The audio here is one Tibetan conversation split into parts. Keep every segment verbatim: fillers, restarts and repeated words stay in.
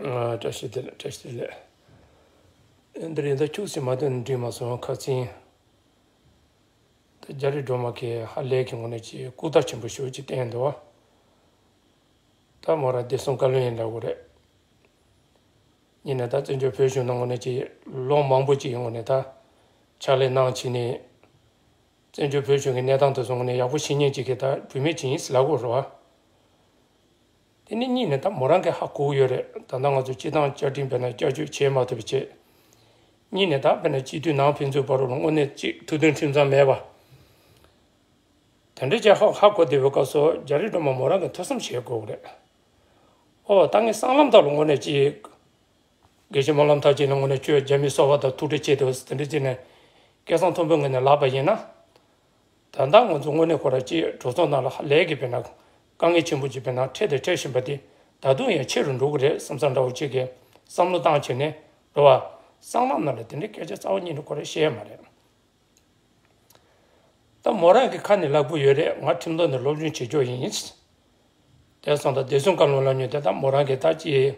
ཨ། བཀྲ་ཤིས་བདེ་ལེགས། བཀྲ་ཤིས་བདེ་ལེགས། འདི་རིང་ད་ཁྱུག་ཙམ་མ་ཐོན་ནས་འགྲིག་མ་སོང་། ཁ་སང་ད་རྒྱ་རི་སྒྲོལ་མ་གིས་ཧ་ལས་ཀྱི་ངོ་ནས་ཅིག་ལྐུགས་རྟགས་ཆེན་པོ་ཞེ་པོ་ཅིག་བསྟན་འདུག། ད་མོ་རང་བདེ་སྲུང་བཀའ་བློན་ཡིན་འདྲ་བོ་རེད། ཡིན་ནའི་ད་བཙན་བྱོལ་བོད་གཞུང་ནང་ངོ་ནས་ཅིག་ལོ་མང་པོ་ཅིག་གི་ངོ་ནས་ད་ཕྱག་ལས་གནང་བྱས་ནས། བཙན་བྱོལ་བོད་གཞུང་གི་གནས་སྟངས་དེ་ཚོ་ངོ་ནས་ཡག་པོ་ཤེས་མཁན་ཅིག་གིས་ད་བུད་མེད་ཅིག་ཡིན་ཟེར་ལབ་དགོས་རེད་བ། དེ་ནི་གཉིས་ནས་ད་མོ་རང་གིས་ཧ་གོ་གི་ཡོད་རེད། ད་ལྟ་ང་ཚོ་སྤྱི་བཏང་བསྐྱར་སྒྲིག་བྱས་ན་བསྐྱར་བཅོས་བྱེད་མ་ཐུབ་པ་བྱས། གཉིས་ནས་ད་དཔེར་ན་སྤྱི་འཐུས་ནང་ཕན་ཚུན་བར་ལ་དངོས་གནས་ཅིག་ཐུགས་མཐུན་ཁྲིམས་གཙང་མེད་པ། དེ་འདྲ་བྱས་ཧ་ཧ་གོ་བསྡད་པའི་སྐབས་སུ་རྒྱ་རི་སྒྲོལ་མ་མོ་རང་གིས་ཐུགས་བསམ་བཞེས་དགོས་རེད། ཨོ་ད་ངས་སྲང་ལམ་ཐོག་ལ་དངོས་གནས་ཅིག་དགེ་བཤེས་སྨོན་ལམ་མཐར་ཕྱིན་ལ་དངོས་གནས་ཁྱོད་རྒྱ་མི་སོ་པ་དང་ཐུག་འཕྲད་བྱས་འདུག་དེ་འདྲ་བྱས་ནས་སྐལ་བཟང་མཐོན་པོའི་ངོས་ནས་ལབ་པ་ཡིན་ན། ད་ལྟ་ང་ཚོ་དངོས་གནས་ཁོ་རང་ཅིག་གྲོས་ཚོགས་ནང་ལ་ཧ་ལས་ཀྱི་དཔེར་ན་དཀའ་ངལ་ཆེན་པོ་ཅིག་དཔེར་ན་འཕྲད་དང་འཕྲད་བཞིན་པ་དེ་ད་དུང་ཡང་ཆེ་རུ་འགྲོ་གི་རེད་བསམ་བསམ་འདྲ་བོ་ཅིག་གི་བསམ་བློ་བཏང་བྱས་ནས་རེད་བ། སྲང་ལམ་ནང་ལ་དེ་འདྲའི་སྐད་ཆ་རྩ་བ་ཉིད་ནས་ཁོ་རང་བཤད་ཡ་མ་རེད། ད་མོ་རང་གི་ཁ་ནས་ལབ་ཀྱི་ཡོད་རེད། ང་ཁྲིམས་ཐོག་ནས་སློབ་སྦྱོང་བྱེད་ཆོག་ཡིན། དེ་སོང་ཙང་བདེ་སྲུང་བཀའ་བློན་ལབ་མཁན་དེ་ད་མོ་རང་གི་ད་ཅིག་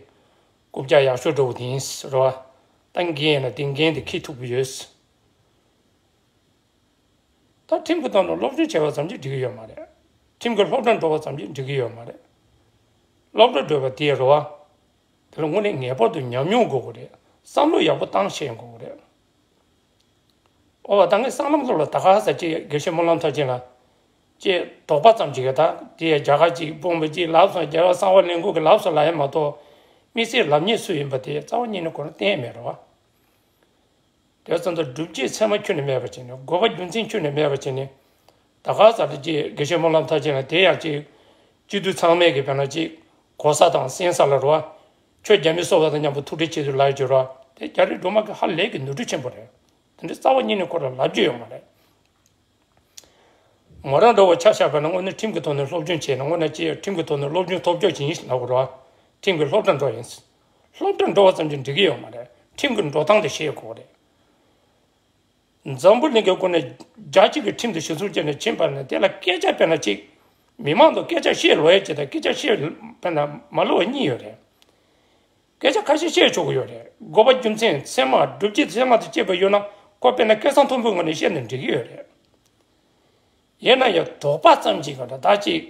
རྐུབ་བཀྱག་ཡག་ཤོས་འདྲ་བོ་དེ་ཡིན་རེད་བ། ད་འགན་ཡིན་ན་དེ་འགན་དེ་འཁྱེར་ཐུབ་ཀྱི་ཡོད། ད་ཁྲིམས་ཀྱི་ཐོག་ནས་སློབ་སྦྱོང་བྱས་པ་ཙམ་གྱིས་འགྲིག་གི་ཡོད་མ་རེད། ཁྲིམས་ཀྱི་སློབ་གྲྭ་འགྲོ་བ་ཙམ་གྱིས་འགྲིག་གི་ཡོད་མ་རེད། སློབ་གྲྭ་འགྲོ་བ་དེ་རེད་བ། དེ་ལ་དངོས་གནས་ངེས་པར་དུ་ཉམས་མྱོང་དགོས་ཀྱི་རེད། བསམ་བློ་ཡག་པོ་བཏང་ཤེས་དགོས་ཀྱི་རེད། ཨོ་བ་ད་ངས་སྲང་ལམ་སློབ་ལ་ད་ག་ས་ཅིག་དགེ་བཤེས་སྨོན་ལམ་མཐར་ཕྱིན་ལ་ཅིག་དོགས་པ་ཙམ་ཅིག་གི་ད་དེ་རྒྱ་གར་ཅིག་དཔོན་པོ་ཅིག་ལབ་སོང་། རྒྱལ་བ་གསང་བ་གླིང་སྐོར་གྱི་ལབ་སོང་ལབ་ཡ་མ་གཏོགས་དམིགས་བསལ་ལབ་མཁན་སུ་ཡིན་པ་དེ་རྩ་བ་ཉིད་ནས་ཁོ་རང་བསྟན་མེད་རེད་བ། དེ་ཙམ་དུ་སྒྲུབ་བྱེད་ཚད་མ་ཁྱོན་ནས་མེད་པ་བྱས་ནས། དགོས་པ་རྒྱུ་མཚན་ཁྱོན་ནས་མེད་པ་བྱས་ནས། ད་ག་ས་རེ་ཅིག་དགེ་བཤེས་སྨོན་ལམ་མཐར་ཕྱིན་ལ་དེ་ཡང་ཅིག་སྤྱི་འཐུས་ཚང་མས་ཀྱི་དཔེར་ན་ཅིག་གོ་ས་དང་གསན་ས་ལ་རེད་བ། ཁྱོད་རྒྱ་མི་སོ་པ་དང་མཉམ་པོ་ཐུག་འཕྲད་བྱེད་དུས་ལབ་ཡོད་ཀྱི་རེད་བ། དེ་རྒྱ་རི་སྒྲོལ་མ་གི་ཧ་ལས་ཀྱི་ནོར་འཁྲུལ་ཆེན་པོ་རེད། དེ་འདྲ་རྩ་བ་ཉིད་ནས་ཁོ་རང་ལབ་རྒྱུ་ཡོད་མ་རེད། མོ་རང་འདྲ་བོ་ཆ་བཞག་པ་ན་དངོས་གནས་ཁྲིམས་ཀྱི་ཐོག་ནས་སློབ་སྦྱོང་བྱས་ན་དངོས་གནས་ཅིག་ཁྲིམས་ཀྱི་ཐོག་ནས་སློབ་སྦྱོང་ཐོབ་ཆོག་ཅིག་ཡིན་ལབ་དགོས་རེད་བ། ཁྲིམས་ཀྱི་སློབ་གྲྭ་འགྲོ་ཡིན། སློབ་གྲྭ་འགྲོ་བ་ཙམ་གྱིས་འགྲིག་གི་ཡོད་མ་རེད། ཁྲིམས་ཀྱི་འགྲོ་སྟངས་དེ་ཤེས་དགོས་རེད། འཛམ་བུ་གླིང་གི་སྒོ་ནས་རྒྱ་གཅིག་གི་ཁྲིམས་དེ་གཞི་བཟུང་བྱས་ནས་ཕྱིན་པ་ན་དེ་ལ་སྐད་ཆ་དཔེར་ན་ཅིག་མི་མང་དུ་སྐད་ཆ་བཤད་ལོ་ཡ་ཅིག་དང་སྐད་ཆ་བཤད་དཔེར་ན་མ་ལོ་བ་གཉིས་ཡོད་རེད། སྐད་ཆ་ཁ་ཤས་བཤད་ཆོག་གི་ཡོད་རེད། དགོས་པ་རྒྱུ་མཚན་ཚད་མ་སྒྲུབ་བྱེད་ཚད་མ་དང་བཅས་པ་ཡོད་ན་ཁོ་དཔེར་ན་སྐལ་བཟང་མཐོན་པོའི་ངོས་ནས་བཤད་ན་འགྲིག་གི་ཡོད་རེད། ཡིན་ན་ཡང་དོགས་པ་ཙམ་ཅིག་ག་འདྲ་ད་ཅིག་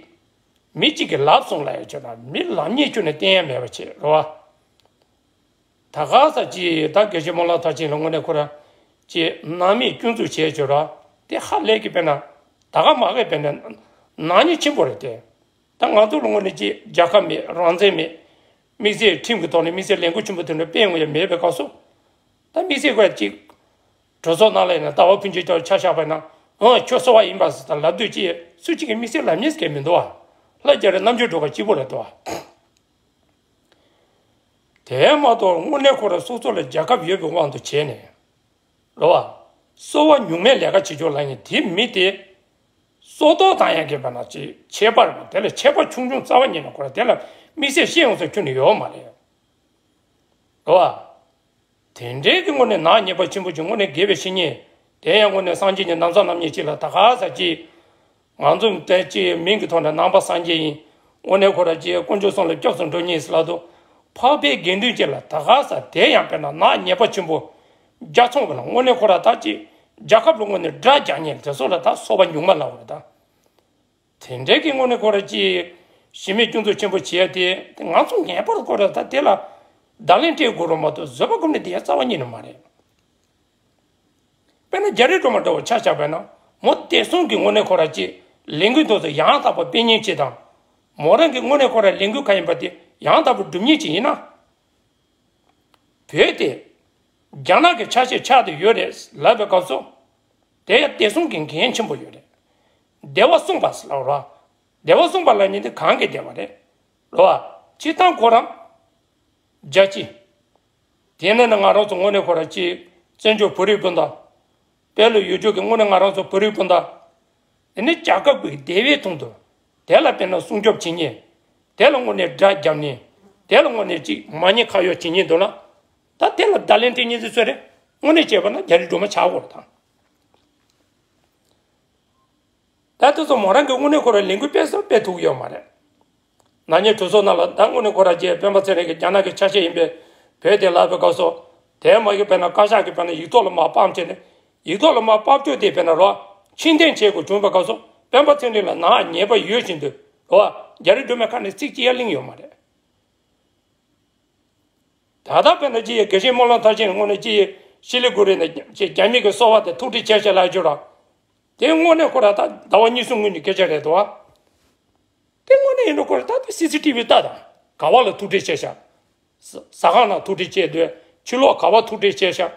མི་གཅིག་གིས་ལབ་སོང་ལབ་ཡ་ཆོག་ན་མི་ལབ་མཁན་ཁྱོན་ནས་བསྟན་ཡ་མེད་པ་བྱེད་རོ། ད་ག་ས་ཅིག་ད་དགེ་བཤེས་སྨོན་ལམ་མཐར་ཕྱིན་ལ་དངོས་གནས་ཁོ་རང་ཅིག་ནང་མི་སྐྱོན་འཛུགས་བྱས་ཆོག་རོ། དེ་ཧ་ལས་ཀྱི་དཔེར་ན་ད་ག་མ་གི་དཔེར་ན་ནག་ཉེས་ཆེན་པོ་རེད་དེ། ད་ང་ཚོ་ལ་དངོས་གནས་ཀྱི་རྒྱལ་ཁབ་མེད། རང་བཙན་མེད། དམིགས་བསལ་ཁྲིམས་ཀྱི་ཐོག་ནས་དམིགས་བསལ་ལས་འགུལ་ཆེན་པོ་དེ་འདྲ་སྤེལ་འོང་ཡ་མེད་པའི་སྐབས་སུ། ད་དམིགས་བསལ་ཁོ་ཡ་ཅིག་གྲོས་ཚོགས་ནང་ལ་ཡིན་ན་ཟླ་བ་ཕུན་སྐྱིད་ཀྱང་ཆ་བཞག་པ་ཡིན་ན། ཨོ་ཁྱོད་སོ་པ་ཡིན་པ་ཟེར་ད་ལབ་དུས་ཅི་སུ་གཅིག་གིས་དམིགས་བསལ་ལབ་མཁན་ཟེར་མཁན་མི་འདུག་བ། ལྷ་རྒྱ་རི་རྣམ་དཔྱོད་སྒྲོལ་དཀར་གཅིག་པུ་རེད་འདུག་བ། དེ་མ་གཏོགས་དངོས་གནས་ཁོ་རང་སོ་སོ་ལ་རྒྱལ་ཁབ་ཡོད་པའི་དབང་དུ་བྱས་ནས། རེད་བ། སོ་པ་ཉུང་མའི་ལས་ཀ་བྱེད་ཆོག་ལབ་མཁན་དེ་མི་དེ། སྲོག་ཐོག་བཏང་ཡག་གི་བར་ན་ཅིག་ཁྱད་པར་མ་དེ་ལ་ཁྱད་པར་ཆུང་ཆུང་རྩ་བ་ཉིད་ནས་ཁོ་རང་དེ་ལ་དམིགས་བསལ་བཤད་ཡོང་ས་ཁྱོན་ནས་ཡོད་མ་རེད། རེད་བ། དེ་འདྲའི་གི་དངོས་གནས་ནག་ཉེས་པ་ཆེན་པོ་ཅིག་དངོས་གནས་དགེ་བའི་བཤེས་གཉེན། དེ་ཡང་དངོས་གནས་སངས་རྒྱས་ཀྱི་ན་བཟའ་རྣམ་གཉིས་ཅིག་ལ་ད་ག་ས་ཅིག་ང་ཚོ་དེ་ཅིག་མིང་གི་ཐོག་ནས་ནང་པ་སངས་རྒྱས་ཡིན། དངོས་གནས་ཁོ་ར་ཅིག་དཀོན་མཆོག་གསུམ་ལ་སྐྱབས་སུ་འགྲོ་མཁན་ཟེར་ལབ་དུས། འཕགས་པའི་དགེ་འདུན་ཅིག་ལ་ད་ག་ས་དེ་ཡང་དཔེར་ན་ནག་ཉེས་པ་ཆེན་པོ། རྒྱ་ཚོང་གི་ལ་དངོས་གནས་ཁོ་ར་ད་ཅིག་རྒྱལ་ཁབ་ལ་དངོས་གནས་དགྲ་རྒྱག་མཁན་དེ་ཚོ་ལ་ད་སོ་པ་ཉུང་མ་ལབ་དགོས་རེད་ད། དེ་འདྲའི་གི་དངོས་གནས་ཁོ་ར་ཅིག་གཞི་མེད་སྐྱོན་འཛུགས་ཆེན་པོ་བྱས་ཏེ་ང་ཚོ་ངེས་པར་ཁོ་ར་ད་དེ་ལ་བརྡ་ལན་སྤྲད་དགོས་རུང་མ་གཏོགས་བཟོད་པ་སྒོམ་ནས་བསྡད་ཡ་རྩ་བ་ཉིད་ནས་མ་རེད། དཔེར་ན་རྒྱ་རི་སྒྲོལ་མ་འདྲ་བོ་ཆ་བཞག་པ་ན་མོ་བདེ་སྲུང་གི་དངོས་གནས་ཁོ་ར་ཅིག་ལས་འགུལ་དེ་ཚོ་ཡང་དག་པ་སྤེལ་མཁན་ཅིག་དང་། མོ་རང་གི་དངོས་གནས་ཁོ་ར་ལས་འགུལ་ག་ཡིན་པ་དེ་ཡང་དག་པ་སྒྲུབ་མཁན་ཅིག་ཡིན་ན། བོད་དེ་རྒྱ་ནག་གི་ཆ་ཤས་ཆགས་བསྡད་ཡོད་རེད་ལབ་པའི་སྐབས་སུ། དེ་ཡང་བདེ་སྲུང་གི་འགན་ཆེན་པོ་ཡོད་རེད། བདེ་བ་སྲུང་བ་ཟེར་ལབ་རོ། བདེ་བ་སྲུང་བ་ལབ་མཁན་དེ་གང་གི་བདེ་བ་རེད། རོ། སྤྱིར་བཏང་ཁོ་རང་རྒྱལ་སྤྱི། དེ་ནས་ནི་ང་རང་ཚོ་དངོས་གནས་ཁོ་ར་ཅིག་བཙན་བྱོལ་བོད་རིགས་སྤུན་ཟླ། དཔལ་ལ་ཡུལ་ཕྱོགས་ཀྱི་དངོས་གནས་ང་རང་ཚོ་བོད་རིགས་སྤུན་ཟླ། དེ་ནི་རྒྱལ་ཁབ་ཀྱི་བདེ་བའི་དོན་དུ། དེ་ལ་དཔེར་ན་སྲུང་སྐྱོབ་བྱེད་མཁན། དེ་ལ་དངོས་གནས་དགྲ་རྒྱབ་མཁན། དེ་ལ་དངོས་གནས་ཅིག་མ་ཉེས་ཁ་གཡོག་བྱེད་མཁན་འདུག་ན། ད་དེ་ལ་བརྡ་ལན་སྤྲད་མཁན་ཚོ་སུ་རེད། དངོས་གནས་བྱས་པ་ན་རྒྱ་རི་སྒྲོལ་མ་ཆགས་དགོས་རེད་ད། ད་དེ་ཚོ་མོ་རང་གི་དངོས་གནས་ཁོ་རང་ལས་འགུལ་སྤེལ་ས་སྤེལ་ཐུབ་ཀྱི་ཡོད་མ་རེད། ནག་ཉེས་གྲོས་ཚོགས་ནང་ལ་ད་དངོས་གནས་ཁོ་རང་རྗེ་སྤེན་པ་ཚེ་རིང་གི་རྒྱ་ནག་གི་ཆ་ཤས་ཡིན་པའི་བོད་དེ་ལབ་པའི་སྐབས་སུ། དེ་མ་གི་དཔེར་ན་བཀའ་ཤག་གི་དཔེར་ན་ཡིག་ཐོག་ལ་མར་ཕབ་བྱས་ནས། ཡིག་ཐོག་ལ་མར་ཕབ་བྱས་དེ་དཔེར་ན་རོ། ཕྱིར་འཐེན་བྱེད་དགོས་བྱུང་བའི་སྐབས་སུ་སྤེན་པ་ཚེ་རིང་ལ་ནག་ཉེས་པ་ཡོད་བཞིན་དུ་རོ། རྒྱ་རི་སྒྲོལ་མས་ཁ་ནས་ཚིག་གཅིག་ཡང་གླེང་ཡོད་མ་རེད། ད་ལྟ་དཔེར་ན་ཅི་ཡི་དགེ་བཤེས་སྨོན་ལམ་མཐར་ཕྱིན་དངོས་གནས་ཅི་ཡི་ཤི་ལི་གུ་རི་ནས་ཅི་རྒྱ་མི་གི་སོ་པ་དེ་ཐུག་འཕྲད་བྱས་ཤག་ལབ་ཀྱི་ཡོད་ར། དེ་དངོས་གནས་ཁོ་ར་ད་ཟླ་བ་གཉིས་གསུམ་སྔོན་གྱི་སྐད་ཆ་རེད་དོ། དེ་དངོས་གནས་ཡིན་འགྲོ་ཁོ་ར་ད་ལྟ་སི་སི་ཊི་བི་ལྟ་དང་ག་བ་ལ་ཐུག་འཕྲད་བྱས་ཤག་ཟ་ཟ་ཁང་ནང་ཐུག་འཕྲད་བྱས་འདུག་ཕྱི་ལོགས་ག་བ་ཐུག་འཕྲད་བྱས་ཤག་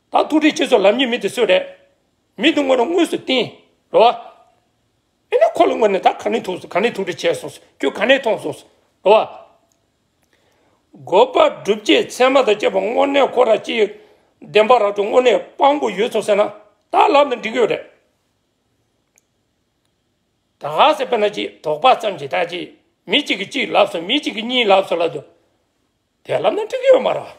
ད་ཐུག་འཕྲད་བྱས་སོ་ལབ་མཁན་མི་དེ་སུ་རེད། མི་དེ་དངོས་གནས་དངོས་སུ་བསྟན་རོ། ཨེ་ན་ཁོ་ལ་དངོས་གནས་ད་ག་ནས་ཐུག་སོང་ག་ནས་ཐུག་འཕྲད་བྱས་སོང་ཁྱོད་ག་ནས་མཐོང་སོང་རོ། དགོས་པ་སྒྲུབ་བྱེད་ཚད་མ་དང་བཅས་པ་དངོས་གནས་ཁོ་ར་ཅིག་བདེན་པ་ར་སྤྲོད་དངོས་གནས་དཔང་པོ་ཡོད་སོང་ཟེར་ན་ད་ལབ་ན་འགྲིག་གི་ཡོད་རེད། ད་ག་ཟེ་དཔེར་ན་ཅིག་དོགས་པ་ཙམ་གྱིས་ད་ཅིག་མི་གཅིག་གིས་གཅིག་ལབ་སོང་མི་གཅིག་གིས་གཉིས་ལབ་སོང་ལབ་དུས། དེ་ལབ་ན་འགྲིག་གི་ཡོད་མ་རེད།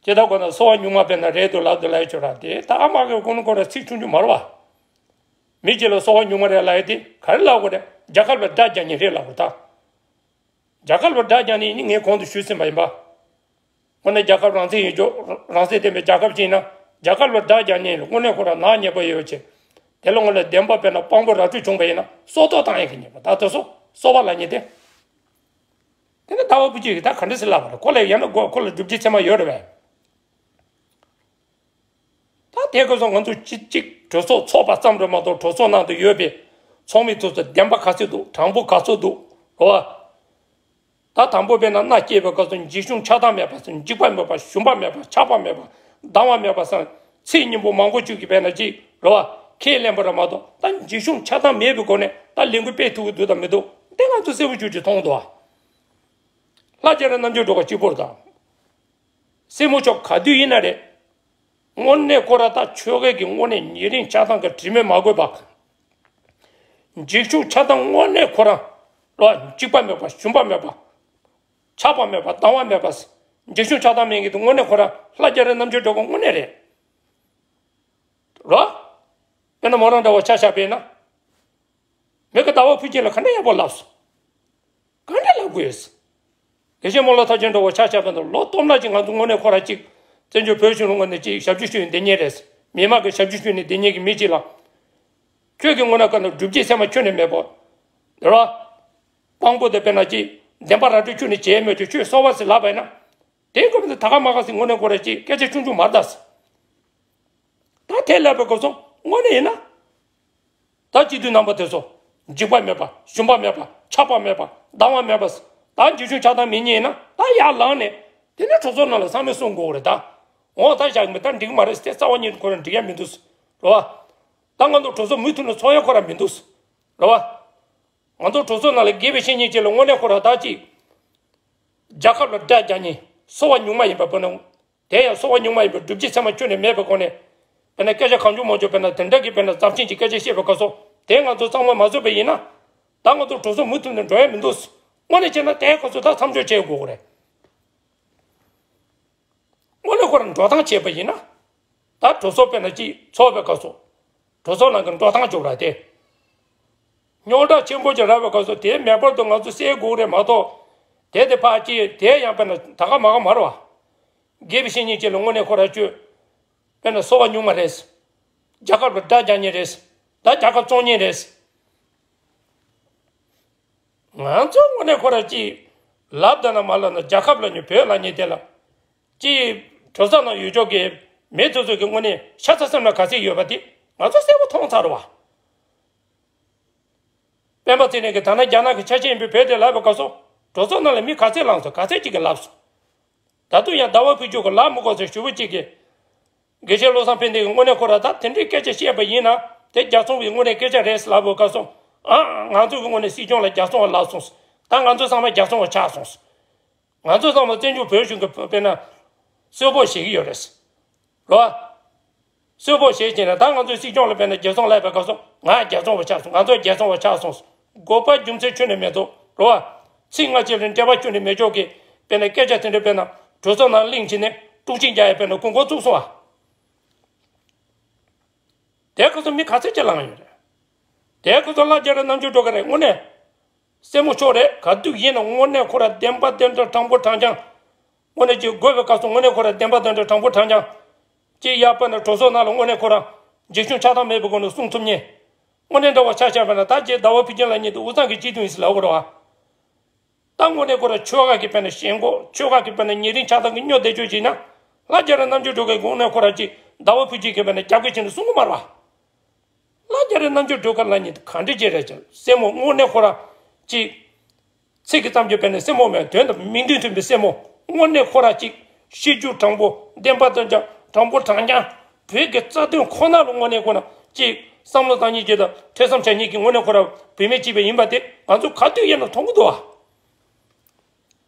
ཅེས་ད་གོ་ན་སོ་པ་ཉུང་མ་དཔེར་ན་རེད་འདུག་ལབ་འདུག་ལབ་ཡོད་ཆོག་ར་དེ་ད་ཨ་མ་གི་ཀུན་ཀོ་ར་ཚིག་ཆུང་ཆུང་མ་རེད་བ། མི་གཅིག་ལ་སོ་པ་ཉུང་མ་རེད་ལབ་ཡོད་དེ་ག་རེ་ལབ་དགོས་རེད། རྒྱལ་ཁབ་ལ་དགྲ་རྒྱག་མཁན་རེད་ལབ་དགོས་ད། རྒྱལ་ཁབ་ལ་དགྲ་རྒྱག་ནི་ཡིན་ངས་གོང་དུ་ཞུས་ཟིན་པ་ཡིན་པ། དངོས་གནས་རྒྱལ་ཁབ་རང་བཙན་ཡིན་རྒྱུ། རང་བཙན་ལྡན་པའི་རྒྱལ་ཁབ་ཅིག་ཡིན་ན་རྒྱལ་ཁབ་ལ་དགྲ་རྒྱག་ནི་དངོས་གནས་ཁོ་ར་ནག་ཉེས་པ་ཡོད་ཅེས། དེ་ལ་དངོས་གནས་བདེན་པ་དཔེར་ན་དཔང་པོ་ར་སྤྲོད་བྱུང་བ་ཡིན་ན་སྲོག་ཐོག་བཏང་ཡག་གི་ཉེས་པ་ད་དེ་ཚོ་སོ་པ་ལབ་མཁན་དེ། དེ་ནི་ཟླ་བ་བུ་ཅིག་གིས་ད་ག་འདྲ་སེ་ལབ་པ་རེད། ཁོ་ལ་ཡང་ན་དགོས་ཁོ་ལ་སྒྲུབ་བྱེད་ཚད་མ་ཡོད་རེད་པས། ད་དེ་སྐབས་སུ་ང་ཚོ་གཅིག་གཅིག་གྲོས་ཚོགས་ཚོགས་པ་ཙམ་རེད་མ་གཏོགས་གྲོས་ཚོགས་ནང་དུ་ཡོད་པའི་ཚོགས་མི་ཚོ་ཚོ་བདེན་པ་ག་ཚོད་འདུག་དྲང་པོ་ག་ཚོད་འདུག་རེད་བ། ད་དང་པོ་དཔེར་ན་མནའ་སྐྱེལ་བའི་སྐབས་སུ་འཇིགས་ཞུམ་ཆགས་སྡང་མེད་པ་སོང་འཇིགས་པ་མེད་པ་ཞུམ་པ་མེད་པ་ཆགས་པ་མེད་པ་སྡང་བ་མེད་པ་སོང་ཚེ་སྙིང་པོ་མང་པོ་བཅུག་གི་དཔེར་ན་གཅིག་རེད་བ་ཁས་ལེན་པ་རེད་མ་གཏོགས་ད་འཇིགས་ཞུམ་ཆགས་སྡང་མེད་པའི་སྒོ་ནས་ད་ལས་འགུལ་སྤེལ་ཐུབ་ཀྱི་འདུག་དང་མི་འདུག་དེ་ང་ཚོ་གསལ་པོ་ཆུང་ཆུང་མཐོང་འདུག་བ། ལྷ་རྒྱ་རི་རྣམ་དཔྱོད་སྒྲོལ་དཀར་གཅིག་པོར་དང་། སྲས་མོ་མཆོག་ག་དུས་ཡིན་ན་རེད། དངོས་གནས་ཁོ་ར་ད་ཆོལ་ཁའི་གི་དངོས་གནས་ཉེ་རིང་ཆགས་སྡང་གི་དྲི་མས་མ་གོས་པ། འཇིགས་ཞུམ་ཆགས་སྡང་དངོས་གནས་ཁོ་རང་ལ་འཇིགས་པ་མེད་པ་ཞུམ་པ་མེད་པ། ཆགས་པ་མེད་པ་སྡང་བ་མེད་པ། འཇིགས་ཞུམ་ཆགས་སྡང་མེད་མཁན་དེ་དངོས་གནས་ཁོ་རང་ལྷ་རྒྱ་རི་རྣམ་དཔྱོད་སྒྲོལ་དཀར་དངོས་གནས་རེད། རོ། དཔེར་ན་མོ་རང་འདྲ་བོ་ཆ་བཞག་པས་ན། མི་གི་ཟླ་བ་ཕུན་སྐྱིད་ལ་ག་འདྲ་ཡག་པོ་ལབ་སོང་། ག་འདྲ་ལབ་དགོས། དགེ་བཤེས་སྨོན་ལམ་མཐར་ཕྱིན་འདྲ་བོ་ཆ་བཞག་པ་ན་ལོ་སྟོང་ལ་ཅིག་ང་ཚོ་དངོས་གནས་ཁོ་ར་ཅིག་བཙན་བྱོལ་བོད་གཞུང་ལ་དངོས་གནས་ཅིག་ཞབས་ཕྱི་ཞུས་ནས་བསྡད་མཁན་རེད། མི་མང་གི་ཞབས་ཕྱི་ཞུས་ནས་བསྡད་མཁན་གྱི་མི་ཅིག་ལ། ཁྱོད་ཀྱི་དངོས་གནས་ཀ་ན་སྒྲུབ་བྱེད་ཚད་མ་ཁྱོན་ནས་མེད་པོ། རེད་བ། དཔང་པོ་དེ་དཔེར་ན་ཅིག་བདེན་པ་ར་སྤྲོད་ཁྱོད་ནས་བྱས་མེད་ཁྱོད་ཁྱོད་སོ་པ་ཟེར་ལབ་པ་ཡིན་ན། དེའི་སྐབས་དུ་ད་ག་མ་ག་ཟེར་དངོས་གནས་ཁོ་ར་ཅིག་སྐད་ཆ་ཆུང་ཆུང་མ་རེད་ད་ཟེར། ད་དེ་ལབ་པའི་སྐབས་སུ་དངོས་གནས་ཡིན་ན། ད་སྤྱི་འཐུས་རྣམ་པ་དེ་ཚོ་འཇིགས་པ་མེད་པ་ཞུམ་པ་མེད་པ་ཆགས་པ་མེད་པ་སྡང་བ་མེད་པ། ད་འཇིགས་ཞུམ་ཆགས་སྡང་མེད་མཁན་ཡིན་ན་ད་ཡར་ལངས་ནས་དེ་ནས་གྲོས་ཚོགས་ནང་ལ་ཚང་མས་གསུང་དགོས་རེད་ད། འོ་ད་བཞག་མི་ད་འགྲིག་མ་རེད་དེ་རྩ་བ་ཉིད་དུ་ཁོ་རང་འགྲིག་ཡ་མི་འདུག་རེད་བ། ད་ང་ཚོ་གྲོས་ཚོགས་མུ་མཐུད་ནས་ཚོགས་ཡ་ཁོ་རང་མི་འདུག་རེད་བ། ང་ཚོ་གྲོས་ཚོགས་ནང་ལ་དགེ་བའི་བཤེས་གཉེན་ཅིག་ལ་དངོས་གནས་ཁོ་རང་ད་ཅིག་རྒྱལ་ཁབ་ལ་དགྲ་རྒྱག་མཁན་སོ་པ་ཉུང་མ་ཡིན་པ་བོད་ནང་། དེ་ཡང་སོ་པ་ཉུང་མ་ཡིན་པའི་སྒྲུབ་བྱེད་ཚད་མ་ཁྱོན་ནས་མེད་པའི་སྒོ་ནས། དཔེར་ན་སྐད་ཆ་གང་བྱུང་མང་བྱུང་དཔེར་ན་དེ་འདྲ་གི་དཔེར་ན་ཟབ་ཆེན་གྱི་སྐད་ཆ་བཤད་པའི་སྐབས་སུ་དེ་ང་ཚོ་གཙང་མ་མ་བཟོས་པ་ཡིན་ན། ད་ང་ཚོ་གྲོས་ཚོགས་མུ་མཐུད་ནས་འགྲོ་ཡ་མི་འདུག་དངོས་གནས་བྱས་ན་དེའི་སྐབས་སུ་ད་མཚམས་འཇོག་བྱེད་དགོས་རེད། དངོས་གནས་ཁོ་རང་འགྲོ་སྟངས་བྱས་པ་ཡིན་ན། ད་གྲོས་ཚོགས་དཔེར་ན་ཅིག་ཚོགས་པའི་སྐབས་སུ། གྲོས་ཚོགས་ནང་གི་འགྲོ་སྟངས་འཇོག་ར་དེ། རྙོག་དྲ་ཆེན་པོ་ཅིག་རག་པའི་སྐབས་སུ་དེ་མེད་པར་དུ་ང་ཚོ་སེལ་དགོས་རེད་མ་གཏོགས། དེ་དེ་ཕར་ཅིག་དེ་ཡང་དཔེར་ན་ད་ག་མ་ག་མ་རེད་བ། དགེ་བའི་བཤེས་གཉེན་ཅིག་ལ་དངོས་གནས་ཁོ་ར་ཅོས། དཔེར་ན་སོ་པ་ཉུང་མ་རེད། རྒྱལ་ཁབ་ལ་དགྲ་རྒྱག་མཁན་རེད། ད་རྒྱལ་ཁབ་བཙོང་མཁན་རེད། ང་ཚོ་དངོས་གནས་ཁོ་ར་ཅིག་ལབ་ད་ན་མ་ལབ་ན་རྒྱལ་ཁབ་ལབ་མཁན་བོད་ལབ་མཁན་དེ་ལ། ཅིག་གྲོས་ཚོགས་ནང་ཡོད་ཆོག་གི་མི་ཚོ་ཚོ་གི་དངོས་གནས་ཤ་ཚ་སེམས་ལ་ག་ཚད་ཡོད་པ་དེ་ང་ཚོ་གསལ་པོ་མཐོང་ཚར་བ། སྤེན་པ་ཚེ་རིང་གིས་ད་ནང་རྒྱ་ནག་གི་ཆ་ཤས་ཡིན་པའི་བོད་དེ་ལབ་པའི་སྐབས་སུ་གྲོས་ཚོགས་ནང་ལ་མི་ག་ཚད་ལངས་སོང་ག་ཚད་ཅིག་གིས་ལབ་སོང་། ད་དུང་ཡང་ཟླ་བ་ཕུན་ཚོགས་ཀྱིས་ལབ་མི་དགོས་ཟེར་ཞུ་བ་གཅིག་གིས། དགེ་བཤེས་བློ་བཟང་ཕན་བདེ་གིས་དངོས་གནས་ཁོ་ར་ད་དེ་འདྲའི་སྐད་ཆ་བཤད་པ་ཡིན་ན་དེ་རྒྱལ་བཙོང་བའི་དངོས་གནས་སྐད་ཆ་རེད་ལབ་པའི་སྐབས་སུ་ཨ་ང་ཚོ་གི་དངོས་གནས་སྲིད་སྐྱོང་ལ་རྒྱལ་བཙོང་བ་ལབ་སོང་། ད་ང་ཚོ་ཚང་མ་རྒྱལ་བཙོང་བ་ཆགས་སོང་། ང་ཚོ་ཚང་མ་བཙན་བྱོལ་བོད་གཞུང་གི་དཔེར་ན་གསོལ་ཕོགས་བཞེས་ཀྱི་ཡོད་རེད། རོ། གསོལ་ཕོགས་བཞེས་བྱས་ནས་ད་ང་ཚོའི་སྲིད་སྐྱོང་ལ་དཔེར་ན་རྒྱལ་བཙོང་ལབ་པའི་སྐབས་སུ་ང་རྒྱལ་བཙོང་བ་ཆགས་སོང་ང་ཚོ་རྒྱལ་བཙོང་བ་ཆགས་སོང་། དགོས་པ་རྒྱུ་མཚན་ཁྱོན་ནས་མེད་དོ། རོ། ཚིག་སྔ་ཕྱི་ལ་འབྲེལ་བ་ཁྱོན་ནས་མེད་ཆོག་གི། དཔེར་ན་སྐད་ཆ་དེ་འདྲ་དཔེར་ན་གྲོས་ཚོགས་ནང་གླེང་བྱས་ནས་དཀྲུག་ཤིང་རྒྱག་ཡ་དཔེར་ན་ཁུངས་སྐོར་བཙུགས་སོང་ཨ། དེ་ཁོ་ཚོ་མི་ག་ཚད་ཅིག་ལངས་ཡོད་རེད། དེ་ཁོ་ཚོ་ལྷ་རྒྱ་རི་རྣམ་དཔྱོད་སྒྲོལ་དཀར་རེད་དངོས་གནས། སྲས་མོ་མཆོག་རེད། ག་དུས་ཡིན་ན་དངོས་གནས་ཁོ་ར་བདེན་པ་བདེན་འདྲ་དྲང་པོ་དྲང་རྐྱང་། དངོས་གནས་ཅིག་དགོས་པའི་སྐབས་སུ་དངོས་གནས་ཁོ་ར་བདེན་པ་བདེན་འདྲ་དྲང་པོ་དྲང་རྐྱང་། ཅིག་ཡར་དཔེར་ན་གྲོས་ཚོགས་ནང་ལ་དངོས་གནས་ཁོ་ར་རྗེ་ཆུང་ཆགས་སྡང་མེད་པའི་སྒོ་ནས་གསུང་ཐུབ་མཁན། དངོས་གནས་འདྲ་བ་ཆ་བཞག་པ་ན་ད་ཅིག་ཟླ་བ་ཕུན་སྐྱིད་ལགས་གཉིས་དེ་དབུས་གཙང་གི་སྤྱི་འཐུས་ཡིན་ཟེར་ལབ་དགོས་རེད་བ། ད་དངོས་གནས་ཁོ་ར་ཆོལ་ཁ་གི་དཔེར་ན་ཞེན་ཁོག་ཆོལ་ཁ་གི་དཔེར་ན་ཉེ་རིང་ཆགས་སྡང་གི་སྨྱོ་བསྡད་ཆོག་ཅིག་ན། ལྷ་རྒྱ་རི་རྣམ་དཔྱོད་སྒྲོལ་དཀར་དངོས་གནས་ཁོ་ར་ཅིག་ཟླ་བ་ཕུན་སྐྱིད་གི་དཔེར་ན་རྒྱབ་འགལ་བྱས་ནས་གསུང་གི་མ་རེད་བ། ལྷ་རྒྱ་རི་རྣམ་དཔྱོད་སྒྲོལ་དཀར་ལགས་གཉིས་གང་འདྲ་ཅིག་རེད་ཅེས་སྲས་མོ་དངོས་གནས་ཁོ་ར་ཅིག་ཚིག་གི་བརྩམས་ཆོས་དཔེར་ན་སྲས་མོ་མེད་དོན་དང་མིང་དོན་མཐུན་པའི་སྲས་མོ་དངོས་གནས་ཁོ་ར་ཅིག་ཤེས་རྒྱུ་དྲང་པོ་བདེན་པ་དོན་ཀྱང་དྲང་པོ་དྲང་རྐྱང་བོད་ཀྱི་རྩ་དོན་ཁོ་ན་ལ་དངོས་གནས་ཁོ་ན་ཅིག་བསམ་བློ་བཏང་མཁན་ཅིག་དང་ཐོས་བསམ་བྱ་མཁན་གྱི་དངོས་གནས་ཁོ་ར་བུད་མེད་ཅིག་པ་ཡིན་པ་དེ་ང་ཚོ་ག་དུས་ཡིན་ན་མཐོང་གི་འདུག་བ།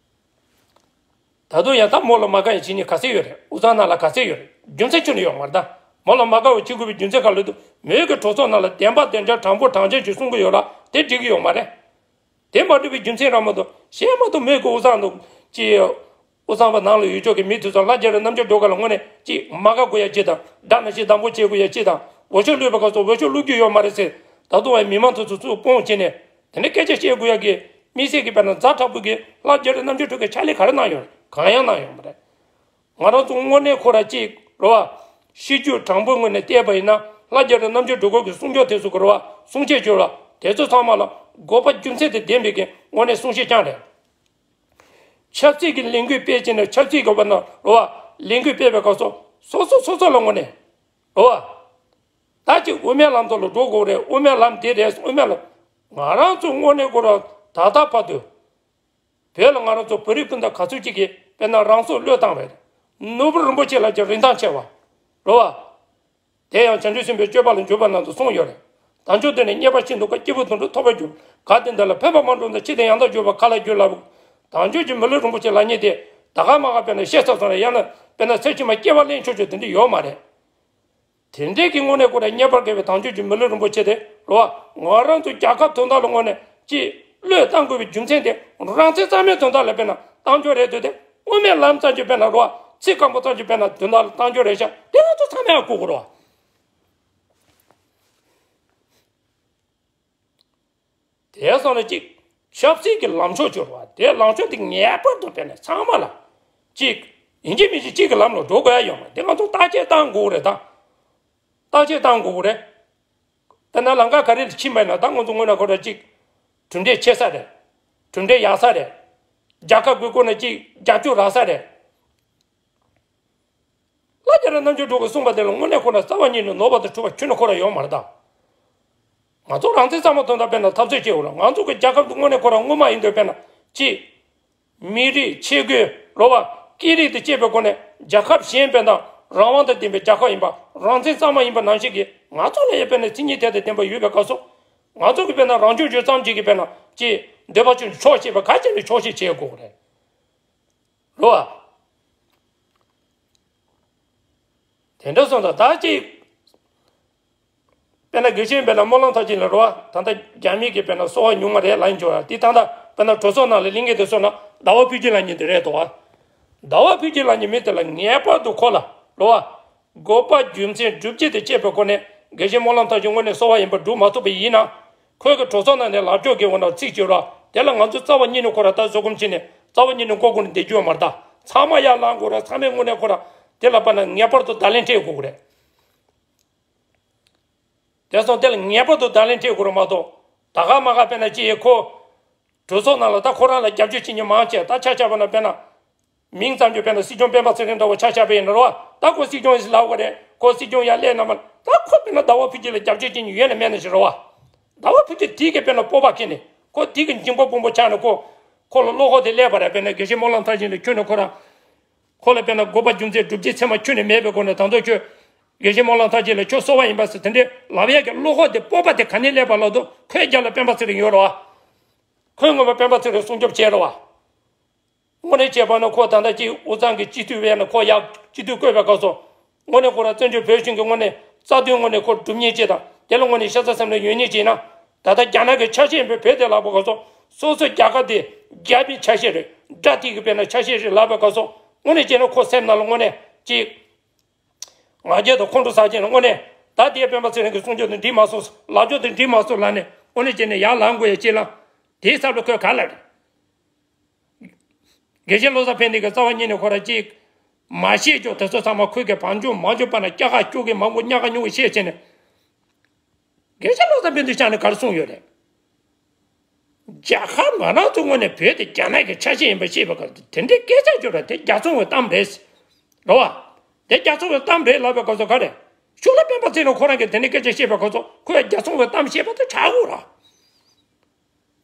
ད་དུང་ཡང་ད་མོ་ལ་མ་དགའ་ཡང་བྱེད་མཁན་ག་ཚད་ཡོད་རེད། དབུས་གཙང་ནང་ལ་ག་ཚད་ཡོད་རེད། རྒྱུ་མཚན་ཁྱོན་ནས་ཡོད་མ་རེད་ད། མོ་ལ་མ་དགའ་བ་བྱེད་དགོས་པའི་རྒྱུ་མཚན་ག་ལ་འདུག་མོས་ཀྱི་གྲོས་ཚོགས་ནང་ལ་བདེན་པ་བདེན་འཇགས་དྲང་པོ་དྲང་རྐྱང་ཅིག་གསུང་གི་ཡོད་ལ་དེ་འགྲིག་གི་ཡོད་མ་རེད། དེ་མ་འགྲིག་པའི་རྒྱུ་མཚན་རང་མ་གཏོགས་གཞན་མ་གཏོགས་མོས་ཀྱི་དབུས་གཙང་དུ་ཅི། དབུས་གཙང་པ་ནང་ལ་ཡོད་ཆོག་གི་མི་དེ་ཚོ་ལྷ་རྒྱ་རི་རྣམ་དཔྱོད་སྒྲོལ་དཀར་ལ་དངོས་གནས་ཅིག་མ་དགའ་དགོས་ཡ་ཅི་དང་དགྲ་ནང་བཞིན་སྡང་པོ་བྱེད་དགོས་ཡ་ཅི་དང་འོས་ཤོག་བླུགས་པའི་སྐབས་སུ་འོས་ཤོག་བླུགས་རྒྱུ་ཡོད་མ་རེད་ཟེར། ད་དུང་བའི་མི་མང་ཚོ་ཚོ་ཚུར་སྤོང་བྱས་ནས་དེ་འདྲ་སྐད་ཆ་བཤད་དགོས་ཡ་གི་དམིགས་བསལ་གྱི་དཔེར་ན་ཛ་དྲག་པོ་གི་ལྷ་རྒྱ་རི་རྣམ་དཔྱོད་སྒྲོལ་དཀར་ཕྱག་ལས་ག་རེ་གནང་ཡོད་རེད། གང་ཡང་གནང་ཡོད་མ་རེད། ང་རང་ཚོ་དངོས་གནས་ཁོ་ར་གཅིག་རེད་བ། ཤེས་རྒྱུ་དྲང་པོའི་ངོས་ནས་བལྟས་པ་ཡིན་ན་ལྷ་རྒྱ་རི་རྣམ་དཔྱོད་སྒྲོལ་དཀར་གྱི་གསུང་ཆོས་དེ་ཚོ་གི་རེད་བ། གསུང་ཆོས་བརྗོད་ལ་དེ་ཚོ་ཚང་མ་ལ་དགོས་པ་རྒྱུ་མཚན་དང་ལྡན་པའི་གི་དངོས་གནས་གསུང་བཤད་རྐྱང་རེད། ཆབ་སྲིད་ཀྱི་ལས་འགུལ་སྤེལ་བྱས་ནས་ཆབ་སྲིད་ཀྱི་བར་ན་རེད་བ། ལས་འགུལ་སྤེལ་བའི་སྐབས་སུ་སོ་སོ་སོ་སོ་ལ་དངོས་གནས་རེད་བ། ད་ཅིག་དབུ་མའི་ལམ་ཐོག་ལ་འགྲོ་དགོས་རེད། དབུ་མའི་ལམ་འདི་རེད། དབུ་མའི་ལམ་ང་རང་ཚོ་དངོས་གནས་ཁོ་ར་ད་ལྟ་བར་དུ། བོད་ལ་ང་རང་ཚོ་བོད་རིགས་སྤུན་ཟླ་ག་ཚོད་ཅིག་གིས་དཔེར་ན་རང་སྲོག་བློས་བཏང་བས། ནོར་བུ་རིན་པོ་ཆེ་ལ་ཀྱང་རིན་ཐང་ཆེ་བ། རེད་བ། དེ་ཡང་བྱང་ཆུབ་སེམས་དཔའི་སྤྱོད་པ་ལ་འཇུག་པ་རྣམས་སུ་གསུངས་ཡོད་རེད། དལ་འབྱོར་དེ་ནི་རྙེད་པར་ཤིན་ཏུ་དཀའ། སྐྱེས་བུ་དོན་གྲུབ་ཐོབ་པར་འགྱུར། གལ་ཏེ་འདི་ལ་ཕན་པ་མ་བསྒྲུབས་ན། ཕྱིས་དེ་ཡང་དག་འགྱུར་བ་ག་ལ་འགྱུར་ལབ། དལ་འབྱོར་གྱི་མི་ལུས་རིན་པོ་ཆེ་ལབ་མཁན་དེ་ད་ག་མ་ག་དཔེར་ན་བཤད་ཚར་སོང་རེད། ཡང་ན་དཔེར་ན་ཚེ་ཕྱི་མ་སྐྱེ་བ་ལེན་ཆོག་ཆོག་དེ་འདྲ་ཡོད་མ་རེད། དེ་འདྲའི་གི་དངོས་གནས་ཁོ་རང་རྙེད་པར་དཀའ་བའི་དལ་འབྱོར་གྱི་མི་ལུས་རིན་པོ་ཆེ་དེ་རེད་བ། ང་རང་ཚོ་རྒྱལ་ཁབ་དོན་དག་ལ་དངོས་གནས་ཅིག་བློས་བཏང་དགོས་པའི་རྒྱུ་མཚན་དེ་རང་བཙན་གཙང་མའི་དོན་དག་ལ་དཔེར་ན་བཏང་ཆོག་རེད་འདུག་སྟེ། དབུ་མའི་ལམ་ཙམ་གྱི་དཔེར་ན་རེད་བ། ཚིག་སྐམ་པོ་ཙམ་གྱི་དཔེར་ན་དོན་དག་ལ་བཏང་ཆོག་རེད་ཤག་དེ་ང་ཚོ་ཚང་མས་ཧ་གོ་དགོས་རེད་བ། དེ་སོང་ནས་གཅིག་ཆབ་སྲིད་ཀྱི་ལངས་ཕྱོགས་སྦྱོར་བ་དེ་ལངས་ཕྱོགས་དེ་ངེས་པར་དུ་དཔེར་ན་ཚང་མ་ལ་གཅིག་ཡིན་གཅིག་མིན་གཅིག་གཅིག་གི་ལམ་ལ་འགྲོ་དགོས་ཡ་ཡོད་མ་རེད། དེ་ང་ཚོ་བརྟག་དཔྱད་བཏང་དགོས་རེད་ད། བརྟག་དཔྱད་བཏང་དགོས་རེད། དཔེར་ན་ལམ་ཁ་ག་རེ་ལ་ཕྱིན་པ་ཡིན་ན་ད་ང་ཚོ་དངོས་གནས་ཁོ་རང་གཅིག་གྲུབ་འབྲས་ཆེ་ས་རེད། གྲུབ་འབྲས་ཡག་ས་རེད། རྒྱལ་ཁབ་ཀྱི་སྐོར་ནས་གཅིག་རྒྱབ་སྐྱོར་རག་ས་རེད། ལྷ་རྒྱ་རི་རྣམ་དཔྱོད་གྲུབ་ཀྱིས་གསུངས་པ་དེ་ལ་དངོས་གནས་ཁོ་ན་རྩ་བ་ཉིད་ནས་ནོར་བ་དང་འཁྲུལ་བ་ཁྱོན་ནས་ཁོ་ར་ཡོད་མ་རེད་ད། ང་ཚོ་རང་བཙན་གཙང་མ་དོན་དག་དཔེར་ན་འཐབ་རྩོད་བྱེད་འོ་ལ་ང་ཚོ་གི་རྒྱལ་ཁབ་ཏུ་དངོས་གནས་ཁོ་ར་སྔོན་མ་ཡིན་དུས་དཔེར་ན་ཅི། མི་རིགས་ཆས་གོས་རོ་བ་སྐད་རིགས་དང་བཅས་པའི་སྒོ་ནས་རྒྱལ་ཁབ་གཞན་དཔེར་ན་རང་དབང་དང་ལྡན་པའི་རྒྱལ་ཁབ་ཡིན་པ་རང་བཙན་གཙང་མ་ཡིན་པ་ནང་བཞིན་གྱི་ང་ཚོ་ལ་ཡང་དཔེར་ན་མཚན་ཉིད་དེ་དང་ལྡན་པ་ཡོད་པའི་སྐབས་སུ་ང་ཚོ་གི་དཔེར་ན་རང་སྐྱོང་བརྗོད་ཙམ་ཅིག་གི་དཔེར་ན་ཅི་འདོད་པ་ཆོག་ཆོག་ཤེས་པ་ག་ཅི་ནས་ཆོག་ཤེས་བྱེད་དགོས་རེད། རོ། དེ་འདྲ་སོང་ཙང་ད་ཅིག་དཔེར་ན་དགེ་བཤེས་དཔེར་ན་སྨོན་ལམ་མཐར་ཕྱིན་ལ་རོ། ད་ལྟ་རྒྱ་མི་གི་དཔེར་ན་གསོ་བ་ཉུང་མ་རེད་ལབ་ཡིན་ཆོག་ཡ་དེ་ད་ལྟ་དཔེར་ན་གྲོས་ཚོགས་ནང་ལ་གླེང་མཁན་དེ་སོང་ན་ཟླ་བ་ཕུན་སྐྱིད་ལབ་མཁན་དེ་རེད་དོ། ཟླ་བ་ཕུན་སྐྱིད་ལབ་མཁན་མི་དེ་ལ་ངེས་པར་དུ་ཁོ་ལ་རོ། དགོས་པ་རྒྱུ་མཚན་སྒྲུབ་བྱེད་དང་བཅས་པའི་སྒོ་ནས་དགེ་བཤེས་སྨོན་ལམ་མཐར་ཕྱིན་དངོས་གནས་གསོ་བ་ཡིན་པ་སྒྲུབ་མ་ཐུབ་པ་ཡིན་ན། ཁོས་ཀྱི་གྲོས་ཚོགས་ནང་ནས་ལབ་ཕྱོགས་ཀྱི་འོ་ན་ཚིག་བརྗོད་ར་དེ་ལ་ང་ཚོས་རྩ་བ་ཉིད་ནས་ཁོ་ར་ད་བཟོད་སྒོམ་བྱས་ནས་རྩ་བ་ཉིད་ནས་མགོ་སྒུར་ནས་བསྡད་རྒྱུ་ཡོད་མ་རེད་ད། ཚང་མ་ཡར་ལངས་དགོས་ར་ཚང་མས་དངོས་གནས་ཁོ་ར་དེ་ལ་དཔེར་ན་ངེས་པར་དུ་བརྡ་ལན་སྤྲད་དགོས་ཀྱི་རེད། དེ་སོང་དེ་ལ་ངེས་པར་དུ་བརྡ་ལན་སྤྲད་དགོས་རེད་མ་གཏོགས་ད་ག་མ་ག་དཔེར་ན་ཅི་ཡེ་ཁོ། གྲོས་ཚོགས་ནང་ལ་ད་ཁོ་རང་ལ་རྒྱབ་སྐྱོར་བྱེད་མཁན་མང་ཆེ་ད་ཆ་ཆ་བ་ན་དཔེར་ན། མིང་ཙམ་གྱི་དཔེར་ན་སྲིད་སྐྱོང་སྤེན་པ་ཚེ་རིང་འདྲ་བོ་ཆ་བཞག་པ་ཡིན་ན་རོ། ད་ཁོ་སྲིད་སྐྱོང་ཡིན་ཟེར་ལབ་པ་རེད། ཁོ་སྲིད་སྐྱོང་ཡར་སླེབས་ན་མ་ད་ཁོ་དཔེར་ན་ཟླ་བ་ཕུན་སྐྱིད་ལ་རྒྱབ་སྐྱོར་བྱེད་མཁན་ཡོད་ན་མེད་ན་ཞིག་རོ། ཟླ་བ་ཕུན་སྐྱིད་དེ་གི་དཔེར་ན་སྤོབས་པ་ཁེངས་ནས་ཁོ་དེ་གི་འཇིང་པ་སྤུངས་པོ་ཆགས་ནས་ཁོ་ཁོ་ལ་བློ་ཁོག་དེ་སླེབས་པ་རེད། དཔེར་ན་དགེ་བཤེས་སྨོན་ལམ་མཐར་ཕྱིན་ལ་ཁྱོད་ནས་ཁོ་རང་ཁོ་ལ་དཔེར་ན་དགོས་པ་རྒྱུ་མཚན་སྒྲུབ་བྱེད་ཚད་མ་ཁྱོན་ནས་མེད་པའི་སྒོ་ནས་ད་དུང་ཁྱོད་དགེ་བཤེས་སྨོན་ལམ་མཐར་ཕྱིན་ལ་ཁྱོད་གསོ་བ་ཡིན་པ་ཟེར་དེ་འདྲའི་ལབ་ཡས་ཀྱི་བློ་ཁོག་དེ་སྤོབས་པ་དེ་ག་ནས་སླེབས་པ་ལབ་དུས་ཁོའི་རྒྱབ་ལ་སྤེན་པ་ཚེ་རིང་ཡོད་རེད་བ། ཁོས་ངོ་མ་སྤེན་པ་ཚེ་རིང་སྲུང་སྐྱོབ་བྱས་རེད་བ། དངོས་གནས་བྱས་པ་ན་ཁོ་ད་ལྟ་ཅིག་དབུས་གཙང་གི་སྤྱི་འཐུས་བས་ན་ཁོ་ཡག་སྤྱི་འཐུས་བསྐོས་པའི་སྐབས་སུ། དངོས་གནས་ཁོ་ར་བཙན་བྱོལ་བོད་གཞུང་གི་དངོས་གནས་རྩ་དོན་དངོས་གནས་ཁོ་སྒྲུབ་མཁན་ཅིག་དང་དེ་ལ་དངོས་གནས་ཤ་ཚ་སེམས་ལ་ཡོད་མཁན་ཅིག་ཡིན་ན། ད་ལྟ་རྒྱ་ནག་གི་ཆ་ཤས་ཡིན་པའི་བོད་དེ་ལབ་པའི་སྐབས་སུ་སོ་སོའི་རྒྱལ་ཁབ་དེ་རྒྱ་མིའི་ཆ་ཤས་རེད། དགྲ་ཐིག་གི་དཔེར་ན་ཆ་ཤས་རེད་ལབ་པའི་སྐབས་སུ་དངོས་གནས་བྱས་ན་ཁོ་སེམས་ནང་ལ་དངོས་གནས་ཅིག་ང་རྒྱལ་དང་ཁོང་ཁྲོ་ཟ་བྱས་ན་དངོས་གནས་ད་དེ་སྤེན་པ་ཚེ་རིང་གི་གསུང་ཆོས་དེ་འགྲིག་མ་སོང་ལབ་ཕྱོགས་དེ་འགྲིག་མ་སོང་ལབ་ནས་དངོས་གནས་བྱས་ན་ཡར་ལངས་དགོས་ཡ་ཅིག་ལ། དེའི་ཚབ་ལ་ཁོས་ག་ལབ་རེད། དགེ་བཤེས་བློ་བཟང་ཕན་བདེ་གི་རྩ་བ་ཉིད་ནས་ཁོ་རང་ཅིག་མ་ཤེས་ཀྱོག་དེ་ཚོ་ཚང་མ་ཁོས་གི་བང་ཆུང་མང་ཆུང་པ་ན་སྐྱ་ཁ་སྐྱོ་གི་མང་པོ་ཉག་ག་ཉུང་གི་བཤད་བྱས་ནས། དགེ་བཤེས་བློ་བཟང་ཕན་བདེ་ཅག་ནས་ག་རེ་གསུངས་ཡོད་རེད། རྒྱལ་ཁབ་ང་རང་ཚོ་ངོས་ནས་བོད་དེ་རྒྱ་ནག་གི་ཆ་ཤས་ཡིན་པ་ཤེས་པ་ག་དེ་འདྲའི་སྐད་ཆ་བརྗོད་ར་དེ་རྒྱ་ཚོང་བའི་གཏམ་རེད། རེད་བ། དེ་རྒྱ་ཚོང་བའི་གཏམ་རེད་ལབ་པའི་སྐབས་སུ་ག་རེ། ཤུགས་ལ་སྤེན་པ་ཚེ་རིང་ཁོ་རང་གིས་དེ་འདྲའི་སྐད་ཆ་བཤད་པའི་སྐབས་སུ་ཁོས་རྒྱ་ཚོང་བའི་གཏམ་བཤད་པ་དེ་ཆགས་དགོས་ར།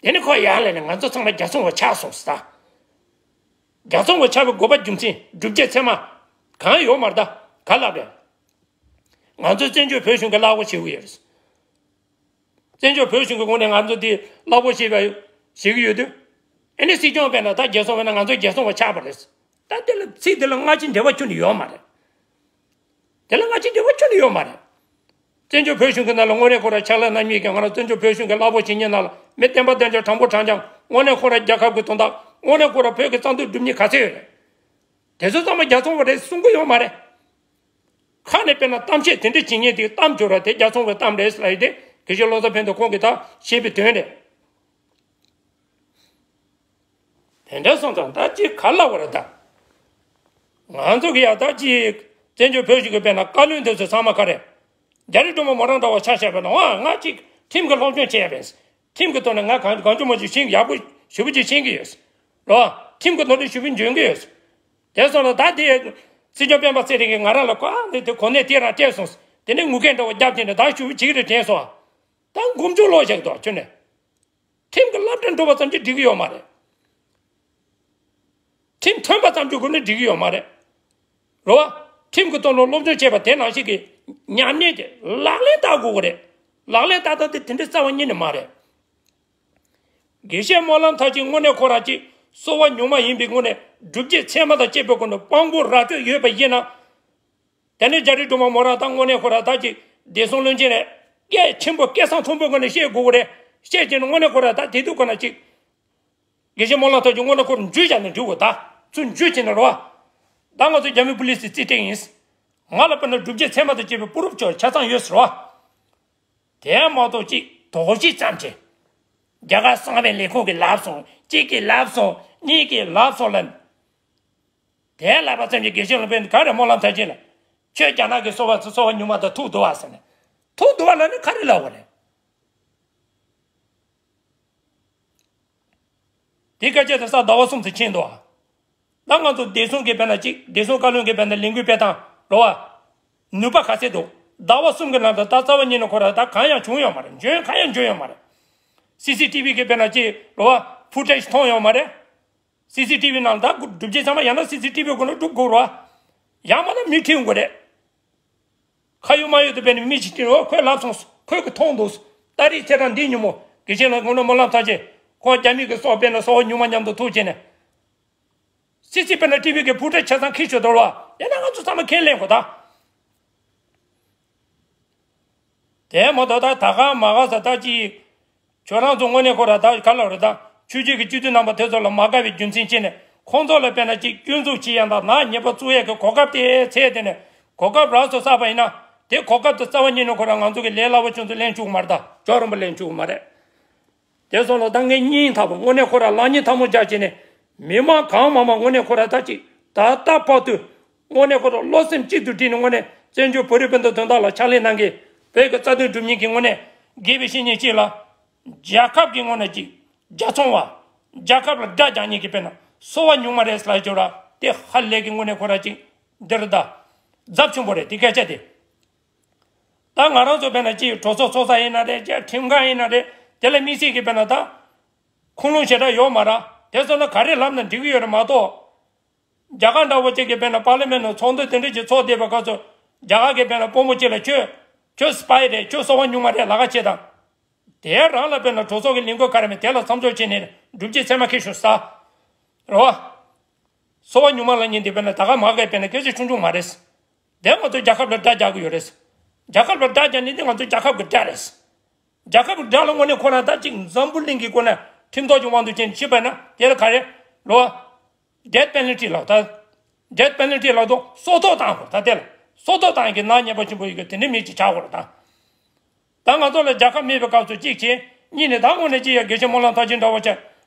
དེ་ནི་ཁོ་ཡར་ལ་ནས་ང་ཚོ་ཚང་མ་རྒྱ་ཚོང་བ་ཆགས་སོང་ཟེར། རྒྱ་ཚོང་བ་ཆགས་པའི་དགོས་པ་རྒྱུ་མཚན་སྒྲུབ་བྱེད་ཚད་མ་གང་ཡོད་མ་རེད་ད། ག་ལབ་རེད། ང་ཚོའི་བཙན་བྱོལ་བོད་གཞུང་གི་གླ་པོ་བྱེད་ཀྱི་ཡོད་རེད། བཙན་བྱོལ་བོད་གཞུང་གི་ངོས་ནས་ང་ཚོ་འདི་གླ་པོ་བྱེད་པ་བྱེད་ཀྱི་ཡོད་དུས། ཨ་ནི་སྲིད་སྐྱོང་དཔེར་ན་ད་རྒྱལ་སྲུང་བས་ན་ང་ཚོ་རྒྱལ་སྲུང་བ་ཆགས་པ་རེད། ད་དེ་ལ་ཚིག་དེ་ལ་སྔ་ཕྱི་འབྲེལ་བ་ཁྱོན་ནས་ཡོད་མ་རེད། དེ་ལ་སྔ་ཕྱི་འབྲེལ་བ་ཁྱོན་ནས་ཡོད་མ་རེད། བཙན་བྱོལ་བོད་གཞུང་གི་ནང་ལ་དངོས་གནས་ཁོ་ར་ཕྱག་ལས་གནང་མཁན་གྱི་ང་རང་བཙན་བྱོལ་བོད་གཞུང་གི་གླ་པོ་བྱེད་མཁན་ནང་ལ་མི་བསྟན་པ་བསྟན་འཇགས་དྲང་པོ་དྲང་རྐྱང་དངོས་གནས་ཁོ་ར་རྒྱལ་ཁབ་ཀྱི་དོན་དག་དངོས་གནས་ཁོ་ར་བོད་ཀྱི་རྩ་དོན་སྒྲུབ་མཁན་ག་ཚད་ཡོད་རེད། དེ་ཚོ་ཚང་མ་རྒྱ་ཚོང་བ་རེད་གསུང་གི་ཡོད་མ་རེད། ཁ་ནས་དཔེར་ན་གཏམ་བཤད་དེ་འདྲ་བྱེད་མཁན་དེ་གཏམ་བརྗོད་ར་དེ་རྒྱ་ཚོང་བའི་གཏམ་རེད་ཟེར་ལབ་ཡོད་དེ་དགེ་བཤེས་བློ་བཟང་ཕན་བདེ་ཁོང་གིས་ད་བཤད་པའི་དོན་རེད། དེ་འདྲ་སོང་ཙང་ད་ཅིག་ག་ལབ་དགོས་རེད་ད། ང་ཚོ་གི་ཡ་ད་ཅིག་བཙན་བྱོལ་བོད་གཞུང་གི་དཔེར་ན་བཀའ་བློན་དེ་ཚོ་ཚང་མ་ག་རེ། རྒྱ་རིགས་སྒྲོལ་མ་མོ་རང་འདྲ་བ་ཆ་བཞག་པ་ན་ཨ་ང་ཅིག་ཁྲིམས་ཀྱི་སློབ་སྦྱོང་བྱས་ཡ་པས། ཁྲིམས་ཀྱི་ཐོག་ནས་ང་གང་གང་བྱུང་མ་བྱུང་ཤེས་ཀྱི་ཡག་པོ་ཞེ་པོ་ཅིག་ཤེས་ཀྱི་ཡོད། རོ། ཁྲིམས་ཀྱི་ནོར་འཁྲུལ་ཞེ་པོ་འཇོན་གྱི་ཡོད། དེ་སོང་ལ་ད་དེ་སྲིད་སྐྱོང་སྤེན་པ་ཚེ་རིང་གིས་ང་རང་ལ་ཁོ་ཨ་འདི་དེ་གོ་གནས་དེ་རང་སྤྲད་སོང་། དེ་ནས་ངུ་སྐད་འདྲ་བ་བརྒྱབ་བྱས་ནས་ད་ཞེ་པོ་ཅིག་རེ་དྲན་སོང་། ད་མགོ་མཇུག་ལོག་བཞག་འདུག་ཁྱོད་ནས། ཁྲིམས་ཀྱི་སློབ་གྲྭ་འགྲོ་བ་ཙམ་གྱིས་འགྲིག་གི་ཡོད་མ་རེད། ཁྲིམས་ཐོན་པ་ཙམ་གྱི་སྒོ་ནས་འགྲིག་གི་ཡོད་མ་རེད། རེད་བ། ཁྲིམས་ཀྱི་ཐོག་ནས་སློབ་སྦྱོང་བྱས་པ་དེ་ནང་བཞིན་གྱི་ཉམས་ཉེས་དེ་ལག་ལེན་བསྟར་དགོས་ཀྱི་རེད། ལག་ལེན་བསྟར་སྟངས་དེ་དེ་འདྲའི་རྩ་བ་ཉིད་ནས་མ་རེད། དགེ་བཤེས་སྨོན་ལམ་མཐར་ཕྱིན་དངོས་གནས་ཁོ་རང་གཅིག་གསོ་བ་ཉུང་མ་ཡིན་པའི་ངོས་ནས་སྒྲུབ་བྱེད་ཚད་མ་དང་བཅས་པའི་སྒོ་ནས་དཔང་པོ་ར་སྤྲོད་ཡོད་པ་ཡིན་ན། དེ་ནས་རྒྱ་རིགས་སྒྲོལ་མ་མོ་རང་དང་དངོས་གནས་ཁོ་རང་ད་ཅིག་བདེ་སྲུང་བློན་ཆེན་རེད། སྐད་ཆེན་པོ་སྐད་གསང་མཐོན་པོའི་སྒོ་ནས་བཤད་དགོས་ཀྱི་རེད། བཤད་ཀྱི་ནི་དངོས་གནས་ཁོ་རང་ད་དེ་དུས་ཁོ་ན་ཅིག་དགེ་བཤེས་སྨོན་ལམ་མཐར་ཕྱིན་དངོས་གནས་ཁོ་རང་འཇུས་བཞག་ནས་འགྲིག་གོ་ད། ཚུར་འཇུས་བྱས་ནས་རོ། ད་ང་ཚོ་རྒྱ་མི་པུ་ལིས་སི་རྩིས་སྤྲད་ཡིན། ང་ལ་དཔེར་ན་སྒྲུབ་བྱེད་ཚད་མ་དང་བཅས་པའི་པུ་རུབ་ཆོག་ཆ་ཚང་ཡོད་ཟེར་བ། དེ་མ་གཏོགས་ཅིག་དོགས་གཞི་ཙམ་གྱིས། རྒྱ་གར་གསང་བའི་ལས་ཁུངས་ཀྱིས་ལབ་སོང་། གཅིག་གིས་ལབ་སོང་། གཉིས་ཀྱིས་ལབ་སོང་ལབ། དེ་ལབ་པ་ཙམ་གྱིས་དགེ་བཤེས་ལུང་པའི་ག་རེ་སྨོན་ལམ་མཐར་ཕྱིན་ལ། ཁྱོད་རྒྱ་ནག་གི་སོ་པ་ཚོ་སོ་པ་ཉུང་མ་དང་ཐུག་འདུག་བ་ཟེར་ནས། ཐུག་འདུག་བ་ལབ་ནས་ག་རེ་ལབ་དགོས་རེད། དེ་སྐད་ཆ་དེ་ས་ཟླ་བ་གསུམ་ཙམ་ཕྱིན་འདུག་བ། ད་ང་ཚོ་བདེ་སྲུང་གི་དཔེར་ན་གཅིག་བདེ་སྲུང་བཀའ་བློན་གྱི་དཔེར་ན་ལས་འགུལ་སྤེལ་སྟངས་རོ་བ། ནུས་པ་ག་ཚད་འདུག་ཟླ་བ་གསུམ་གྱི་ནང་དུ་ད་རྩ་བ་ཉིད་ནས་ཁོ་ར་ད་གང་ཡང་བྱུང་ཡོད་མ་རེད། འཇོན་གང་ཡང་འཇོན་ཡོད་མ་རེད། སི་སི་ཊི་ཝི་གི་དཔེར་ན་གཅིག་རོ་བ་ཕུ་ཊེ་ཇི་མཐོང་ཡོད་མ་རེད། སི་སི་ཊི་ཝི་ནང་ད་སྒྲུབ་བྱེད་ཚང་མ་ཡང་ན་སི་སི་ཊི་ཝི་སྒོ་ནས་སྒྲུབ་དགོས་རོ། ཡང་མ་ན་མི་ཁྲིད་དགོས་རེད། ཁ་ཡོད་མ་ཡོད་དུ་བས་ནས་མི་ཞིག་ཁྲིད་རོ། ཁོས་ལབ་སོང་། ཁོས་གི་མཐོང་འདུག་ད་རེས་ཚེ་རང་འདི་ཉིན་མོ་དགེ་བཤེས་ལགས་ངོ་ནས་སྨོན་ལམ་མཐར་ཕྱིན། ཁོང་རྒྱ་མི་གི་སོག་དཔེར་ན་སོག་ཉུང་མ་མཉམ་དུ་ཐུག་བྱས་ནས། སི་སི་དཔེར་ན་ཊི་ཝི་གི་ཕུ་ཊེ་ཇི་ཆ་ཚང་ཁྱེར་ཤོག་དོར་བ། ཡང་ན་ང་ཚོ་ཚང་མ་ཁས་ལེན་དགོས་ད། དེ་མ་གཏོགས་ད་ད་ག་མ་ག་ས་ད་ཅི། ཁྱོད་རང་ཚོ་དངོས་གནས་ཁོ་ར་ད་ག་ལ་རེད་ད། ཆོས་བརྒྱུད་ཀྱི་སྤྱི་འཐུས་རྣམ་པ་དེ་ཚོ་ལ་མ་དགའ་བའི་རྒྱུ་མཚན་བྱས་ནས་ཁོང་ཚོ་ལ་དཔེར་ན་ཅིག་སྐྱོན་འཛུགས་བྱེད་ཡ་དང་ནག་ཉེས་པ་བཙུགས་ཡ་གི་གོ་སྐབས་དེ་ཚད་དེ་ནས་གོ་སྐབས་རག་སོང་བསགས་པ་ཡིན་ན་དེ་གོ་སྐབས་དེ་རྩ་བ་ཉིད་ནས་ཁོ་ར་ང་ཚོ་གི་ལས་སླ་པོ་ཆུང་ཚོ་ལེན་ཆོག་གི་མ་རེད་ད། ཅོག་རོང་པ་ལེན་ཆོག་གི་མ་རེད། དེ་སོང་ལ་ད་ངས་སྙིང་ཐག་པ་དངོས་གནས་ཁོ་ར་ལག་གཉིས་ཐལ་མོ་སྦྱར་བྱས་ནས་མི་མང་གང་མང་མང་དངོས་གནས་ཁོ་ར་ད་ཅིག་ད་ལྟ་བར་དུ་དངོས་གནས་ཁོ་ར་བློ་སེམས་གཅིག་ཏུ་བསྒྲིལ་ནས་དངོས་གནས་བཙན་བྱོལ་བོད་རིགས་སྤུན་ཟླ་དོན་དག་ལ་ཕྱག་ལས་གནང་མཁན་བོད་ཀྱི་རྩ་དོན་སྒྲུབ་མཁན་གྱི་དངོས་གནས་དགེ་བའི་བཤེས་གཉེན་གཅིག་ལ། རྒྱལ་ཁབ་ཀྱི་ངོས་ནས་ཅིག་རྒྱ་ཚོང་བ། རྒྱལ་ཁབ་ལ་དགྲ་རྒྱག་མཁན་གྱི་དཔེར་ན་སོ་པ་ཉུང་མ་རེད་ལབ་ཡོད་ར། དེ་ཧ་ལས་ཀྱི་དངོས་གནས་ཁོ་ར་ཅིག་འདིར་ད་ཚབས་ཆེན་པོ་རེད་དེ་སྐད་ཆ་དེ། ད་ང་རང་ཚོ་དཔེར་ན་ཅིག་གྲོས་ཚོགས་ཚོགས་ས་ཡིན་ན་རེད། ཅིག་ཁྲིམས་ཁང་ཡིན་ན་རེད། དེ་ལ་དམིགས་བསལ་གྱི་དཔེར་ན་ད་ཁུངས་ལུང་ཞེ་དྲག་ཡོད་མ་ར། དེ་ཚོ་ན་ག་རེ་ལབ་ན་འགྲིག་གི་ཡོད་རེད་མ་གཏོགས། རྒྱ་གར་འདྲ་བོ་ཅིག་གི་དཔེར་ན་པར་ལི་མེན་ནང་ཚོགས་འདུ་དེ་འདྲ་ཅིག་ཚོགས་བསྡད་པའི་སྐབས་སུ་རྒྱ་གར་གྱི་དཔེར་ན་དཔོན་པོ་ཅིག་ལ་ཁྱོད་ཁྱོད་སི་པའི་རེད། ཁྱོད་སོ་པ་ཉུང་མ་རེད་ལབ་ཁ་བྱེད་དང་། དེ་རང་ལ་དཔེར་ན་གྲོས་ཚོགས་ཀྱི་ལས་འགུལ་ག་རེ་མེད་དེ་ལ་མཚམས་འཇོག་བྱས་ནས་སྒྲུབ་བྱེད་ཚད་མ་ཁྱེར་ཤོག་ཟེར། རེད་བ། སོ་པ་ཉུང་མ་ལབ་མཁན་དེ་དཔེར་ན་ད་ག་མ་ག་དཔེར་ན་སྐད་ཆ་ཆུང་ཆུང་མ་རེད། དེ་མ་གཏོགས་རྒྱལ་ཁབ་ལ་དགྲ་རྒྱག་གི་ཡོད་རེད། རྒྱལ་ཁབ་ལ་དགྲ་རྒྱག་ནི་དེ་ང་ཚོ་རྒྱལ་ཁབ་ཀྱི་དགྲ་རེད། རྒྱལ་ཁབ་ཀྱི་དགྲ་ལ་དངོས་གནས་ཁོ་རང་ད་ཅིག་འཛམ་བུ་གླིང་གི་སྒོ་ནས་ཁྲིམས་ཐོག་གི་དབང་དུ་བྱས་ནས་ཕྱིན་པ་ན་དེ་ལ་ག་རེ། རེད་བ། death penalty ལབ་ད། death penalty ལབ་དུས་སྲོག་ཐོག་བཏང་དགོས་ད་དེ་ལ། སྲོག་ཐོག་བཏང་གི་ནག་ཉེས་པ་ཆེན་པོ་ཡོད་གི་དེ་འདྲའི་མི་ཅིག་ཆགས་དགོས་རེད་ད། ད་ང་ཚོ་ལ་རྒྱལ་ཁབ་མེད་པའི་སྐབས་སུ་གཅིག་བྱས། གཉིས་ནས་ད་དངོས་གནས་ཅི་ཡ་དགེ་བཤེས་སྨོན་ལམ་མཐར་ཕྱིན་འདྲ་བོ་ཅན།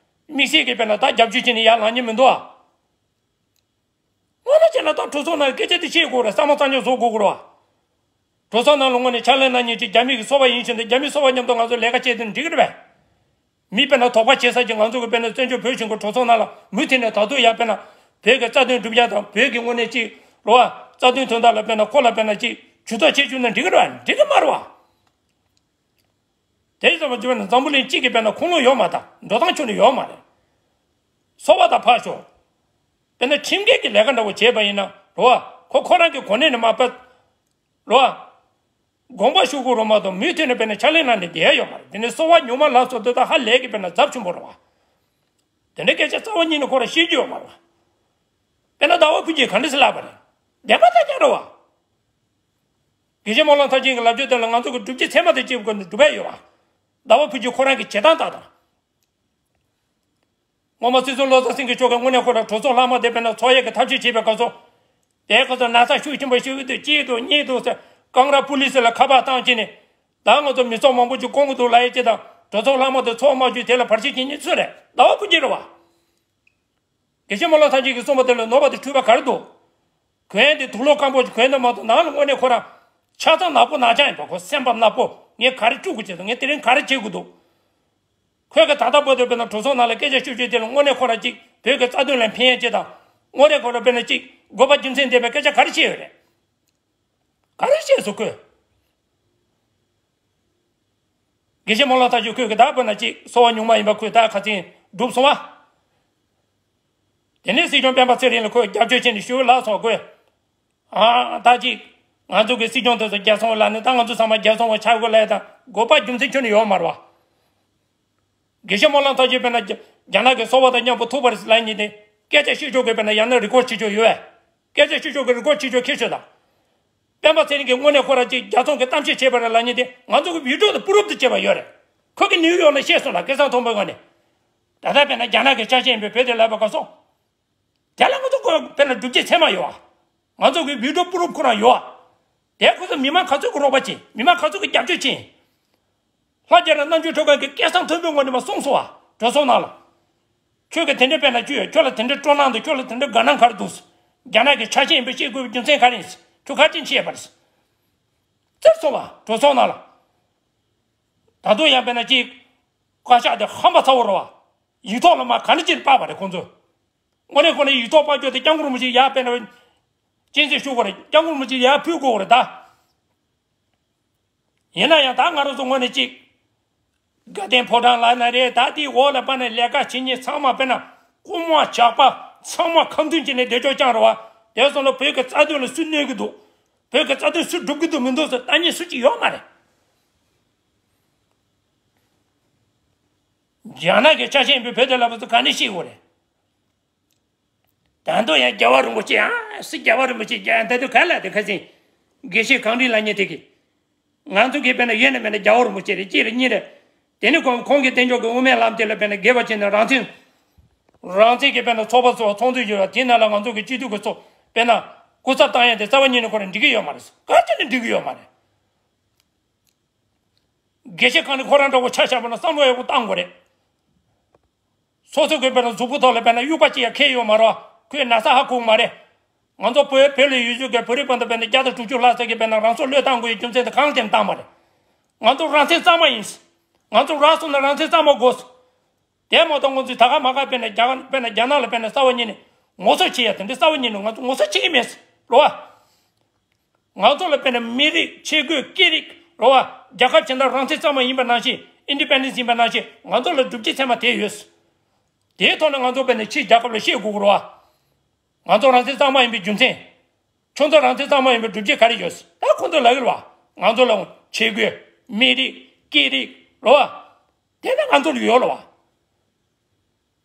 དམིགས་བསལ་གྱི་དཔེར་ན་ད་རྒྱབ་སྐྱོར་བྱས་ནས་ཡར་ལངས་ཉེན་མི་འདུག་ཨ། དངོས་གནས་བྱས་ན་ད་གྲོས་ཚོགས་ནང་སྐད་ཆ་དེ་བཤད་དགོས་རེད། བསམ་བློ་གཙང་ཆག་བཟོ་དགོས་ཀྱི་རེད་བ། གྲོས་ཚོགས་ནང་ལ་དངོས་གནས་ཕྱག་ལས་གནང་མཁན་ཅིག་རྒྱ་མི་གི་སོ་པ་ཡིན་ཕྱིན་ད་རྒྱ་མི་སོ་པ་མཉམ་དུ་ང་ཚོ་ལས་ཀ་བྱས་ཏེ་འགྲིག་གི་རེད་པས། མི་དཔེར་ན་དོགས་པ་བྱེད་ས་ཅིག་ང་ཚོ་གི་དཔེར་ན་བཙན་བྱོལ་བོད་གཞུང་གི་གྲོས་ཚོགས་ནང་ལ་མུ་མཐུད་ནས་ད་དུང་ཡང་དཔེར་ན་བོད་ཀྱི་རྩ་དོན་སྒྲུབ་ཡ་དང་བོད་ཀྱི་དངོས་གནས་ཅིག་རེད་བ། རྩ་དོན་དོན་དག་ལ་དཔེར་ན་ཁོ་ལ་དཔེར་ན་ཅིག་ཇུས་གཏོགས་བྱེད་བཅུག་ན་འགྲིག་གི་རེད་བ། འགྲིག་གི་མ་རེད་བ། དེ་ཙམ་བརྗོད་ན་འཛམ་བུ་གླིང་གཅིག་གི་དཔེར་ན་ཁུངས་ལུང་ཡོད་མ་ཐག་འགྲོ་སྟངས་ཁྱོན་ནས་ཡོད་མ་རེད། སོ་པ་དང་ཕར་ཞོག་དཔེར་ན་ཁྲིམས་འགལ་གྱི་ལས་ཀ་འདྲ་བོ་བྱས་པ་ཡིན་ན་རེད་བ། ཁོ་ཁོ་རང་གི་གོ་གནས་ནས་མར་ཕབ་རེད་བ། དགོངས་པ་ཞུ་དགོས་རེད་མ་གཏོགས་མུ་མཐུད་ནས་དཔེར་ན་ཕྱག་ལས་གནང་ནས་བསྡད་ཡ་ཡོད་མ་རེད། དེ་ནས་སོ་པ་ཉུང་མ་ལ་སོགས་དེ་དག་ཧ་ལས་ཀྱི་དཔེར་ན་ཚབས་ཆེན་པོ་རེད་བ། དེ་འདྲའི་སྐད་ཆ་རྩ་བ་ཉིད་ནས་ཁོ་རང་བཤད་རྒྱུ་ཡོད་མ་རེད་བ། དཔེར་ན་ཟླ་བ་ཕུན་སྐྱིད་ག་འདྲ་སེ་ལབ་པ་རེད། བདེན་པ་ད་རྒྱག་རེད་བ། དགེ་བཤེས་སྨོན་ལམ་མཐར་ཕྱིན་གྱི་ལབ་རྒྱུ་དེ་ལ་ང་ཚོ་གི་སྒྲུབ་བྱེད་ཚད་མ་དང་བཅས་པའི་སྒོ་ནས་སྒྲུབ་ཡ་ཡོད་བ། ཟླ་བ་ཕུན་སྐྱིད་ཁོ་རང་གི་བྱེད་སྟངས་དག་དང་། སྔོན་མ་སྲིད་སྐྱོང་བློ་བཟང་སེང་གེ་མཆོག་གིས་དངོས་གནས་ཁོ་རང་གྲོས་ཚོགས་ལྷག་མ་དེ་དཔེར་ན་ཚོགས་ཡས་ཀྱི་ཐབས་ཤེས་བྱས་པའི་སྐབས་སུ། དེའི་སྐབས་སུ་ན་ཚ་ཤུགས་ཆེན་པོ་ཞིག་འདུག་གཅིག་འདུག་གཉིས་འདུག་ཟེར་ཀང་ར་པུ་ལི་སི་ལ་ཁ་པར་བཏང་བྱས་ནས། ད་ང་ཚོ་མི་ཚོགས་མང་པོ་ཅིག་སྐོང་གི་འདུག་ལབ་ཡས་ཅིག་དང་གྲོས་ཚོགས་ལྷག་མ་དེ་ཚོགས་མ་བཅུག་དེ་ལ་བར་ཆད་བྱེད་མཁན་སུ་རེད། ཟླ་བ་ཕུན་སྐྱིད་རེད་བ། དགེ་བཤེས་སྨོན་ལམ་མཐར་ཕྱིན་གྱིས་གསུངས་པ་དེ་ལ་ནོར་བ་དང་འཁྲུལ་པ་ག་རེ་འདུག་གོན་ཡས་དེ་དུག་ལོག་སྐམ་པོ་ཞིག་གོན་ནས་མ་གཏོགས་ནང་ལ་དངོས་གནས་ཁོ་རང་ཆ་ཚང་ནག་པོ་ནག་ཅག་ཡིན་པ། ཁོ་སེམས་པ་ནག་པོ། ངས་ག་རེ་སྤྲུལ་དགོས་ཀྱི་འདུག་ངས་དེ་རིང་ག་རེ་བྱེད་དགོས་འདུག་ཁོས་གི་ད་ལྟ་བར་དུ་དཔེར་ན་གྲོས་ཚོགས་ནང་ལ་སྐད་ཆ་ཤོད་ཤོད་དེ་ལ་དངོས་གནས་ཁོ་རང་ཅིག་བོད་ཀྱི་རྩ་དོན་ལ་ཕན་ཡས་ཅིག་དང་། དངོས་གནས་ཁོ་རང་དཔེར་ན་ཅིག་དགོས་པ་རྒྱུ་མཚན་ལྡན་པའི་སྐད་ཆ་ག་རེ་བཤད་ཡོད་རེད། ག་རེ་བཤད་སོང་ཁོས། དགེ་བཤེས་སྨོན་ལམ་མཐར་ཕྱིན་ཁོས་གི་ད་དཔེར་ན་ཅིག་སོ་པ་ཉུང་མ་ཡིན་པ་ཁོས་ད་ཁ་སང་སྒྲུབ་སོང་བ། དེ་ནས་སྲིད་སྐྱོང་སྤེན་པ་ཚེ་རིང་ལ་ཁོས་རྒྱབ་སྐྱོར་བྱས་ནས་ཞུ་ལབ་སོང་ཁོས། ཨ་ད་ཅིག་ང་ཚོ་གི་སྲིད་སྐྱོང་དེ་ཚོ་རྒྱལ་སོང་ལབ་ནས་ད་ང་ཚོ་ཚང་མ་རྒྱལ་སོང་བ་ཆགས་དགོས་ལབ་ཡ་དང་དགོས་པ་རྒྱུ་མཚན་ཁྱོན་ནས་ཡོད་མ་རེད་བ། དགེ་བཤེས་སྨོན་ལམ་མཐར་ཕྱིན་དཔེར་ན་རྒྱ་རྒྱ་ནག་གི་སོ་པ་དང་མཉམ་པོ་ཐུག་པ་རེད་ལབ་མཁན་དེ་སྐད་ཆ་བཤད་ཕྱོགས་ཀྱི་དཔེར་ན་ཡང་ན་རི་ཀོར་བྱེད་ཕྱོགས་ཡོད་པས། སྐད་ཆ་བཤད་ཕྱོགས་ཀྱི་རི་ཀོར་བྱེད་ཕྱོགས་ཁྱེར་ཤོག་དང་། སྤེན་པ་ཚེ་རིང་གིས་དངོས་གནས་ཁོ་རང་ཅིག་རྒྱལ་ཚོང་གི་གཏམ་བཤད་བྱས་པ་རེད་ལབ་མཁན་དེ་ང་ཚོ་གི་བི་ཌིའོ་དང་པུ་རུབ་ཏུ་བྱས་པ་ཡོད་རེད། ཁོ་གིས་ནིའུ་ཡོག་ནས་བཤད་སོང་ལ་སྐལ་བཟང་མཐོན་པོའི་ངོས་ནས། ད་ལྟ་དཔེར་ན་རྒྱ་ནག་གི་ཆ་ཤས་ཡིན་པའི་བོད་དེ་ལབ་པ་ག་སོང་། དེ་ལ་ང་ཚོ་ཁོ་དཔེར་ན་སྒྲུབ་བྱེད་ཚད་མ་ཡོད་བ། ང་ཚོ་གི་བི་ཌིའོ་པུ་རུབ་ཁོ་རང་ཡོད་བ། དེ་ཁོ་ཚོ་མི་མང་ག་ཚོད་ཀྱི་རོགས་པ་བྱེད། མི་མང་ག་ཚོད་ཀྱི་རྒྱབ་སྐྱོར་བྱེད། ལྷ་རྒྱ་ར་རྣམ་དཔྱོད་ཁྲོད་ཁང་གི་སྐལ་བཟང་མཐོན་པོའི་ངོས་ནས་མ་གསུངས་སོང་བ། གྲོས་ཚོགས་ནང་ལ། ཁྱོད་ཀྱི་དེ་འདྲའི་དཔེར་ན་ཁྱོད་ཁྱོད་ལ་དེ་འདྲའི་སྤྲོ་སྣང་དང་ཁྱོད་ལ་དེ་འདྲའི་དགའ་སྣང་ག་རེ་འདུག་རྒྱ་ནག་གི་ཆ་ཤས་ཡིན་པའི་བཤད་དགོས་པའི་རྒྱུ་མཚན་ག་རེ་ཡིན། ཁྱོད་ག་རེ་བྱས་པ་རེད། ཙིར་སོང་བ་གྲོས་ཚོགས་ནང་ལ། ད་དུང་ཡང་དཔེར་ན་ཅིག་བཀའ་ཤག་དེ་ཧམ་པ་ཚ་བོ་རེད་བ། ཡིག་ཐོག་ལ་མ་ག་ནས་ཅིག་དཔར་བ་རེད་ཁོང་ཚོས། དངོས་གནས་ཁོ་ནས་ཡིག་ཐོག་དཔར་རྒྱུ་དེ་སྐྱབས་མགོན་རིན་པོ་ཆེ་ཡར་དཔེར་ན་སྤྱན་གཟིགས་ཞུ་དགོས་རེད། སྐྱབས་མགོན་རིན་པོ་ཆེ་ཡར་ཕུལ་དགོས་རེད་ད། ཡིན་ན་ཡང་ད་ང་རང་ཚོ་ངོས་ནས་ཅིག་དགའ་ལྡན་ཕོ་བྲང་ལབ་ན་རེད། ད་དེའི་འོག་ལ་ཕར་ནས་ལས་ཀ་བྱེད་མཁན་ཚང་མ་དཔེར་ན་རྐུན་མ་ཇག་པ་ཚང་མ་ཁ་མཐུན་བྱས་ནས་བསྡད་ཆོག་རྐྱང་རེད་བ། དེ་སོང་ལ་བོད་ཀྱི་རྩ་དོན་ལ་སུས་གནོད་ཀྱི་འདུག་བོད་ཀྱི་རྩ་དོན་སུས་སྒྲུབ་ཀྱི་འདུག་མི་འདུག་ཟེར་ལྟ་མཁན་སུ་གཅིག་ཡོད་མ་རེད། རྒྱ་ནག་གི་ཆ་ཤས་ཡིན་པའི་བོད་དེ་ལབ་པ་ཚོ་ག་ནས་ཤེས་དགོས་རེད། ད་དུང་ཡང་རྒྱལ་བ་རིན་པོ་ཆེ་ཨ་སི་རྒྱལ་བ་རིན་པོ་ཆེ་རྒྱ་ད་དུང་ག་ལ་དེ་ཁ་སང་དགེ་བཤེས་གངས་རི་ལབ་མཁན་དེ་གིས། ང་ཚོ་གིས་དཔེར་ན་ཡོད་ན་མེད་ན་རྒྱལ་བ་རིན་པོ་ཆེ་རེད། གཅིག་རེད་གཉིས་རེད། དེ་ནི་ཁོང་ཁོང་གི་བསྟན་ཕྱོགས་ཀྱི་དབུ་མའི་ལམ་དེ་ལ་དཔེར་ན་དགེ་བ་བྱས་ན་རང་བཙན། རང་བཙན་གྱི་དཔེར་ན་ཚོགས་པ་ཚོ་ཚོགས་འདུ་ཡོད་པ་དེ་ནང་ལ་ང་ཚོ་གི་སྤྱི་འཐུས་ཀྱི་ཚོགས་དཔེར་ན་སྐུ་ཚབ་བཏང་ཡས་དེ་རྩ་བ་ཉིད་ནས་ཁོ་རང་འགྲིག་གི་ཡོད་མ་རེད། ག་ཅི་ནས་འགྲིག་གི་ཡོད་མ་རེད། དགེ་བཤེས་གངས་རི་ཁོ་རང་འདྲ་བོ་ཆ་བཞག་པ་ན་བསམ་བློ་ཡག་པོ་བཏང་དགོས་རེད། སོ་སོ་གི་དཔེར་ན་གཟུགས་པོ་ཐོག་ལ་དཔེར་ན་དབྱུག་པ་གཅིག་ཡང་འཁེལ་ཡོད་མ་རེད། ཁོས་ན་ཚ་ཧ་གོ་གི་མ་རེད། ང་ཚོ་བོད་བོད་ལ་ཡོད་རྒྱུ་གི་བོད་རིགས་སྤུན་ཟླ་དཔེར་ན་བརྒྱ་དང་དྲུག་ཅུ་ལྷག་ཙམ་གྱིས་དཔེར་ན་རང་སྲོག་བློས་བཏང་དགོས་ཡའི་རྒྱུ་མཚན་དེ་གང་ལ་བརྟེན་བཏང་བ་རེད། ང་ཚོ་རང་བཙན་གཙང་མ་ཡིན། ང་ཚོ་རང་སྲོག་ན་རང་བཙན་གཙང་མ་དགོས། དེ་མ་གཏོགས་ང་ཚོས་ད་ག་མ་ག་དཔེར་ན་རྒྱ་གར་དཔེར་ན་རྒྱ་ནག་ལ་དཔེར་ན་རྩ་བ་ཉིད་ནས་ངོ་སོ་བྱེད་ཡ་དེ་འདྲ་རྩ་བ་ཉིད་ནས་ང་ཚོ་ངོ་སོ་བྱེད་ཀྱི་མེད་ཟེར་རོ་བ། ང་ཚོ་ལ་དཔེར་ན་མི་རིགས་ཆས་གོས་སྐད་རིགས་རོ་བ། རྒྱལ་ཁབ་གཞན་དག་རང་བཙན་གཙང་མ་ཡིན་པ་ནང་བཞིན་ཨིན་ཌི་པེན་ཌེན་སི་ཡིན་པ་ནང་བཞིན་ང་ཚོ་ལ་སྒྲུབ་བྱེད་ཚད་མ་དེ་ཡོད། དེའི་ཐོག་ནས་ང་ཚོ་དཔེར་ན་ཕྱིའི་རྒྱལ་ཁབ་ལ་བཤད་དགོས་ཀྱི་རོ་བ། ང་ཚོ་རང་བཙན་གཙང་མ་ཡིན་པའི་རྒྱུ་མཚན། ཁྱོད་ཚོ་རང་བཙན་གཙང་མ་ཡིན་པའི་སྒྲུབ་བྱེད་ག་རེ་ཡོད། ད་ཁོང་ཚོས་ལབ་ཀྱི་རེད་བ། ང་ཚོ་ལ་ཆས་གོས་མི་རིགས་སྐད་རིགས་རོ་བ། དེ་ནི་ང་ཚོ་ལ་ཡོད་རེད་བ།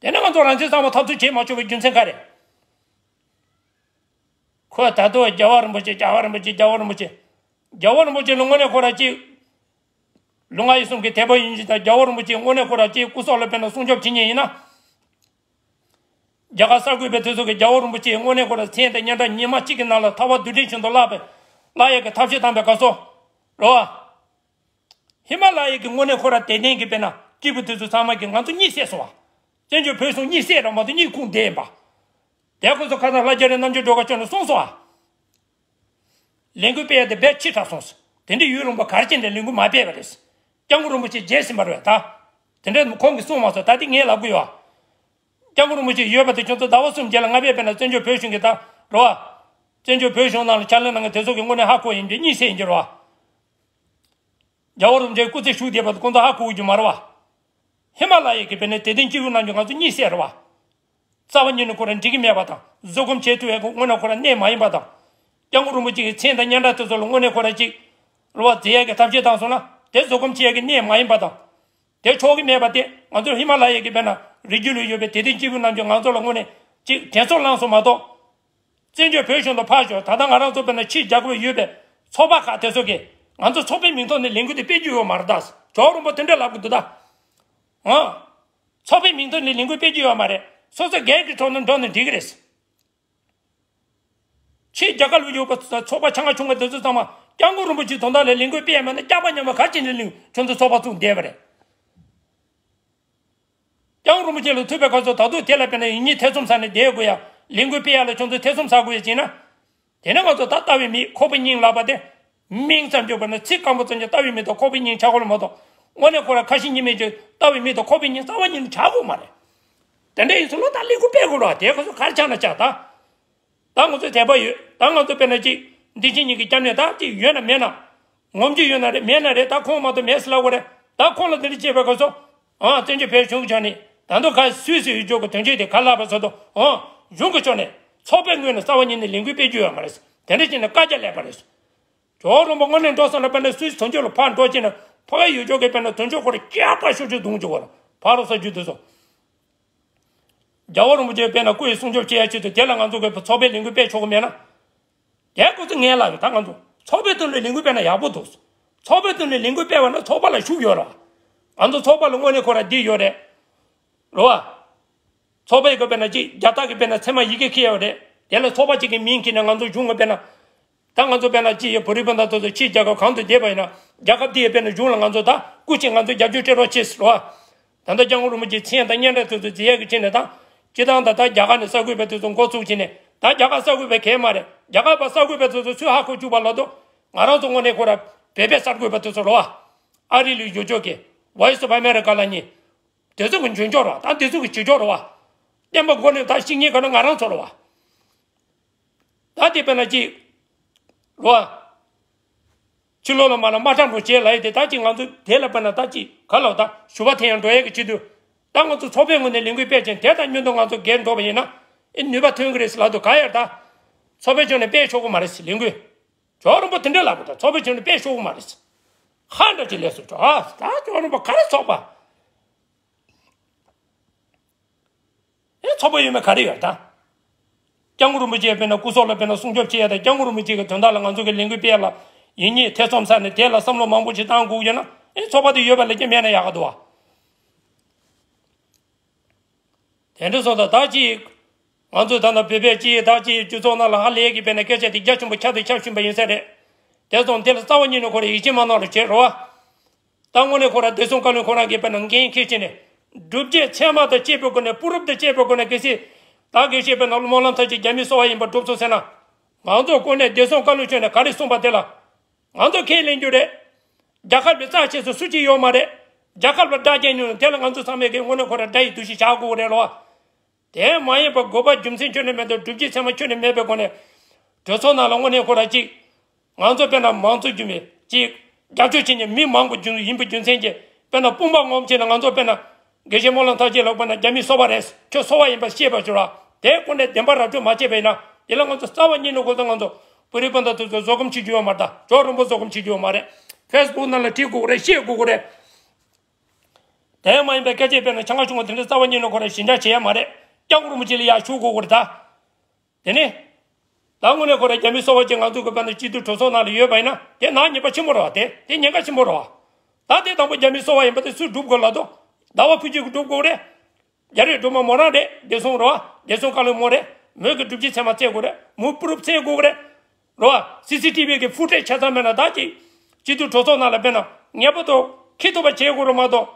དེ་ནི་ང་ཚོ་རང་བཙན་གཙང་མ་འཐབ་རྩོད་བྱེད་མ་ཆོག་པའི་རྒྱུ་མཚན་ག་རེ། ཁོས་ད་དུང་རྒྱལ་བ་རིན་པོ་ཆེ་རྒྱལ་བ་རིན་པོ་ཆེ་རྒྱལ་བ་རིན་པོ་ཆེ། རྒྱལ་བ་རིན་པོ་ཆེ་ལ་དངོས་གནས་ཁོ་རང་གཅིག་ལུས་ངག་ཡིད་གསུམ་གྱི་དད་པ་ཡིན་གཅིག་དང་རྒྱལ་བ་རིན་པོ་ཆེ་དངོས་གནས་ཁོ་རང་གཅིག་སྐུ་སྲོག་ལ་དཔེར་ན་སྲུང་སྐྱོབ་བྱེད་མཁན་ཡིན་ན། རྒྱ་གར་གསར་འགོད་པས་དེ་ཚོ་གི་རྒྱལ་བ་རིན་པོ་ཆེའི་དངོས་གནས་ཁོ་རང་མཚན་དང་སྙན་གྲགས་ཉི་མ་གཅིག་གི་ནང་ལ་ཐལ་བ་རྡུལ་ཕྲན་བཞིན་དུ་བརླག་པའི་བརླག་ཡས་ཀྱི་ཐབས་ཤེས་བཏང་པའི་སྐབས་སུ། རེད་བ། ཧི་མ་ལ་ཡའི་གི་དངོས་གནས་ཁོ་རང་དད་ལྡན་གྱི་དཔེར་ན་ སྐྱེས་བུ་དེ་ཚོ་ཚང་མ་གིས་ང་ཚོ་གཉིད་སད་སོང་བ། བཙན་བྱོལ་བོད་གཞུང་གཉིད་སད་ར་མ་གཏོགས་གཉིད་ཁུག་བསྡད་ཡིན་པ། དེ་ཁོ་ཚོ་ཁ་སང་ལྷ་རྒྱ་རི་རྣམ་རྒྱལ་སྒྲོལ་དཀར་མཆོག་ནས་གསུངས་སོང་བ། ལས་འགུལ་སྤེལ་ཡ་དེ་རྦད་ཕྱི་དྲགས་སོང་ཟེར། དེ་འདྲ་ཡུན་རིང་པོ་ག་རེ་བྱས་ནས་ལས་འགུལ་མ་སྤེལ་བ་རེད། སྐྱབས་མགོན་རིན་པོ་ཆེ་མཇལ་ཟིན་པ་རེད་ད། དེ་འདྲ་ཁོང་གིས་གསུངས་མ་སོང་། ད་དེ་ངས་ལབ་གི་ཡོད། སྐྱབས་མགོན་རིན་པོ་ཆེ་ཡོད་པ་དེ་ཁྱོད་ཚོ་ཟླ་བ་གསུམ་རྗེས་ལ་ང་དཔེ་དཔེར་ན་བཙན་བྱོལ་བོད་གཞུང་གི་ད་རེད་བ། བཙན་བྱོལ་བོད་གཞུང་ནང་ལ་ཕྱག་ལས་གནང་མཁན་དེ་ཚོ་གི་དངོས་གནས་ཧ་གོ་ཡིན་གྱི་གཉིད་སད་ཡིན་གྱི་རེད་བ། རྒྱལ་བ་རིན་པོ་ཆེ་སྐུ་ཚེ་བཞུགས་བསྡད་པ་དེ་ཁོང་ཚོ་ཧ་གོ་གི་མ་རེད་བ། ཧི་མ་ལ་ཡའི་གི་དཔེར་ན་དད་ལྡན་སྐྱེ་བོ་རྣམས་ཀྱིས་ང་ཚོ་གཉིད་སད་རེད་བ། རྩ་བ་ཉིད་ནས་ཁོ་རང་འགྲིག་གི་མེད་པ་དང་། བཟོད་སྒོམ་བྱེད་ཐུབ་ཡག་གི་དངོས་གནས་ཁོ་རང་གནས་མ་ཡིན་པ་དང་། སྐྱབས་མགོན་རིན་པོ་ཆེ་གི་མཚན་དང་སྙན་གྲགས་དེ་ཚོ་ལ་དངོས་གནས་ཁོ་རང་ཅིག་རེ་བ་འཛིན་ཡག་གི་ཐབས་ཤེས་བཏང་སོང་ན། དེ་བཟོད་སྒོམ་བྱེད་ཡག་གི་གནས་མ་ཡིན་པ་དང་། དེ་ཆོག་གི་མེད་པ་དེ་ང་ཚོ་ཧི་མ་ལ་ཡའི་གི་དཔེར་ན་རི་རྒྱུད་ལ་ཡོད་པའི་དད་ལྡན་སྐྱེ་བོ་རྣམས་ཀྱིས་ང་ཚོ་ལ་དངོས་གནས་ཅིག་དྲན་གསོ་བསླངས་སོང་མ་གཏོགས། བཙན་བྱོལ་བོད་གཞུང་དུ་ཕར་ཞོག་ད་ལྟ་ང་རང་ཚོ་དཔེར་ན་ཕྱིའི་རྒྱལ་ཁབ་ཡོད་པའི་ཚོགས་པ་ཁག་དེ་ཚོ་གིས་ང་ཚོ་ཚོགས་པའི་མིང་ཐོག་ནས་ལས་འགུལ་དེ་སྤེལ་རྒྱུ་ཡོད་མ་རེད་ད། ཇོ་བོ་རིན་པོ་དེ་འདྲ་ལབ་གི་འདུག་ད། ཨང་། ཚོགས་པའི་མིང་ཐོག་ནས་ལས་འགུལ་སྤེལ་རྒྱུ་ཡོད་མ་རེད། སོ་སོ་སྒེར་གྱི་ཐོག་ནས་འགྲོ་ནས་འགྲིག་གི་རེད། ཕྱིའི་རྒྱལ་ཁབ་ལ་ཡོད་པ་ཚོགས་པ་ཆུང་ང་ཆུང་ང་དེ་ཚོ་ཚང་མ་སྐྱབས་མགོན་རིན་པོ་ཆེའི་དོན་དག་ལ་ལས་འགུལ་སྤེལ་ཡ་མེད་ན་སྐྱག་པ་ཉམས་པ་ག་རེ་བྱས་ནས་ལས་ཁྱོད་ཚོ་ཚོགས་པ་བཙུགས་བསྡད་པ་རེད། སྐྱབས་མགོན་རིན་པོ་ཆེ་ལ་ཐུག་པའི་སྐབས་སུ་ད་དུང་དེ་ལ་དཔེར་ན་ཡིན་གཉིས་ཐེ་ཚོམ་ཟ་ནས་བསྡད་དགོས་ཡ། ལས་འགུལ་སྤེལ་ཡ་ལ་ཁྱོད་ཚོ་ཐེ་ཚོམ་ཟ་དགོས་ཡ་བྱས་ན། དེ་ནས་ང་ཚོ་ད་ལྟ་བའི་མི་ཁོག་པའི་སྙིང་ལབ་པ་དེ། མིང་ཙམ་བརྗོད་པ་ན་ཚིག་སྐམ་པོ་ཙམ་གྱིས་ལྟ་བའི་མི་དང་ཁོག་པའི་སྙིང་ཆགས་ཀྱི་ལ་མ་གཏོགས། དངོས་གནས་ཁོ་རང་ཁ་ཞེ་གཉིས་མེད་ཀྱི་ལྟ་བའི་མི་དང་ཁོག་པའི་སྙིང་རྩ་བ་ཉིད་ནས་ཆགས་ཀྱི་མ་རེད། དེ་འདྲ་ཡིན་ཙང་ད་ལས་འགུལ་སྤེལ་དགོས་རེད་བ། དེ་ཁོ་ཚོ་ག་རེ་ཆགས་ན་ཆགས་ད། ད་ང་ཚོ་དད་པ་ཡོད། ད་ང་ཚོ་དཔེར་ན་ཅིག་འདི་ཕྱི་གཉིས་ཀྱི་སྐྱབས་གནས་ད་ཅིག་ཡོད་ན་མེད་ན། ངོམ་རྒྱུ་ཡོད་ན་རེད། མེད་ན་རེད། ད་ཁོང་མ་གཏོགས་མེད་ཟེར་ལབ་དགོས་རེད། ད་ཁོང་ལ་འདི་འདྲ་བྱས་པའི་སྐབས་སུ། ཨང་། བཙན་བྱོལ་བོད་གཞུང་གི་ཕྱོགས་ནས་ད་དུང་ག་སུད་སི་ཡུལ་ཕྱོགས་ཀྱི་དོན་གཅོད་དེ་ག་ལབ་པ་ཟེར་དུས། ཨང་། གཞུང་གི་ཕྱོགས་ནས་ཚོགས་པའི་ངོས་ནས་རྩ་བ་ཉིད་ནས་ལས་འགུལ་སྤེལ་རྒྱུ་ཡོད་མ་རེད། དེ་འདྲ་བྱས་ནས་བཀའ་རྒྱ་ལེན་པ་རེད། ཇོ་བོ་རིན་པོ་དངོས་གནས་འགྲོ་སོང་ལ་དཔེར་ན་སུད་སི་དོན་གཅོད་ལ་ཕར་འགྲོ་བྱས་ན། ཕ་གི་ཡུལ་ཕྱོགས་ཀྱི་དཔེར་ན་དོན་གཅོད་ཁོ་རང་སྐྱག་པ་ཤོར་ཆུ་བརྡུང་རྒྱུ་བོ་ལ་ཕ་རོ་ས་རྒྱུ་དེ་ཚོ། རྒྱལ་བ་རིན་པོ་ཆེ་དཔེར་ན་སྐུ་ཡི་སྲུང་སྐྱོབ་བྱེད་ཡ་ཆེད་དུ་དེ་ལ་ང་ཚོ་གི་ཚོགས་པའི་ལས་འགུལ་སྤེལ་ཆོག་གི་མེད་ན། དེ་ཁོ་ཚོ་ངས་ལབ་ཡོད། ད་ང་ཚོ་ཚོགས་པའི་དོན་ལ་ལས་འགུལ་སྤེལ་ན་ཡག་པོ་འདུག། ཚོགས་པའི་དོན་ལ་ལས་འགུལ་སྤེལ་བ་ན་ཚོགས་པ་ལ་ཤུགས་ཡོད་རེད་བ། ང་ཚོ་ཚོགས་པ་ལ་དངོས་གནས་ཁོ་རང་འདི་ཡོད་རེད། རེད་བ། ཚོགས་པའི་གི་དཔེར་ན་ཅིག་རྒྱ་སྟག་གི་དཔེར་ན་མཚན་མ་ཡི་གེ་འཁྱེར་ཡོད་རེད། དེ་ལ་ཚོགས་པ་གཅིག་གི་མིང་འཁྱེར་ནས་ང་ཚོ་གཞུང་གི་དཔེར་ན། ད་ང་ཚོ་དཔེར་ན་ཅིག་ཡ་བོད་རིགས་སྤུན་ཟླ་ཚོ་ཚོ་ཕྱིའི་རྒྱལ་ཁབ་གང་དུ་བསྡད་པ་ཡིན་ན། རྒྱལ་ཁབ་དེ་ཡི་དཔེར་ན་གཞུང་ལ་ང་ཚོ་ད་སྐུ་མཁྱེན་ང་ཚོ་རྒྱབ་སྐྱོར་སྤྲད་རོགས་བྱེད་ཟེར་བ། ད་ལྟ་སྐྱབས་མགོན་རིན་པོ་ཆེའི་མཚན་དང་སྙན་གྲགས་དེ་ཚོ་རྫི་ཡས་ཀྱི་ཆེད་ནས་དང་། སྤྱི་བཏང་ད་ལྟ་རྒྱ་གར་ནས་གསར་འགོད་པ་དེ་ཚོ་འགོ་ཚུགས་བྱས་ནས། ད་རྒྱ་གར་གསར་འགོད་པ་གལ་མ་རེད། རྒྱ་གར་པ་གསར་འགོད་པ་དེ་ཚོ་ཚུར་ཧ་གོ་བཅུག་པ་ལ་དོ། ང་རང་ཚོ་དངོས་གནས་ཁོ་ར་བོད་པའི་གསར་འགོད་པ་དེ་ཚོ་རེད་བ། ཨ་རི་ལ་ཡོད་ཆོག་གི་Voice of America ལབ་མཁན། དེ་ཚོ་གི་འཇོན་ཆོག་རེད་བ། ད་དེ་ཚོ་གི་བྱེད་ཆོག་རེད་བ། བསྟན་པ་དགོས་ནས་ད་ཤིག་ཉེས་ག་ན་ང་རང་ཚོ་རེད་བ། ད་དེ་དཔེར་ན་ཅིག་རེད་བ། ཕྱི་ལོགས་ལ་མ་ལ་མ་ཁྲམ་རུ་བྱེད་ལབ་ཡས་དེ། ད་ཅིག་ང་ཚོ་དེ་ལ་དཔེར་ན་ད་ཅིག་ག་ལ་ད་ཞུ་བ་དེ་ཡང་འགྲོ་ཡས་ཀྱི་ཆེད་དུ། ད་ང་ཚོ་ཚོགས་པའི་ངོས་ནས་ལས་འགུལ་སྤེལ་ཅིང་དེ་དང་མཉམ་དུ་ང་ཚོ་སྒེར་འགྲོ་བ་ཡིན་ན། ཨེ་ནུས་པ་ཐོན་གི་རེད་ཟེར་ལབ་དུས་ག་ཡར་ད། ཚོགས་པའི་ཕྱོགས་ནས་སྤེལ་ཆོག་གི་མ་རེད་ཟེར་ལས་འགུལ། ཇོ་བོ་རིན་པོ་དེ་འདྲ་ལབ་པ་ད། ཚོགས་པའི་ཕྱོགས་ནས་སྤེལ་ཆོག་གི་མ་རེད་ཟེར། ཧ་འདྲ་ཅིག་ལས་སོ་ཇོ། ཨ་ད་ཇོ་བོ་རིན་པོ་ག་རེ་ཚོགས་པ། ཨེ་ཚོགས་པ་ཡོད་མེད་ག་རེ་ཡོད་ད། སྐྱབས་མགོན་རིན་པོ་ཆེ་དཔེར་ན་སྐུ་སྲོག་ལ་དཔེར་ན་སྲུང་སྐྱོབ་བྱེད་ཡ་དང་། སྐྱབས་མགོན་རིན་པོ་ཆེ་གི་དོན་དག་ལ་ང་ཚོ་གི་ལས་འགུལ་སྤེལ་ཡ་ལ་ཡིན་གཉིས་ཐེ་ཚོམ་ཟ་ནས་དེ་ལ་བསམ་བློ་མང་པོ་ཞིག་བཏང་དགོས་ཡོད་ན། ཨེ་ཚོགས་པ་དེ་ཡོད་པ་ལས་ཀྱང་མེད་ན་ཡག་ག་འདུག་བ། དེ་འདྲ་སོང་ཙང་ད་ཅིག་ང་ཚོ་ད་ལྟ་བོད་པའི་སྤྱི་ད་ཅིག་སྤྱི་ཚོགས་ནང་ལ་ཧ་ལས་ཀྱི་དཔེར་ན་སྐད་ཆ་དེ་རྒྱ་ཆེན་པོ་ཁྱབ་དང་ཁྱབ་བཞིན་པ་ཡིན་ས་རེད། དེ་སོང་དེ་ལ་རྩ་བ་ཉིད་ནས་ཁོ་རང་ཡིད་ཆེས་མ་གནང་རོགས་བྱེད་རོགས། ད་དངོས་གནས་ཁོ་རང་བདེ་སྲུང་བཀའ་བློན་ཁོ་རང་གིས་དཔེར་ན་འགན་འཁྱེར་བྱས་ནས། སྒྲུབ་བྱེད་ཚད་མ་དང་བཅས་པའི་སྒོ་ནས། པུ་རུབ་དང་བཅས་པའི་སྒོ་ནས། གལ་སྲིད་ད་དགེ་བཤེས་དཔེར་ན་སྨོན་ལམ་ཐར་གྱིས་རྒྱ་མིའི་སོ་པ་ཡིན་པ་སྒྲུབ་སོང་ཟེར་ན། ང་ཚོ་དངོས་གནས་བདེ་སྲུང་བཀའ་བློན་མཆོག་ནས་ག་རེ་གསུངས་པ་དེ་ལ་ང་ཚོ་ཁས་ལེན་རྒྱུ་རེད། རྒྱལ་ཁབ་ལས་རྩ་ཆེ་ཤོས་སུ་གཅིག་ཡོད་མ་རེད། རྒྱལ་ཁབ་ལ་དགྲ་བྱེད་ཉུང་། དེ་ལ་ང་ཚོ་ཚང་མས་ཀྱི་དངོས་གནས་ཁོ་རང་དགྲ་ཡི་འདུ་ཤེས་བཞག་དགོས་རེད་ལོ། དེ་མ་ཡིན་པ་དགོས་པ་རྒྱུ་མཚན་ཁྱོན་ནས་མེད་དང་། སྒྲུབ་བྱེད་ཚད་མ་ཁྱོན་ནས་མེད་པའི་སྒོ་ནས། གྲོས་ཚོགས་ནང་ལ་དངོས་གནས་ཁོ་རང་གཅིག་ང་ཚོ་དཔེར་ན་མང་གཙོ་རྒྱུ་མེད་ཅིག་རྒྱབ་སྐྱོར་བྱེད་མཁན་མི་མང་པོ་རྒྱུ་ཡིན་པའི་རྒྱུ་མཚན་གྱིས། དཔེར་ན་དཔུང་པ་ངོམ་བྱས་ན་ང་ཚོ་དཔེར་ན་དགེ་བཤེས་སྨོན་ལམ་ཐར་གྱིས་ལབ་པ་ན་རྒྱ་མིའི་སོ་པ་རེད། ཁྱོད་སོ་པ་ཡིན་པ་ཤེས་པ་བྱོས་ར། དེ་སྐོར་ནས་བདེན་པ་ར་སྤྲོད་མ་བྱས་པ་ཡིན་ན། དེ་ལ་ང་ཚོ་རྩ་བ་ཉིད་ནས་ཁོ་ཚོ་ང་ཚོ་བོད་རིགས་སྤུན་ཟླ་དེ་ཚོ་བཟོད་སྒོམ་བྱེད་རྒྱུ་ཡོད་མ་རེད། ད་ཇོ་རིན་པོ་བཟོད་སྒོམ་བྱེད་རྒྱུ་ཡོད་མ་རེད། ཕེ་སི་བུག་ནང་ལ་བྲིས་དགོས་རེད། བཤད་དགོས་རེད། དེ་མ་ཡིན་པའི་སྐད་ཆ་དཔེར་ན་ཆང་ཁ་ཆུང་བ་དེ་འདྲ་རྩ་བ་ཉིད་ནས་ཁོ་རང་ཞེ་དྲག་བྱེད་ཡ་མ་རེད། སྐྱབས་མགོན་རིན་པོ་ཆེ་ལ་ཡར་ཞུ་དགོས་དགོས་རེད་ད། དེ་ནས། ད་དངོས་གནས་ཁོ་རང་རྒྱ་མིའི་སོ་པ་ཅིག་ང་ཚོ་གི་དཔེར་ན་སྤྱི་འཐུས་གྲོས་ཚོགས་ནང་ལ་ཡོད་པ་ཡིན་ན། དེ་ནག་ཉེས་པ་ཆེན་པོ་རེད་བ། དེ་དེ་ཉེན་ཁ་ཆེན་པོ་རེད་བ། ད་དེ་དང་པོ་རྒྱ་མིའི་སོ་པ་ཡིན་པ་དེ་སུས་སྒྲུབ་དགོས་ལབ་དུས། ཟླ་བ་ཕུན་སྐྱིད་ཀྱིས་སྒྲུབ་དགོས་རེད། རྒྱ་རིགས་སྒྲོལ་མ་མོ་རང་རེད། བདེ་སྲུང་རེད་བ། བདེ་སྲུང་བཀའ་བློན་མོ་རེད། མོས་ཀྱི་སྒྲུབ་བྱེད་ཚད་མ་བཙལ་དགོས་རེད། མོས་པུ་རུབ་བཙལ་དགོས་རེད། རེད་བ། སི་སི་ཊི་བི་གི་ཕུ་ཊེཇ་ཆ་ཚང་མེད་ན་ད་ཅིག་སྤྱི་འཐུས་གྲོས་ཚོགས་ནང་ལ་དཔེར་ན་ངེས་པར་དུ་འཁྱེར་ཐུབ་པ་བྱེད་དགོས་རེད་མ་གཏོགས།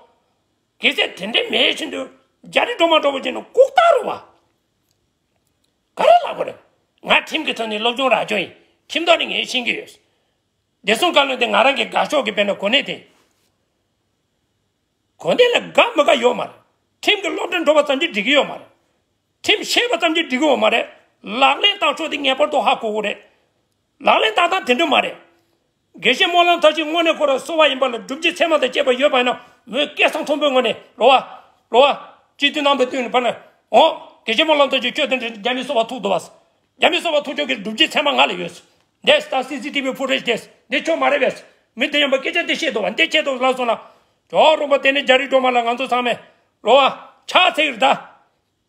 གལ་སྲིད་དེ་འདྲ་མེད་བཞིན་དུ་རྒྱ་རིགས་སྒྲོལ་མ་འདྲ་བོ་བྱས་ན་ལྐུགས་རྟགས་རེད་བ། ག་རེ་ལབ་དགོས་རེད། ང་ཁྲིམས་ཀྱི་ཐོག་ནས་སློབ་སྦྱོང་རག་རྒྱུ་ཡིན། ཁྲིམས་ཐོག་ནས་ངས་ཤེས་ཀྱི་ཡོད། བདེ་སྲུང་བཀའ་བློན་དེ་ང་རང་གི་དགའ་ཕྱོགས་ཀྱི་དཔེར་ན་གོ་གནས་དེ། གོ་གནས་ལ་དགའ་མི་དགའ་ཡོད་མ་རེད། ཁྲིམས་ཀྱི་སློབ་གྲྭ་འགྲོ་བ་ཙམ་གྱིས་འགྲིག་གི་ཡོད་མ་རེད། ཁྲིམས་ཤེས་པ་ཙམ་གྱིས་འགྲིག་གི་ཡོད་མ་རེད། ལག་ལེན་བསྟར་ཕྱོགས་དེ་ངེས་པར་དུ་ཧ་གོ་དགོས་རེད། ལག་ལེན་བསྟར་སྟངས་དེ་འདྲ་མ་རེད། དགེ་བཤེས་སྨོན་ལམ་མཐར་ཕྱིན་དངོས་གནས་ཁོ་རང་གསོ་བ་ཡིན་པ་ལ་སྒྲུབ་བྱེད་ཚད་མ་དང་བཅས་པ་ཡོད་པ་ཡིན་ན། མོས་སྐད་གསང་མཐོན་པོའི་ངང་ནས། རོ་བ། རོ་བ། སྤྱི་འཐུས་རྣམ་པ་བསྟུན་ནས་ཕར་ན། འོ། དགེ་བཤེས་སྨོན་ལམ་མཐར་ཕྱིན་ཁྱོད་དེ་འདྲ་རྒྱ་མི་གསོ་བ་ཐུག་འདུག་བ། རྒྱ་མི་གསོ་བ་ཐུག་ཕྱོགས་ཀྱི་སྒྲུབ་བྱེད་ཚད་མ་ང་ལ་ཡོད། འདས་ད་སི་སི་ཊི་བི་ཕུ་ཊེཇ་དེ་འདི་ཁྱོད་མ་རེད་པས། མི་དེ་ཡིན་པ་སྐད་ཆ་འདི་བཤད་འདུག་བ། འདི་བཤད་འདུག་ལབ་སོང་ན། ཇོ་རོང་པ་དེ་ནི་རྒྱ་རིགས་སྒྲོལ་མ་ལ་ང་ཚོ་ཚང་མས། རོ་བ། ཕྱག་འཚལ་གྱི་རེད་ད།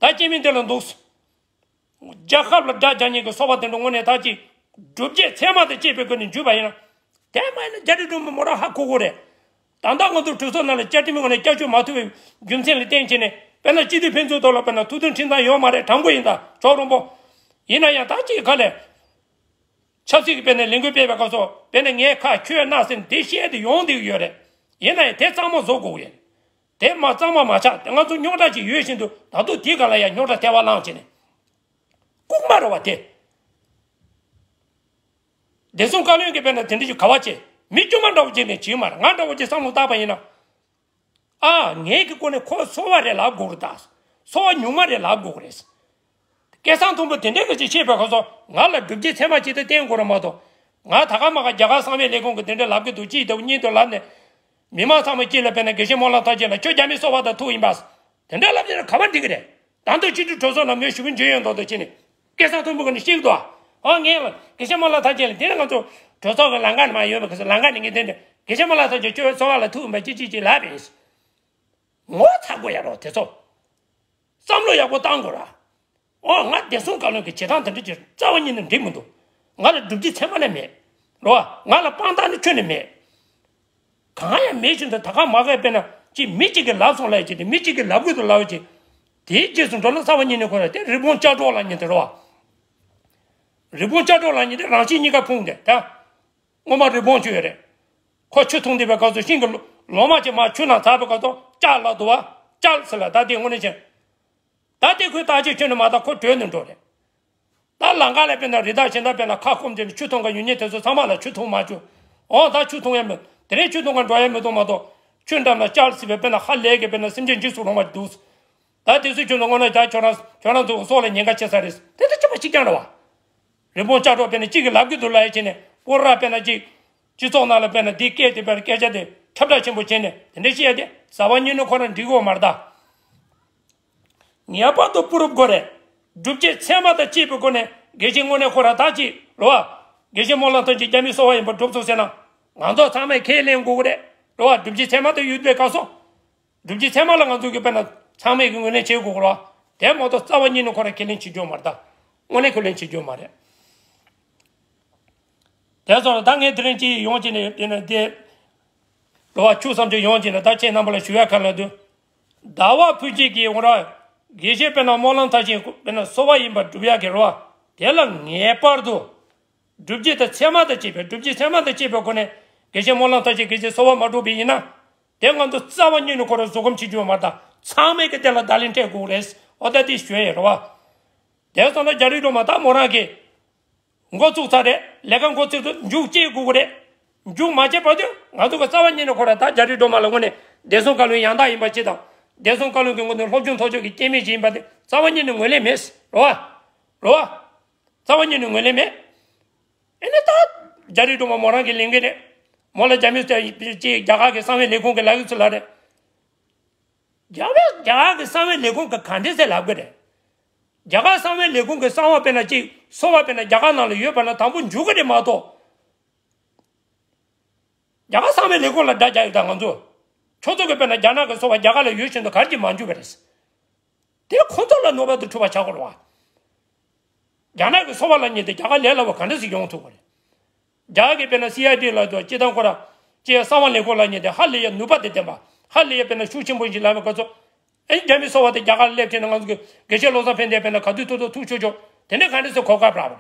ད་སྐྱེ་དམན་དེ་ལ་འདུག་རྒྱལ་ཁབ་ལ་དགྲ་རྒྱག་མཁན་གྱི་སོ་པ་དེ་འདྲ་དངོས་གནས་ཐག་གཅིག་སྒྲུབ་བྱེད་ཚད་མ་དང་བཅས་པའི་སྒོ་ནས་འཇུས་པ་ཡིན་ན། དེ་མ་ཡིན་ན་རྒྱ་རིགས་སྒྲོལ་མ་མོ་རང་ཧ་གོ་གོ་རེད། ད་ལྟ་ང་ཚོ་གྲོས་ཚོགས་ནང་ལ་བཅའ་ཁྲིམས་ངོས་ནས་བསྐྱར་བཅོས་མ་ཐུབ་པའི་རྒྱུ་མཚན་ལ་བརྟེན་བྱས་ནས། དཔེར་ན་སྤྱི་འཐུས་ཕན་ཚུན་ཐོག་ལ་དཔེར་ན་ཐུགས་མཐུན་ཁྲིམས་གཙང་ཡོད་མ་རེད། དྲང་པོ་ཡིན་ད་ཇོ་རོང་པོ། ཡིན་ན་ཡང་ད་ཅིག་ག་ལས། ཆབ་སྲིད་ཀྱི་དཔེར་ན་ལས་འགུལ་སྤེལ་བའི་སྐབས་སུ་དཔེར་ན་ངའི་ཁ་ཁྱོད་རྣ་ཟེར་འདི་བཤད་དེ་ཡོང་བསྡད་ཀྱི་ཡོད་རེད། ཡིན་ན་ཡང་དེ་གཙང་མ་བཟོ་དགོས་ཀྱི་ཡོད། དེ་མ་གཙང་མ་མ་ཆགས། དེ་ང་ཚོ་རྙོག་དྲ་ཅིག་ཡོད་བཞིན་དུ་ད་དུང་དེའི་སྒང་ལ་ཡང་རྙོག་དྲ་ཐལ་བ་བསླངས་བྱས་ནས། ལྐུགས་མ་རེད་བ་དེ། བདེ་སྲུང་བཀའ་བློན་གྱིས་དཔེར་ན་དེ་འདྲ་ཞིག་ག་བ་བྱེད། མི་དཀྱུས་མ་འདྲ་བོ་བྱས་ནས་བྱེད་མ་རེད། ང་འདྲ་བོ་ཅིག་བསམ་བློ་བཏང་པ་ཡིན་ན། ཨ། ངེད་ཀྱི་སྐོར་ནས་ཁོ་གསོ་བ་རེད་ལབ་དགོས་རེད་ད། གསོ་བ་ཉུང་མ་རེད་ལབ་དགོས་རེད། སྐད་གསང་མཐོན་པོ་དེ་འདྲའི་གི་ཅིག་བཤད་པའི་སྐབས་སུ་ང་ལ་སྒྲུབ་བྱེད་ཚད་མ་ཅིག་ཏུ་བསྟན་དགོས་རེད་མ་གཏོགས། ང་ད་ག་མ་ག་རྒྱ་གར་གསང་བའི་ལས་ཁུངས་ཀྱིས་དེ་འདྲ་ལབ་ཀྱི་འདུག་གཅིག་དང་གཉིས་དུ་ལབ་ནས། མི་མང་ཚང་མ་དཀྱིལ་ལ་དཔེར་ན་དགེ་བཤེས་སྨོན་ལམ་མཐར་ཕྱིན་ལ་ཁྱོད་རྒྱ་མིའི་སོ་པ་དང་ཐུག་ཡིན་པ། དེ་འདྲ་ལབ་ནས་ག་པར་འགྲིག་གི་རེད། ད་དུང་སྤྱི་འཐུས་གྲོས་ཚོགས་ནང་མོས་ཞུ་གི་འཇོན་ཡོད་མདོག་མདོག་བྱས་ནས། སྐད་གསང་མཐོན་པོ་གི་ནས་བཤད་ཀྱི་འདུག་ཨ། ངས་དགེ་བཤེས་སྨོན་ལམ་མཐར་ཕྱིན་ལ་དེ་ནས་ང་ཚོ་གྲོས་ཚོགས་ཀྱི་ལམ་ཁ་ནས་མར་ཡོང་བའི་སྐབས་སུ་ལམ་ཁ་ནས་ངས་དེ་འདྲ་དགེ་བཤེས་སྨོན་ལམ་མཐར་ཕྱིན་ཁྱོད་གསོ་བ་ལ་ཐུག་ཡིན་པ་ཅི་ཅི་ཅི་ལབ་པས། ངོ་ཚ་དགོས་ཡ་རོགས་དེ་ཚོ། བསམ་བློ་ཡག་པོ་བཏང་དགོས་ར། ཨོ། ང་བདེ་སྲུང་བཀའ་བློན་གྱི་བྱེད་སྟངས་དེ་འདྲ་ཅིག་རྩ་བ་ཉིད་ནས་འགྲིག་མི་འདུག་ང་ལ་སྒྲུབ་བྱེད་ཚད་མ་ལས་མེད། རོ། ང་ལ་དཔང་རྟགས་ནི་ཁྱོན་ནས་མེད། གང་ཡང་མེད་བཞིན་དུ་ད་ག་མ་ག་དཔེར་ན་ཅིག་མི་གཅིག་གིས་ལབ་སོང་ལབ་ཡ་ཅིག་དེ། མི་གཅིག་གིས་ལབ་དགོས་འདུག་ལབ་ཡ་ཅིག་དེའི་རྗེས་སུ་འགྲོ་ན་རྩ་བ་ཉིད་ནས་ཁོ་ར་དེ་རི་བོང་ལྕགས་སྒྲོག་ལབ་མཁན་དེ་རེད་བ། རི་བོང་ལྕགས་སྒྲོག་ལབ་མཁན་དེ་རང་གཤིས་གཉིས་ཀ་ཕུང་སྟེ་ད། སྔོན་མ་རི་བོང་ཅིག་ཡོད་རེད། ཁོ་ཆུ་འཐུང་བསྡད་པའི་སྐབས་སུ་ཤིང་གི་ལོ་ལོ་མ་ཅིག་མར་ཆུ་ནང་འཛག་པའི་སྐབས་སུ་ལྕགས་ལབ་འདུག་བ། ལྕགས་ཟེར་ལ་ད་དེ་དངོས་གནས་བྱས། ད་དེ་ཁོས་བརྟག་དཔྱད་ཁྱོན་ནས་མ་བཏང་། ཁོ་བྲོས་ནས་འགྲོ་རེད། ད་ལམ་ཁ་ལ་དཔེར་ན་རི་དྭགས་གཞན་དག་དཔེར་ན་ཁ་སྐོམ་དེ་ནས་ཆུ་འཐུང་ག་ཡོང་མཁན་དེ་ཚོ་ཚང་མ་ལ་ཆུ་འཐུང་མ་བཅུག་ཨོ། ད་ཆུ་འཐུང་ཡ་མེད། དེ་རིང་ཆུ་འཐུང་ག་འགྲོ་ཡ་མི་འདུག་མ་གཏོགས། ཆུ་འགྲམ་ལ་ལྕགས་ཟེར་བའི་དཔེར་ན་ཧ་ལས་ཀྱི་དཔེར་ན་སེམས་ཅན་འཇིགས་སུ་རུང་བ་འདུག་ད་དེ་ཚོའི་ཁྱོན་ནས་དངོས་གནས་ད་ཁྱོད་རང་ཁྱོད་རང་ཚོ་སྲོག་ལ་ཉེན་ཁ་ཆེ་ས་རེད། དེ་ལྟ་ཅི་པ་གཅིག་རྐྱང་རེད་བ། རི་བོང་ལྕགས་སྒྲོག་དཔེར་ན་གཅིག་གིས་ལབ་ཀྱི་འདུག་ལབ་ཡ་བྱས་ནས། པོ་ར་དཔེར་ན་གཅིག་སྤྱི་ཚོགས་ནང་ལ་དཔེར་ན་འདི་སྐད་དེ་དཔེར་ན་སྐད་ཆ་དེ་ཁྱབ་བསྒྲགས་ཆེན་པོ་བྱས་ནས་དེ་འདྲ་བཤད་ཡ་དེ་རྩ་བ་ཉིད་ནས་ཁོ་རང་འགྲིག་གི་ཡོད་མ་རེད་ད། ངེས་པར་དུ་པུ་རུབ་དགོས་རེད། སྒྲུབ་བྱེད་ཚད་མ་དང་བཅས་པའི་སྒོ་ནས་དགེ་བཤེས་དངོས་གནས་ཁོ་རང་ད་ཅིག་རེད་བ། དགེ་བཤེས་སྨོན་ལམ་མཐར་ཕྱིན་རྒྱ་མིའི་སོ་པ་ཡིན་པ་སྒྲུབ་ཐུབ་ཟེར་ན། ང་ཚོ་ཚང་མས་ཁས་ལེན་དགོས་ཀྱི་རེད། རེད་བ། སྒྲུབ་བྱེད་ཚད་མ་དང་ཡོད་པའི་སྐབས་སུ། སྒྲུབ་བྱེད་ཚད་མ་ལ་ང་ཚོ་གིས་དཔེར་ན་ཚང་མས་ཀྱི་ངོས་ལེན་བྱེད་དགོས་ཀྱི་རེད་བ། དེ་མ་གཏོགས་རྩ་བ་ཉིད་ནས་ཁོ་རང་ཁས་ལེན་བྱེད་རྒྱུ་མ་རེད་ད། དངོས་གནས་ཁས་ལེན་བྱེད་རྒྱུ་མ་རེད། དེ་སོང་ལ་ད་ངས་དེ་རིང་ཅིག་ཡོང་བྱས་ནས་དེ་ནས་དེ། རེད་བ། ཆུ་བསམ་ཚུལ་ཡོང་བྱས་ནས་ད་ཁྱེད་རྣམ་པ་ལ་ཞུ་ཡ་ག་ལ་འདུག་ཟླ་བ་ཕུན་སྐྱིད་ཀྱིས་འོང་ར། དགེ་བཤེས་དཔེར་ན་སྨོན་ལམ་མཐར་ཕྱིན་དཔེར་ན་གསོ་བ་ཡིན་པར་སྒྲུབ་ཡག་གི་རེད་བ། དེ་ལ་ངེས་པར་དུ། སྒྲུབ་བྱེད་དང་ཚད་མ་དང་བཅས་པའི་སྒྲུབ་བྱེད་ཚད་མ་དང་བཅས་པའི་སྒོ་ནས་དགེ་བཤེས་སྨོན་ལམ་མཐར་ཕྱིན་གྱིས་གསོ་བ་མ་བསྒྲུབས་པ་ཡིན་ན། དེ་ང་ཚོ་རྩ་བ་ཉིད་ནས་ཁོ་རང་བཟོད་སྒོམ་བྱེད་རྒྱུ་མ་རེད་ད། ཚང་མས་ཀྱི་དེ་ལ་བརྡ་ལན་སྤྲད་དགོས་རེད། འོ་ད་དེ་ཞུ་ཡ་ཡིན་རེད་བ། དེ་སོང་ན་རྒྱ་རིགས་སྒྲོལ་མ་ད་མོ་རང་གིས་འགོ་བཙུགས་ཚར་རེད། ལས་ཀ་འགོ་བཙུགས་དུས་མཇུག་སྐྱེལ་དགོས་ཀྱི་རེད། མཇུག་མ་སྐྱེལ་བར་དུ་ང་ཚོ་གི་རྩ་བ་ཉིད་ནས་ཁོ་རང་ད་རྒྱ་རིགས་སྒྲོལ་མ་ལ་དངོས་གནས་བདེ་སྲུང་བཀའ་བློན་ཡང་དག་ཡིན་པ་ཅིག་དང་། བདེ་སྲུང་བཀའ་བློན་གྱི་ངོས་ནས་སློབ་སྦྱོང་ཐོབ་ཕྱོགས་ཀྱི་སྐྱེས་དམན་ཅིག་ཡིན་པ་དེ་རྩ་བ་ཉིད་ནས་ངོས་ལེན་མེད། རེད་བ། རེད་བ། རྩ་བ་ཉིད་ནས་ངོས་ལེན་མེད། ཨེ་ནས་ད་རྒྱ་རིགས་སྒྲོལ་མ་མོ་རང་གི་ལས་འགན་རེད། མོ་ལ་རྒྱ་མི་ཅིག་རྒྱ་གར་གྱི་གསང་བའི་ལས་ཁུངས་ཀྱི་ལག་གི་ཚུལ་ལ་རེད། རྒྱ་བལ་རྒྱ་གར་གྱི་གསང་བའི་ལས་ཁུངས་ཀྱི་ག་འདྲ་ཟེར་ལབ་དགོས་རེད། རྒྱ་གར་གསང་བའི་ལས་ཁུངས་ཀྱི་གསང་བ་དཔེར་ན་ཅིག་གསོ་བ་དཔེར་ན་རྒྱ་གར་ནང་ལ་ཡོད་པ་ན་དང་པོ་འཇུག་གི་རེད་མ་གཏོགས། རྒྱ་གར་གསང་བའི་ལས་ཁུངས་ལ་དགྲ་རྒྱག་ཡོད་ད་ང་ཚོ། ཁྱོད་ཚོ་གི་དཔེར་ན་རྒྱ་ནག་གི་གསོ་བ་རྒྱ་གར་ལ་ཡོད་བཞིན་དུ་ག་རེ་གྱིས་མ་འཇུག་པ་རེད། དེ་ཁོ་ཚོ་ལ་གནོད་པ་དང་འཁྲུག་པ་ཆགས་དགོས་རེད་བ། རྒྱ་ནག་གི་གསོ་བ་ལབ་མཁན་དེ་རྒྱ་གར་ལས་སླ་བོ་ག་འདྲ་ཞིག་ཡོང་ཐུབ་དགོས་རེད། རྒྱ་གར་གྱི་དཔེར་ན་སི་ཨའི་ཌི་ལབ་དུས་སྤྱིར་བཏང་ཁོ་ར་སྤྱི་གསང་བ་ལས་ཁུངས་ལབ་མཁན་དེ་ཧ་ལས་ཡ་ནུས་པ་དེ་ལྡན་པ། ཧ་ལས་ཡ་དཔེར་ན་ཤུགས་ཆེན་པོ་ཞིག་ལབ་པའི་སྐབས་སུ། ཨེ་རྒྱ་མི་གསོ་བ་དེ་རྒྱ་གར་སླེབས་བྱས་ན་ང་ཚོ་གི་དགེ་བཤེས་བློ་བཟང་ཕན་བདེ་དཔེར་ན་ག་དུས་ཐུག་ཐུག་ཐུག་ཆོག་ཆོག་དེ་འདྲ་ག་འདྲ་ཟེར་གོ་སྐབས་རག་པ་རེད།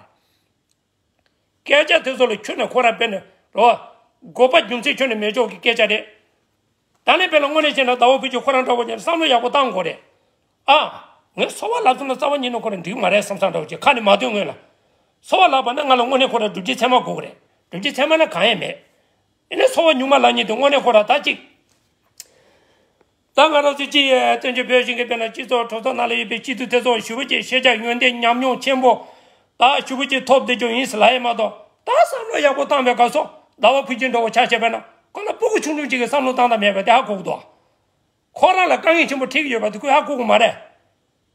སྐད་ཆ་དེ་ཚོ་ལ་ཁྱོན་ནས་ཁོ་ར་དཔེར་ན་རོ། དགོས་པ་རྒྱུ་མཚན་ཁྱོན་ནས་མེད་ཕྱོགས་ཀྱི་སྐད་ཆ་རེད། ད་ ད་ནི་དཔེར་ན་དངོས་གནས་བྱས་ན་ཟླ་བ་ཕུན་སྐྱིད་ཁོ་རང་འདྲ་བོ་ཅན་བསམ་བློ་ཡག་པོ་བཏང་དགོས་རེད། ཨ། ངས་གསོལ་བ་ལབ་སོང་ན་རྩ་བ་ཉིད་ནས་ཁོ་རང་འགྲིག་མ་རེད་བསམ་བསམ་འདྲ་བོ་ཅན་ཁ་ནས་མ་ཐོན་སྔོན་ལ། གསོལ་བ་ལབ་པ་ན་ང་ལ་དངོས་གནས་ཁོ་རང་སྒྲུབ་བྱེད་ཚད་མ་དགོས་ཀྱི་རེད། སྒྲུབ་བྱེད་ཚད་མ་ན་གང་ཡང་མེད། ཡིན་ནའི་གསོལ་བ་ཉུང་མ་ལབ་མཁན་དེ་དངོས་གནས་ཁོ་རང་ད་ཅིག་ད་ང་རང་ཚོ་སྤྱི་ཡི་བཙན་བྱོལ་བོད་གཞུང་གི་དཔེར་ན་སྤྱི་ཚོགས་གྲོས་ཚོགས་ནང་ལ་ཡོད་པའི་སྤྱི་འཐུས་དེ་ཚོ་ཞེ་པོ་ཅིག་ཤེས་བྱ་ཡོན་ཏན་ཉམས་མྱོང་ཆེན་པོ་ད་ཞེ་པོ་ཅིག་ཐོབ་བསྡད་རྒྱུ་ཡིན་ཟེར་ལབ་ཡ་མ་གཏོགས། ད་བསམ་བློ་ཡག་པོ་བཏང་བའི་སྐབས་སུ་ཟླ་བ་ཕུན་སྐྱིད་འདྲ་བོ་ཆ་བཞག་པ་ན་ཁོ་ལ་སྤུ་གུ་ཆུང་ཆུང་ཅིག་གིས་བསམ་བློ་བཏང་དང་མེད་པ་དེ་ཧ་གོ་གི་འདུག་ཁོ་རང་ལ་དཀའ་ངལ་ཆེན་པོ་འཕྲད་ཀྱི་ཡོད་པ་དེ་ཁོས་ཧ་གོ་གི་མ་རེད།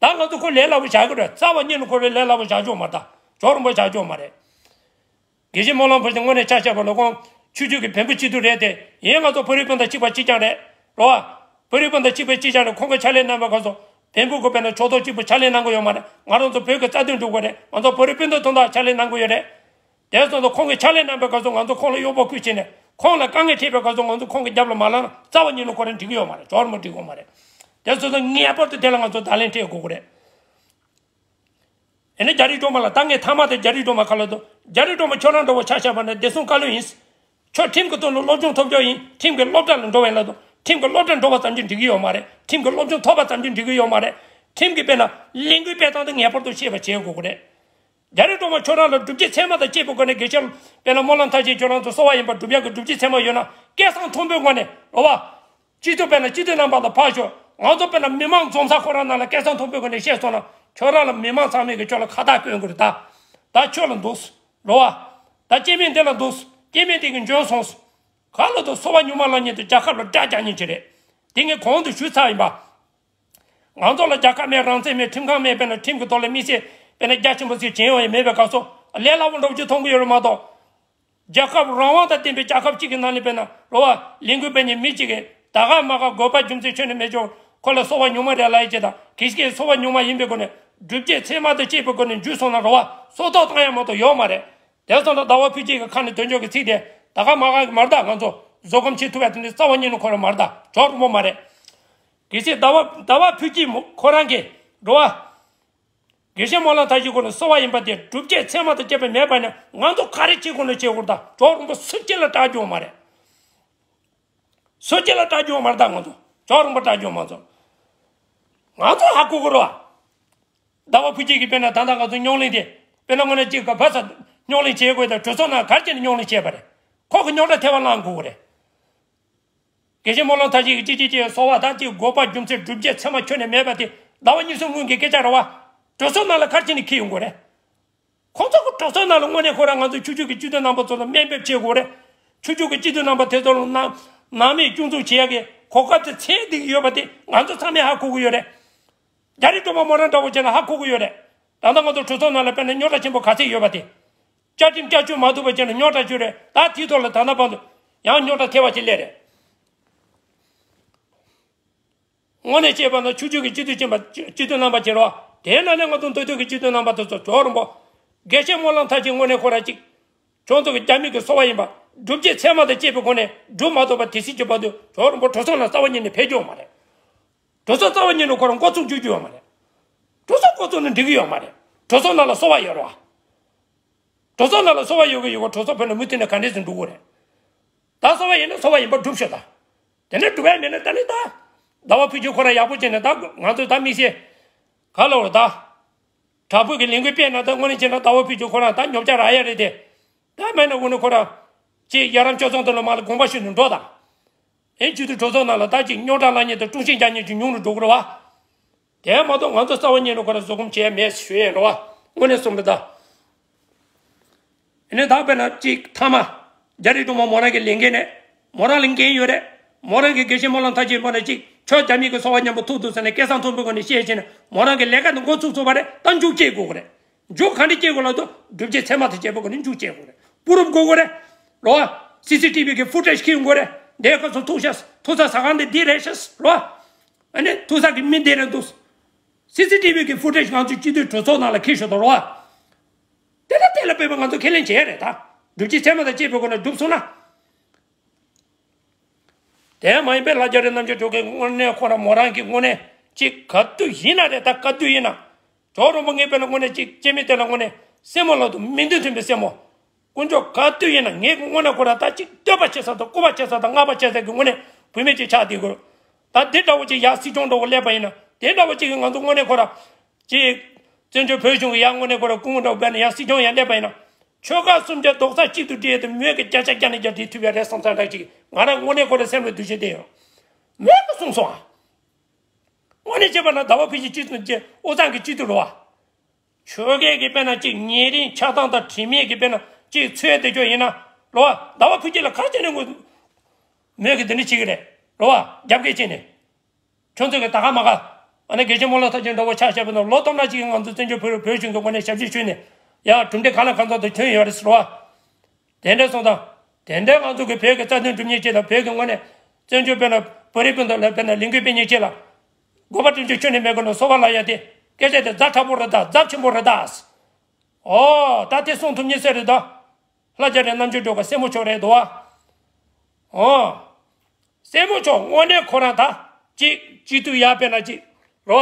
ད་ང་ཚོ་ཁོ་ལས་སླ་པོ་བཞག་གི་རེད། རྩ་བ་ཉིད་ནས་ཁོ་རང་ལས་སླ་པོ་བཞག་ཆོག་མ་རེད། ད་ཇོ་རིན་པོ་བཞག་ཆོག་མ་རེད། དགེ་བཤེས་སྨོན་ལམ་ཕུན་སྐྱིད་དངོས་གནས་ཆ་བཞག་པ་ལ་ཁོང་ཆོས་བརྒྱུད་ཀྱི་བོན་པོ་སྤྱི་འཐུས་རེད་དེ། ཡིན་ང་ཚོ་བོད་རིགས་སྤུན་ཟླ་གཅིག་པ་གཅིག་རྐྱང་རེད། རེད་བ། བོད་རིགས་སྤུན་ཟླ་གཅིག་པ་གཅིག་རྐྱང་རེད། ཁོང་གིས་ཕྱག་ལས་གནང་བའི་སྐབས་སུ་བོན་པོ་ཁོ་དཔེར་ན་ཕྱོགས་གཏོགས་གཅིག་པུ་ཕྱག་ལས་གནང་གི་ཡོད་མ་རེད། ང་རང་ཚོ་བོད་ཀྱི་རྩ་དོན་སྒྲུབ་དགོས་རེད། ང་ཚོ་བོད་རིགས་སྤུན་ཟླ་དོན་དག་ཕྱག་ལས་གནང་གི་ཡོད་རེད། དེ་སོང་ཙང་ཁོང་གིས་ཕྱག་ལས་གནང་བའི་སྐབས་སུ་ང་ཚོ་ཁོང་ལ་གཡོག་པོ་བསྐོས་བྱས་ནས་ཁོང་ལ་དཀའ་ངལ་འཕྲད་པའི་སྐབས་སུ་ང་ཚོ་ཁོང་གི་རྒྱབ་ལ་མ་ལངས་ན་རྩ་བ་ཉིད་ནས་ཁོ་རང་འགྲིག་གི་ཡོད་མ་རེད། ཇོ་རིན་པོ་འགྲིག་གི་ཡོད་མ་རེད། དེ་སོང་ཙང་ངེས་པར་དུ་དེ་ལ་ང་ཚོ་བརྡ་ལན་སྤྲད་དགོས་ཀྱི་རེད། ཨེ་ནི་རྒྱ་རི་སྒྲོལ་མ་ལ་ད་ངས་མཐའ་མ་དེ་རྒྱ་རི་སྒྲོལ་མ་ཁ་ལ་འདུག་རྒྱ་རི་སྒྲོལ་མ་ཁྱོད་རང་འདྲ་བོ་ཆ་བཞག་པ་ན་བདེ་སྲུང་བཀའ་བློན་ཡིན། ཁྱོད་ཁྲིམས་ཀྱི་ཐོག་ནས་སློབ་སྦྱོང་ཐོབ་རྒྱུ་ཡིན། ཁྲིམས་ཀྱི་སློབ་གྲྭ་ལ་འགྲོ་བ་ཡིན་ལ་འདུག་ཁྲིམས་ཀྱི་སློབ་གྲྭ་འགྲོ་བ་ཙམ་གྱིས་འགྲིག་གི་ཡོད་མ་རེད། ཁྲིམས་ཀྱི་སློབ་སྦྱོང་ཐོབ་པ་ཙམ་གྱིས་འགྲིག་གི་ཡོད་མ་རེད། ཁྲིམས་ཀྱི་དཔེར་ན་ལས་འགུལ་སྤེལ་སྟངས་དེ་ངེས་པར་དུ་ཤེས་པ་བྱེད་དགོས་ཀྱི་རེད། རྒྱ་རི་སྒྲོལ་མ་ཁྱོད་རང་ལ་སྒྲུབ་བྱེད་ཚད་མ་དང་བཅས་པའི་སྒོ་ནས་དགེ་བཤེས་དཔེར་ན་སྨོན་ལམ་མཐར་ཕྱིན་ཁྱོད་རང་ཚོ་གསོལ་བ་ཡིན་པ་སྒྲུབ་ཡག་གི་སྒྲུབ་བྱེད་ཚད་མ་ཡོད་ན་སྐད་གསང་མཐོན་པོའི་ངང་ནས་རེད་བ། སྤྱི་འཐུས་དཔེར་ན་སྤྱི་འཐུས་རྣམ་པ་དང་ཕར་ཞོག་ང་ཚོ་དཔེར་ན་མི་མང་འཛོམས་ས་ཁོ་རང་ནང་ལ་སྐད་གསང་མཐོན་པོའི་སྒོ་ནས་བཤད་སོང་ན་ཁྱོད་རང་ལ་མི་མང་ཚང་མས་ཀྱི་ཁྱོད་ལ་ཁ་བཏགས་བསྐོན་དགོས་རེད་ད། ད་ཁྱོད་ལ་འདུག་རེད་བ། ད་སྐྱེ་དམན་དེ་ལ་འདུག་སྐྱེ་དམན་དེ་གི་འཇོན་སོང་། ག་ལ་འདུག་གསོལ་བ་ཉུང་མ་ལབ་མཁན་དེ་རྒྱལ་ཁབ་ལ་དགྲ་རྒྱག་མཁན་ཅིག་རེད། དེ་ངས་གོང་དུ་ཞུས་ཚར་ཡིན་པ། ང་ཚོ་ལ་རྒྱལ་ཁབ་མེད། རང་བཙན་མེད། ཁྲིམས་ཁང་མེད། དཔེར་ན་ཁྲིམས་ཀྱི་ཐོག་ལ་དམིགས་བསལ་དཔེར་ན་རྒྱ་ཆེན་པོ་ཟིག་བྱེད་ཡོང་ཡ་མེད་པའི་སྐབས་སུ་ལས་སླ་པོ་འདྲ་བོ་ཅིག་མཐོང་གི་ཡོད་རེད་མ་གཏོགས། རྒྱལ་ཁབ་རང་དབང་དང་ལྡན་པའི་རྒྱལ་ཁབ་ཅིག་གི་ནང་ནས་དཔེར་ན་རེད་བ། ལས་འགུལ་སྤེལ་མཁན་མི་གཅིག་གིས་ད་ག་མ་ག་དགོས་པ་རྒྱུ་མཚན་ཁྱོན་ནས་མེད་ཅོག་ཁོ་ལ་གསོལ་བ་ཉུང་མ་རེད་ལབ་ཡ་ཅིག་དང་། གལ་སྲིད་གསོལ་བ་ཉུང་མ་ཡིན་པའི་སྒོ་ནས་སྒྲུབ་བྱེད་ཚད་མ་དང་བཅས་པའི་སྒོ་ནས་འཇུས་སོང་ན་རེད་བ། སྲོག་ཐོག་བཏང་ཡ་མ་གཏོགས་ཡོད་མ་རེད། དེ་སོང་ཙང་ཟླ་བ་ཕུན་སྐྱིད་ཀྱི་ཁ་ནས་དོན་གཅོད་ཀྱི་ཚིག་དེ་ད་ག་མ་ག་གི་མ་རེད་ད། ང་ཚོ་བཟོད་སྒོམ་བྱེད་ཐུབ་ཡ་དེ་འདྲའི་རྩ་བ་ཉིད་ནས་ཁོ་རང་མ་རེད་ད། ཇོ་རིན་པོ་མ་རེད། གལ་སྲིད་ཟླ་བ་ཟླ་བ་ཕུན་སྐྱིད་མོ་ཁོ་རང་གིས་རེད་བ། དགེ་བཤེས་སྨོན་ལམ་མཐར་ཕྱིན་ཁོ་ནས་གསོལ་བ་ཡིན་པ་དེ་སྒྲུབ་བྱེད་ཚད་མ་དང་བཅས་པ་མེད་པ་ནས་ང་ཚོ་ག་རེ་བྱེད་དགོས་ན་བྱེད་དགོས་རེད་ད། ཇོ་རིན་པོ་སུ་གཅིག་ལ་སྐྲག་རྒྱུ་ཡོད་མ་རེད། སུ་གཅིག་ལ་སྐྲག་རྒྱུ་ཡོད་མ་རེད་ད། ང་ཚོ་ཇོ་རིན་པོ་སྐྲག་རྒྱུ་ཡོད་མ་ཚོ། ང་ཚོ་ཧ་གོ་གི་རེད་བ། ཟླ་བ་ཕུན་སྐྱིད་ཀྱིས་དཔེར་ན་ད་ལྟ་ང་ཚོ་རྙོག་གླེང་དེ་དཔེར་ན་དངོས་གནས་གཅིག་ག་ཕ་ས་རྙོག་གླེང་བྱེད་དགོས་དང་གྲོས་ཚོགས་ནང་ག་རེ་བྱས་ནས་རྙོག་གླེང་བྱས་པ་རེད། ཁོ་གི་རྙོག་དྲ་ཐལ་བ་བསླང་དགོས་ཀྱི་རེད། དགེ་བཤེས་སྨོན་ལམ་མཐར་ཕྱིན་གྱིས་གཅིག་གཅིག་གཅིག་གསོལ་བ་དང་གཅིག་དགོས་པ་རྒྱུ་མཚན་སྒྲུབ་བྱེད་ཚད་མ་ཁྱོན་ནས་མེད་པ་དེ་ཟླ་བ་གཉིས་གསུམ་སྔོན་གྱི་སྐད་ཆ་རེད་བ། གྲོས་ཚོགས་ནང་ལ་ག་རེ་བྱས་ནས་འཁྱེར་ཡོང་དགོས་རེད། ཁོང་ཚོ་གི་གྲོས་ཚོགས་ནང་ལ་དངོས་གནས་ཁོ་རང་ང་ཚོ་ཆོས་བརྒྱུད་ཀྱི་སྤྱི་འཐུས་རྣམ་པ་ཚོ་ལ་དམའ་འབེབས་བྱེད་དགོས་རེད། ཆོས་བརྒྱུད་ཀྱི་སྤྱི་འཐུས་རྣམ་པ་དེ་ཚོ་ལ་ནང་ནང་མིས་སྐྱོན་འཛུགས་བྱེད་ཡག་གི་གོ་སྐབས་དེ་འཚོལ་བསྡད་ཀྱི་ཡོད་པ་དེ་ང་ཚོ་ཚང་མས་ཧ་གོ་གི་ཡོད་རེད། རྒྱ་རི་སྒྲོལ་མ་མོ་རང་འདྲ་བོ་བྱས་ན་ཧ་གོ་གི་ཡོད་རེད། ད་ལྟ་ང་ཚོ་གྲོས་ཚོགས་ནང་ལ་དཔེར་ན་རྙོག་དྲ་ཆེན་པོ་ག་ཚད་ཡོད་པ་དེ། བཅའ་ཁྲིམས་བསྐྱར་བཅོས་མ་ཐུབ་པ་བྱས་ན་རྙོག་དྲ་ཆེ་རེད། ད་དེའི་ཐོག་ལ་ད་ལྟ་བར་དུ་ཡང་རྙོག་དྲ་ཐལ་བ་ཞིག་སླེབས་རེད། དངོས་གནས་བཤད་པ་ན་ཆོས་བརྒྱུད་ཀྱི་སྤྱི་འཐུས་ཅན་པ་སྤྱི་འཐུས་རྣམ་པ་བྱེད་རོགས། དེའི་ནང་ནས་ང་ཚོ་མདོ་སྟོད་ཀྱི་སྤྱི་འཐུས་རྣམ་པ་དེ་ཚོ་ཇོ་རིན་པོ། དགེ་བཤེས་སྨོན་ལམ་མཐར་ཕྱིན་དངོས་གནས་ཁོ་རང་གཅིག་ཁྱོད་ཚོ་གི་རྒྱ་མི་གི་གསོལ་བ་ཡིན་པ། སྒྲུབ་བྱེད་ཚད་མ་དང་བཅས་པའི་སྒོ་ནས་སྒྲུབ་མ་ཐུབ་པ་དེ་སྲིད་ཀྱི་བར་དུ་ཇོ་རིན་པོ་གྲོས་ཚོགས་ནང་རྩ་བ་ཉིད་ནས་ཕེབས་རྒྱུ་ཡོད་མ་རེད། གྲོས་ཚོགས་རྩ་བ་ཉིད་ནས་ཁོ་རང་འགོ་ཚུགས་བཅུག་རྒྱུ་ཡོད་མ་རེད། གྲོས་ཚོགས་འགོ་ཚུགས་ན་འགྲིག་གི་ཡོད་མ་རེད། གྲོས་ཚོགས་ནང་ལ་གསོལ་བ་ཡོད་རེད་བ། གྲོས་ཚོགས་ནང་ལ་གསོལ་བ་ཡོད་གི་ཡོད་གི་གྲོས་ཚོགས་དཔེར་ན་མུ་མཐུད་ནས་ག་འདྲས་སེ་འགྲོ་གི་རེད། ད་གསོལ་བ་ཡིན་ན་གསོལ་བ་ཡིན་པ་སྒྲུབ་ཤོག་ད། དེ་ནས་སྒྲུབ་ཡ་མེད་ན་ད་ནི་ད། ཟླ་བ་ཕུན་སྐྱིད་ཁོ་རང་ཡག་པོ་བྱས་ནས་ད་ང་ཚོས་ད་དམིགས་བསལ། ག་ལ་བར་ད། དྲག་པོའི་གི་ལས་འགུལ་སྤེལ་ན་ད་དངོས་གནས་བྱས་ན་ཟླ་བ་ཕུན་སྐྱིད་ཁོ་རང་ད་ཉོབ་ཆ་རག་ཡ་རེད་དེ། ད་མེད་ན་དངོས་གནས་ཁོ་རང་། ཅེས་ཡར་རམ་སྤྱོད་ཚོང་དེ་ལ་མ་ལ་དགོངས་པ་ཞུས་ནས་འགྲོ་དང་། ཨེ་སྤྱི་འཐུས་གྲོས་ཚོགས་ནང་ལ་ད་ཅིག་རྙོག་དྲ་ལངས་མཁན་དང་དཀྲུག་ཤིང་རྒྱག་མཁན་ཅིག་ཉུང་རུ་འགྲོ་གི་རེད་བ། དེ་མ་གཏོགས་ང་ཚོ་རྩ་བ་ཉིད་ནས་ཁོ་རང་བཟོད་སྒོམ་བྱས་མེད་ཞུ་ཡས་རེད་བ། དངོས་གནས་གསུངས་པ་ད། ཨེ་ནས་ད་དཔེར་ན་ཅིག་མཐའ་མ། རྒྱ་རི་སྒྲོལ་མ་མོ་རང་གི་ལས་འགན་ནས། མོ་རང་ལ་འགན་ཡོད་རེད། མོ་རང་གི་དགེ་བཤེས་སྨོན་ལམ་མཐར་ཕྱིན་པ་ནས་ཅིག་ཁྱོད་རྒྱ་མི་གི་གསོལ་བ་མཉམ་པོ་ཐུག་འདུག་ཟེར་ནས་སྐད་གསང་མཐོན་པོའི་སྒོ་ནས་བཤད་བྱས་ནས་མོ་རང་གི་ལས་ཀ་འདི་འགོ་ཚུགས་ཚུགས་པ་རེད། ད་མཇུག་སྐྱེལ་དགོས་ཀྱི་རེད། མཇུག་ག་འདྲ་སྐྱེལ་དགོས་ལབ་དུས་སྒྲུབ་བྱེད་ཚད་མ་དང་བཅས་པའི་སྒོ་ནས་མཇུག་སྐྱེལ་དགོས་རེད། པུ་རུབ་དགོས་ཀྱི་རེད། རོ། སི་སི་ཊི་བི་གི་ཕུ་ཊེཇ་ཁྱེར་དགོས་རེད། འདས་སྐབས་སུ་ཐུག་ཤག་ཐུག་ས་ཟ་ཁང་འདི་འདི་རེད་ཤག་རོ། ཨ་ནི་ཐུག་ས་གི་མི་འདི་རེད་འདུག་སི་སི་ཊི་བི་གི་ཕུ་ཊེཇ་ང་ཚོའི་སྤྱི་འཐུས་གྲོས་ཚོགས་ནང་ལ་ཁྱེར་ཤོག་དང་རོ། དེ་ལ་དེ་ལ་དཔེ་མ་ང་ཚོ་ཁས་ལེན་བྱས་རེད་ད། སྒྲུབ་བྱེད་ཚད་མ་དང་བཅས་པའི་སྒོ་ནས་སྒྲུབ་སོང་ན། དེ་མ་ཡིན་པའི་ལྷ་རྒྱ་རི་རྣམ་རྒྱལ་སྒྲོལ་དཀར་དངོས་གནས་ཁོ་རང་མོ་རང་གི་དངོས་གནས་ཅིག་ག་དུས་ཡིན་ན་རེད་ད། ག་དུས་ཡིན་ན། ཇོ་རིན་པོ་ངས་དཔེར་ན་དངོས་གནས་ཅིག་སྐྱེ་དམན་དེ་ལ་དངོས་གནས་སེན་མོ་ལ་དུ་མིང་དོན་མཐུན་པའི་སེན་མོ། དཀོན་མཆོག་ག་དུས་ཡིན་ན་ངས་དངོས་གནས་ཁོ་རང་ད་ཅིག་བསྟོད་པ་བྱེད་ས་དང་སྐུར་པ་བྱེད་ས་དང་བསྔགས་པ་བྱེད་ས་གི་དངོས་གནས་ བུད་མེད་ཅིག་ཆགས་བསྡད་དགོས། ད་འདི་འདྲ་བོ་ཅིག་ཡར་སྲིད་སྐྱོང་འདྲ་བོ་སླེབས་པ་ཡིན་ན། དེ་འདྲ་བོ་ཅིག་གིས་ང་ཚོ་དངོས་གནས་ཁོ་ར་ཅིག་བཙན་བྱོལ་བོད་གཞུང་གི་ཡར་དངོས་གནས་ཁོ་ར་སྐུ་ངོ་འདྲ་བོ་བས་ན་ཡར་སྲིད་སྐྱོང་ཡར་སླེབས་པ་ཡིན་ན། ཆོལ་ཁ་གསུམ་ཆ་རྡོག་རྩ་གཅིག་ཏུ་སྒྲིལ་ཏེ་མོས་གི་བརྒྱ་ཆ་བརྒྱ་ནས་བརྒྱ་སྒྲིལ་ཐུབ་ཡ་རེད་བསམ་ས་འདྲ་ཅིག་ང་རང་དངོས་གནས་ཁོ་ར་སེམས་ལ་འདུ་ཤེས་བསྡད་ཡོད། མོས་གི་གསུངས་སོང་ཨ། དངོས་གནས་བྱས་པ་ན་ཟླ་བ་ཕུན་སྐྱིད་སྤྱི་ཚོགས་ཀྱི་དབུས་གཙང་གི་སྤྱི་འཐུས་རེད་བ། ཆོལ་ཁའི་གི་དཔེར་ན་ཅིག་ཉེ་རིང་ཆགས་སྡང་དང་དྲི་མེད་ཀྱི་དཔེར་ན་ཅིག་འཚོལ་བསྡད་ཆོག་ཡིན་ན། རེད་བ། ཟླ་བ་ཕུན་སྐྱིད་ལ་ག་རེ་བྱས་ནས་ངོ་མོས་གི་འདི་འདྲ་བྱེད་གི་རེད། རེད་བ། རྒྱབ་འགལ་བྱས་ནས། ཁྱོད་ཚོ་གི་ད་ག་མ་ག་ཨ་ནི་དགེ་བཤེས་རྨོ་ལགས་ཐུབ་ཆེན་འདྲ་བོ་ཆ་བཞག་པ་ན་ལོ་སྟོང་ཕྲག་གཅིག་གི་ང་ཚོ་བཙན་བྱོལ་བོད་བོད་གཞུང་གི་ངོས་ནས་ཞབས་ཕྱི་ཞུས་ནས་ཡ་གྲུབ་འབྲས་གང་ལ་གང་འཚམ་དུ་ཐོན་ཡོད་རེད་ཟེར་བ། དེ་འདྲ་སོང་ཙང་། དེ་འདྲ་ང་ཚོ་གི་བོད་ཀྱི་རྩ་དོན་སྒྲུབ་མཁན་ཅིག་དང་བོད་ཀྱི་ངོས་ནས་བཙན་བྱོལ་དཔེར་ན་བོད་རིགས་སྤུན་ཟླ་ལ་དཔེར་ན་ལས་འགུལ་སྤེལ་མཁན་ཅིག་ལ། དགོས་པ་སྤྲོད་རྒྱུ་ཁྱོན་ནས་མེད་དགོས་ན་སོ་པ་ལ་ཡ་དེ་སྐད་ཆ་དེ་རྫབ་དྲག་པོ་རེད་ད། རྫབ་ཆེན་པོ་རེད་ད། ཨོ་ད་དེ་གསུང་ཐུབ་མཁན་སུ་རེད་ད། ལྷ་རྒྱ་རི་རྣམ་དཔྱོད་སྒྲོལ་དཀར་སྲས་མོ་མཆོག་རེད་འདུག་ཨ། ཨོ། སྲས་མོ་མཆོག་དངོས་གནས་ཁོ་རང་ད། ཅིག་སྤྱི་འཐུས་ཡར་དཔེར་ན་ཅིག་རོ།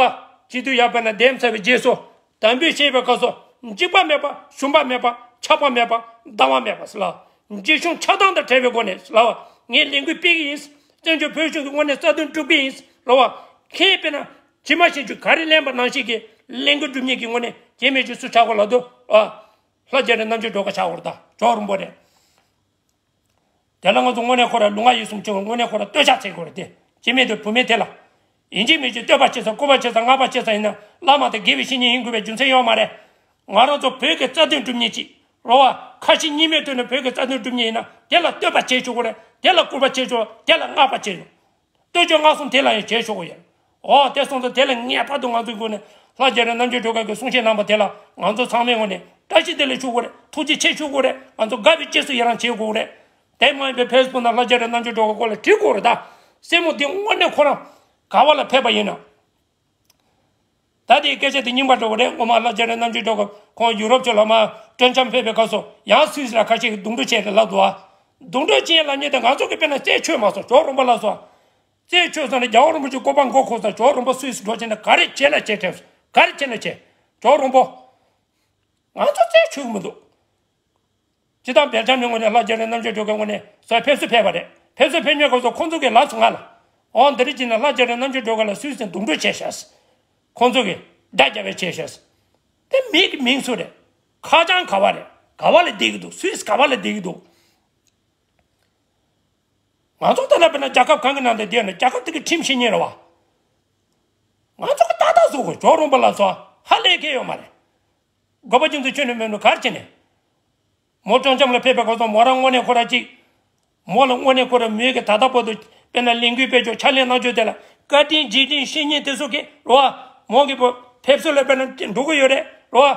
སྤྱི་འཐུས་ཡར་དཔེར་ན་འདེམས་ཚར་བའི་རྗེས་སུ། དམ་འབུལ་བྱེད་པའི་སྐབས་སུ། འཇིགས་པ་མེད་པ། ཞུམ་པ་མེད་པ། ཆགས་པ་མེད་པ། སྡང་བ་མེད་པ་ཟེར་ལ། འཇིགས་ཞུམ་ཆགས་སྡང་དང་བྲལ་བའི་སྒོ་ནས་ཟེར་ལ། ངས་ལས་འགུལ་སྤེལ་གི་ཡིན། བཙན་བྱོལ་བོད་གཞུང་གི་ངོས་ནས་རྩ་དོན་སྒྲུབ་ཀྱི་ཡིན་ཟེར་ལ། ཁྱེད་དཔེར་ན་ཇི་མ་ཞིག་ཅུ་ག་རེ་ལེན་པ་ནང་བཞིན་གྱི་ལས་འགུལ་སྒྲུབ་མཁན་གྱི་ངོས་ནས་གལ་མེད་ཅིག་སུ་ཆགས་དགོས་ལབ་དུས། ཨ། ལྷ་རྒྱ་རི་རྣམ་དཔྱོད་སྒྲོལ་དཀར་ཆགས་དགོས་རེད་ད། ཇོ་རིན་པོ་རེད། དེ་ལ་ང་ཚོ་དངོས་གནས་ཁོ་ར་ལུས་ངག་ཡིད་གསུམ་ཆེ་བ་དངོས་གནས་ཁོ་ར་བསྟོད་ཕྱག་འཚལ་དགོས་རེད་དེ། སྤྱི་མི་དང་བུད་མེད་དེ་ལ། ཡིན་གཅིག་མིན་གཅིག་བསྟོད་པ་བྱེད་ས་སྐུར་པ་བྱེད་ས་བསྔགས་པ་བྱེད་ས་ཡིན་ན་བླ་མ་དང་དགེ་བའི་བཤེས་གཉེན་ཡིན་དགོས་པའི་རྒྱུ་མཚན་ཡོད་མ་རེད། ང་རང་ཚོ་བོད་ཀྱི་རྩ་དོན་སྒྲུབ་མཁན་ཅིག་རོ་བ། ཁ་ཞེ་གཉིས་མེད་ཐོག་ནས་བོད་ཀྱི་རྩ་དོན་སྒྲུབ་མཁན་ཡིན་ན་དེ་ལ་བསྟོད་པ་བྱེད་ཆོག་གི་རེད། དེ་ལ་སྐུར་པ་བྱེད་ཆོག་དེ་ལ་བསྔགས་པ་བྱེད་ཆོག་བསྟོད་ཆོག་བསྔགས་གསུམ་དེ་ལ་ཡང་བྱེད་ཆོག་གི་ཡོད། ཨོ་དེ་སོང་ཙང་དེ་ལ་ངེས་པར་དུ་ང་ཚོའི་སྒོ་ནས་ལྷ་རྒྱ་རི་རྣམ་དཔྱོད་སྒྲོལ་དཀར་གྱི་གསུང་བཤད་གནང་པ་དེ་ལ་ང་ཚོ་ཚང་མའི་ངོས་ནས་བཀྲ་ཤིས་བདེ་ལེགས་ཞུ་དགོས་རེད། ཐུགས་རྗེ་ཆེ་ཞུ་དགོས་རེད། ང་ཚོ་དགའ་བའི་རྗེས་སུ་ཡི་རང་བྱེད་དགོས་རེད། དེ་མ་ཡིན་པའི་ཕེ་སི་བུག་ནང་ལྷ་རྒྱ་རི་རྣམ་དཔྱོད་སྒྲོལ་དཀར་སྐོར་ལ་བྲིས་དགོས་རེད་ད། སྲས་མོ་འདི་དངོས་གནས་ཁོ་རང་ག་བ་ལ་ཕེབས་པ་ཡིན་ན། ད་དེའི་སྐད་ཆ་དེ་རྙིང་པ་འགྲོ་གི་རེད། ངོ་མ་ལྷ་རྒྱ་རི་རྣམ་དཔྱོད་སྒྲོལ་དཀར་ཁོང་ཡུ་རོབ་ཕྱོགས་ལ་མར་སྤྲོ་འཆམ་ཕེབས་པའི་སྐབས་སུ་ཡང་སུད་སི་ལ་ཁ་ཤས་ཀྱིས་རྡུང་རྡེག་བྱས་རེད་ལབ་འདུག་ཨ། རྡུང་རྡེག་བྱས་ལབ་མཁན་དེ་ང་ཚོ་གི་དཔེར་ན་རྩད་ཆོད་མ་སོང་། ཇོ་རིན་པོ་ལགས་སོ། རྩད་ཆོད་སོང་ནས་རྒྱལ་བ་རིན་པོ་ཆེ་སྐུ་པར་མགོ་འཁོར་སོང་། ཇོ་རིན་པོ་སུད་སི་འགྲོ་བྱས་ནས་ག་རེ་བྱས་ལ་བྱས་དྲན་སོང་། ག་རེ་བྱས་ན་བྱས། ཇོ་རིན་པོ། ང་ཚོ་རྩད་ཆོད་གི་མི་འདུག་སྤྱི་བཏང་སྦེལ་ཇམ་གྱི་ངོས་ནས་ལྷ་རྒྱ་རི་རྣམ་དཔྱོད་སྒྲོལ་དཀར་ངོས་ནས་སོ་ཕེབས་བསུ་ཕེབས་པ་རེད། ཕེབས་བསུ་ཕེབས་མཁན་སྐབས་སུ་ཁོང་ཚོ་གིས་ལབ་སོང་ང་ལ། འོ་འདི་རེད་ཅེ་ན་ལྷ་རྒྱ་རི་རྣམ་དཔྱོད་སྒྲོལ་དཀར་ལ་སུད་སི་རྡུང་རྡེག་བྱས་ཤག་ཁོང་ཚོ་གིས་དགྲ་རྒྱག་པའི་བྱས་ཤག་དེ་མི་གི་མིང་སུ་རེད། ཁ་བྱང་ག་བ་རེད། ག་བ་ལ་བསྡད་ཀྱི་འདུག་སུད་སི་ག་བ་ལ་བསྡད་ཀྱི་འདུག་ང་ཚོ་ད་ལྟ་དཔེར་ན་རྒྱལ་ཁབ་གང་གི་ནང་དུ་བསྡད་ན་རྒྱལ་ཁབ་དེ་གི་ཁྲིམས་ཤེས་མཁན་རེད་བ། ང་ཚོ་གི་ཏག་ཏག་བཟོ་དགོས། ཇོ་རིན་པོ་ལགས་སོ། ཧ་ལས་མཁན་ཡོད་མ་རེད། དགོས་པ་རྒྱུ་མཚན་ཁྱོན་ནས་མེད་ནོ་ག་རེ་བྱས་ནས། མོ་སྤྲོ་འཆམ་ལ་ཕེབས་པའི་སྐབས་སུ་མོ་རང་དངོས་གནས་ཁོ་རང་གཅིག་མོ་ལ་དངོས་གནས་ཁོ་རང་མོས་གི་ད་ལྟ་བར་དུ་དཔེར་ན་ལས་འགུལ་སྤེལ་ཕྱོགས་ཕྱག་ལས་གནང་ཕྱོགས་དེ་ལ་བཀའ་དྲིན་རྗེས་དྲན་ཤེས་མཁན་དེ་ཚོ་གི་རོ་བ། མོ་གི་བོ་ཕེབས་བསུ་ལ་དཔེར་ན་འགྲོ་གི་ཡོད་རེད་རོ་བ།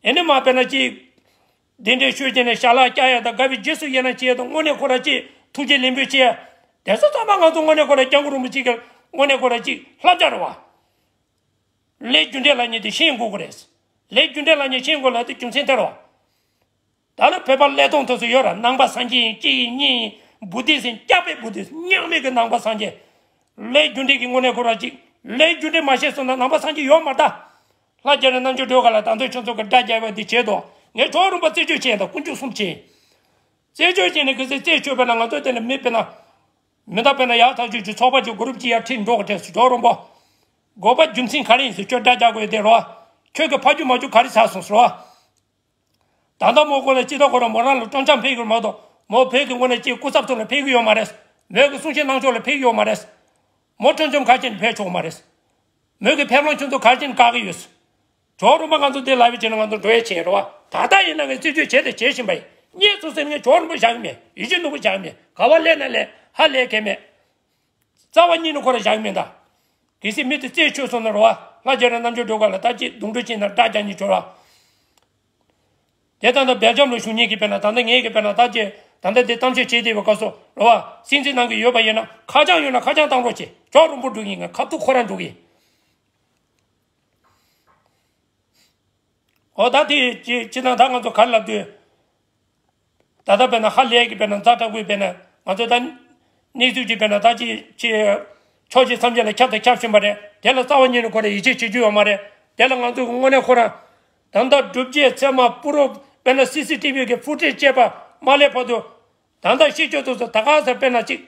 ཨེ་ནི་མ་དཔེར་ན་གཅིག་འདི་འདྲའི་ཤོད་ཀྱི་ནས་ཞལ་ལག་བཀྱག་ཡ་དང་དགའ་བའི་རྗེས་སུ་ཡི་རང་བྱེད་ཡ་དང་དངོས་གནས་ཁོ་རང་གཅིག་ཐུགས་རྗེ་ལེགས་འབུལ་བྱེད་ཡ། དེ་ཚོ་ཚང་མ་ང་ཚོ་དངོས་གནས་ཁོ་རང་སྐྱབས་མགོན་རིན་པོ་ཆེ་གི་དངོས་གནས་ཁོ་རང་གཅིག་བསླབ་བྱ་རེད་བ། ལས་རྒྱུ་འབྲས་ལབ་མཁན་དེ་ཤེས་དགོས་ཀྱི་རེད། ལས་རྒྱུ་འབྲས་ལབ་མཁན་ཤེས་དགོས་ལབ་དེ་རྒྱུ་མཚན་དེ་རེད་བ། ད་ལོ་བོད་པ་ཀླད་སྟོང་དེ་ཚོ་ཡོད་ར། ནང་པ་སངས་རྒྱས་ཡིན། གཅིག་ཡིན་གཉིས་ཡིན། བུ་དིས་ཡིན། སྐྱག་པའི་བུ་དིས། སྙིང་མེད་ཀྱི་ནང་པ་སངས་རྒྱས། ལས་རྒྱུ་འབྲས་ཀྱི་དངོས་གནས་ཁོ་རང་གཅིག་ལས་རྒྱུ་འབྲས་མ་ཤེས་སོང་ན་ནང་པ་སངས་རྒྱས་ཡོད་མ་རེད་ད། ལྷ་རྒྱ་རི་རྣམ་དཔྱོད་སྒྲོལ་དཀར་ལ་ད་དུང་ཁྱོད་ཚོ་གི་དགྲ་རྒྱག་པ་འདི་བྱེད་དོ། ངས་ཇོ་རིན་པོ་རྩད་གཅོད་བྱས་ཡིན་ད། དཀོན་མཆོག་གསུམ་བྱས་ཡིན། རྩད་གཅོད་བྱས་ནས་གི་ཚེ་རྩད་གཅོད་པ་ན་ང་ཚོ་དེ་ནས་མི་དཔེར་ན། མི་ད་དཔེར་ན་ཡག་ཐག་ཆོད་ཀྱི་ཚོགས་པ་གི་གུ་རུབ་ཅིག་ཡར་ཁྲིད་འགྲོ་གི་དྲན་སོང་། ཇོ་རིན་པོ། དགོས་པ་རྒྱུ་མཚན་ག་རེ་ཡིན་ཟེར། ཁྱོད་དགྲ་རྒྱག་དགོས་དེ་རོ། ཁྱོད་ཀྱི་ཕ་རྒྱུ་མ་རྒྱུ་ག་རེ་ཚར་སོང་ཟེར་རོ། ད་ལྟ་མོ་ཁོ་ལ་ཅི་ད་ཁོ་རང་མོ་རང་ལ་སྤྲོ་འཆམ་ཕེབས་ཀྱི་མ་གཏོགས་མོ་བོད་ཀྱི་ངོས་ནས་ཅིག་སྐུ་ཚབ་ཐོག་ལ་ཕེབས་ཀྱི་ཡོད་མ་རེད། མོས་ཀྱི་གསུང་བཤད་གནང་ཕྱོགས་ལ་ཕེབས་ཀྱི་ཡོད་མ་རེད། མོ་སྤྲོ་འཆམ་ག་ཅན་ཕེབས་ཆོག་མ་རེད། མོས་ཀྱི་ཕེབས་ལམ་ཁྱོད་ཚོ་ག་ཅན་བཀག་གི་ཡོད། ཇོ་རིན་པོ་ང་ཚོ་འདི་ལབ་པའི་ཆེད་ནས་ང་ཚོ་འགྲོ་ཡས་བྱས་རེད་བ། ད་ལྟ་ཡིན་ན་ངས་རྩད་གཅོད་བྱས་དང་བྱེད་བཞིན་པ་ཡིན། བརྙས་སོང་ཟེར་ངས་ཇོ་རིན་པོ་བཞག་གི་མེད། ཡིད་ཆེས་ནོར་བུ་བཞག་གི་མེད། ག་བ་སླེབས་ན་སླེབས། ཧ་ལས་མཁན་མེད། རྩ་བ་ཉིད་ནས་ཁོ་ར་བཞག་གི་མེད་ད། གལ་སྲིད་མི་དེ་རྩད་ཆོད་སོང་ན་རེད་བ། ལྷ་རྒྱ་རི་རྣམ་དཔྱོད་སྒྲོལ་དཀར་ལ་ད་ཅི་རྡུང་རྡེག་བྱས་ན་དགྲ་རྒྱག་ཉེན་ཆོག་ར། དེ་ད་ལྟ་སྦེལ་ཇམ་ལ་བཞུགས་མཁན་གྱི་དཔེར་ན་ད་ལྟ་ངས་ཀྱི་དཔེར་ན་ད་ཅི་ད་ལྟ་འདི་གཏམ་བཤད་བྱེད་བསྡད་པའི་སྐབས་སུ་རེད་བ། སྲིད་འཛིན་གནང་གི་ཡོད་པ་ཡིན་ན་ཁ་བྱང་ཡོད་ན་ཁ་བྱང་བཏང་རོགས་བྱེད། ཇོ་རིན་པོ་འགྲོ་གི་ཡིན། ཁ་ཐུག་ཁོ་རང་འགྲོ་གི་ཡིན། འོ་ད་དེ་ཅི་ཅི་ན་ད་ང་ཚོ་ག་རེ་ལབ་དུས། ད་ལྟ་དཔེར་ན་ཧ་ལས་ཀྱི་དཔེར་ན་ཛ་དྲག་པོའི་དཔེར་ན་ང་ཚོ་ད་གནས་ཚུལ་གྱི་དཔེར་ན་ད་ཅི་ཅི་ཕྱོགས་ཀྱི་མཚམས་ཆད་ལ་ཁྱབ་དང་ཁྱབ་བཞིན་པ་རེད། དེ་ལ་རྩ་བ་ཉིད་ནས་ཁོ་ར་ཡིད་ཆེས་བྱེད་རྒྱུ་ཡོད་མ་རེད། དེ་ལ་ང་ཚོ་གི་དངོས་གནས་ཁོ་ར་ད་ལྟ་སྒྲུབ་བྱེད་ཚད་མ་པུ་རུ་དཔེར་ན་སི་སི་ཊི་བི་གི་ཕུ་ཊེཇ་བཅས་པ་མ་སླེབས་བར་དུ་ད་ལྟ་ཤེས་ཆོག་ཏུ་ད་ག་ས་དཔེར་ན་ཅིག་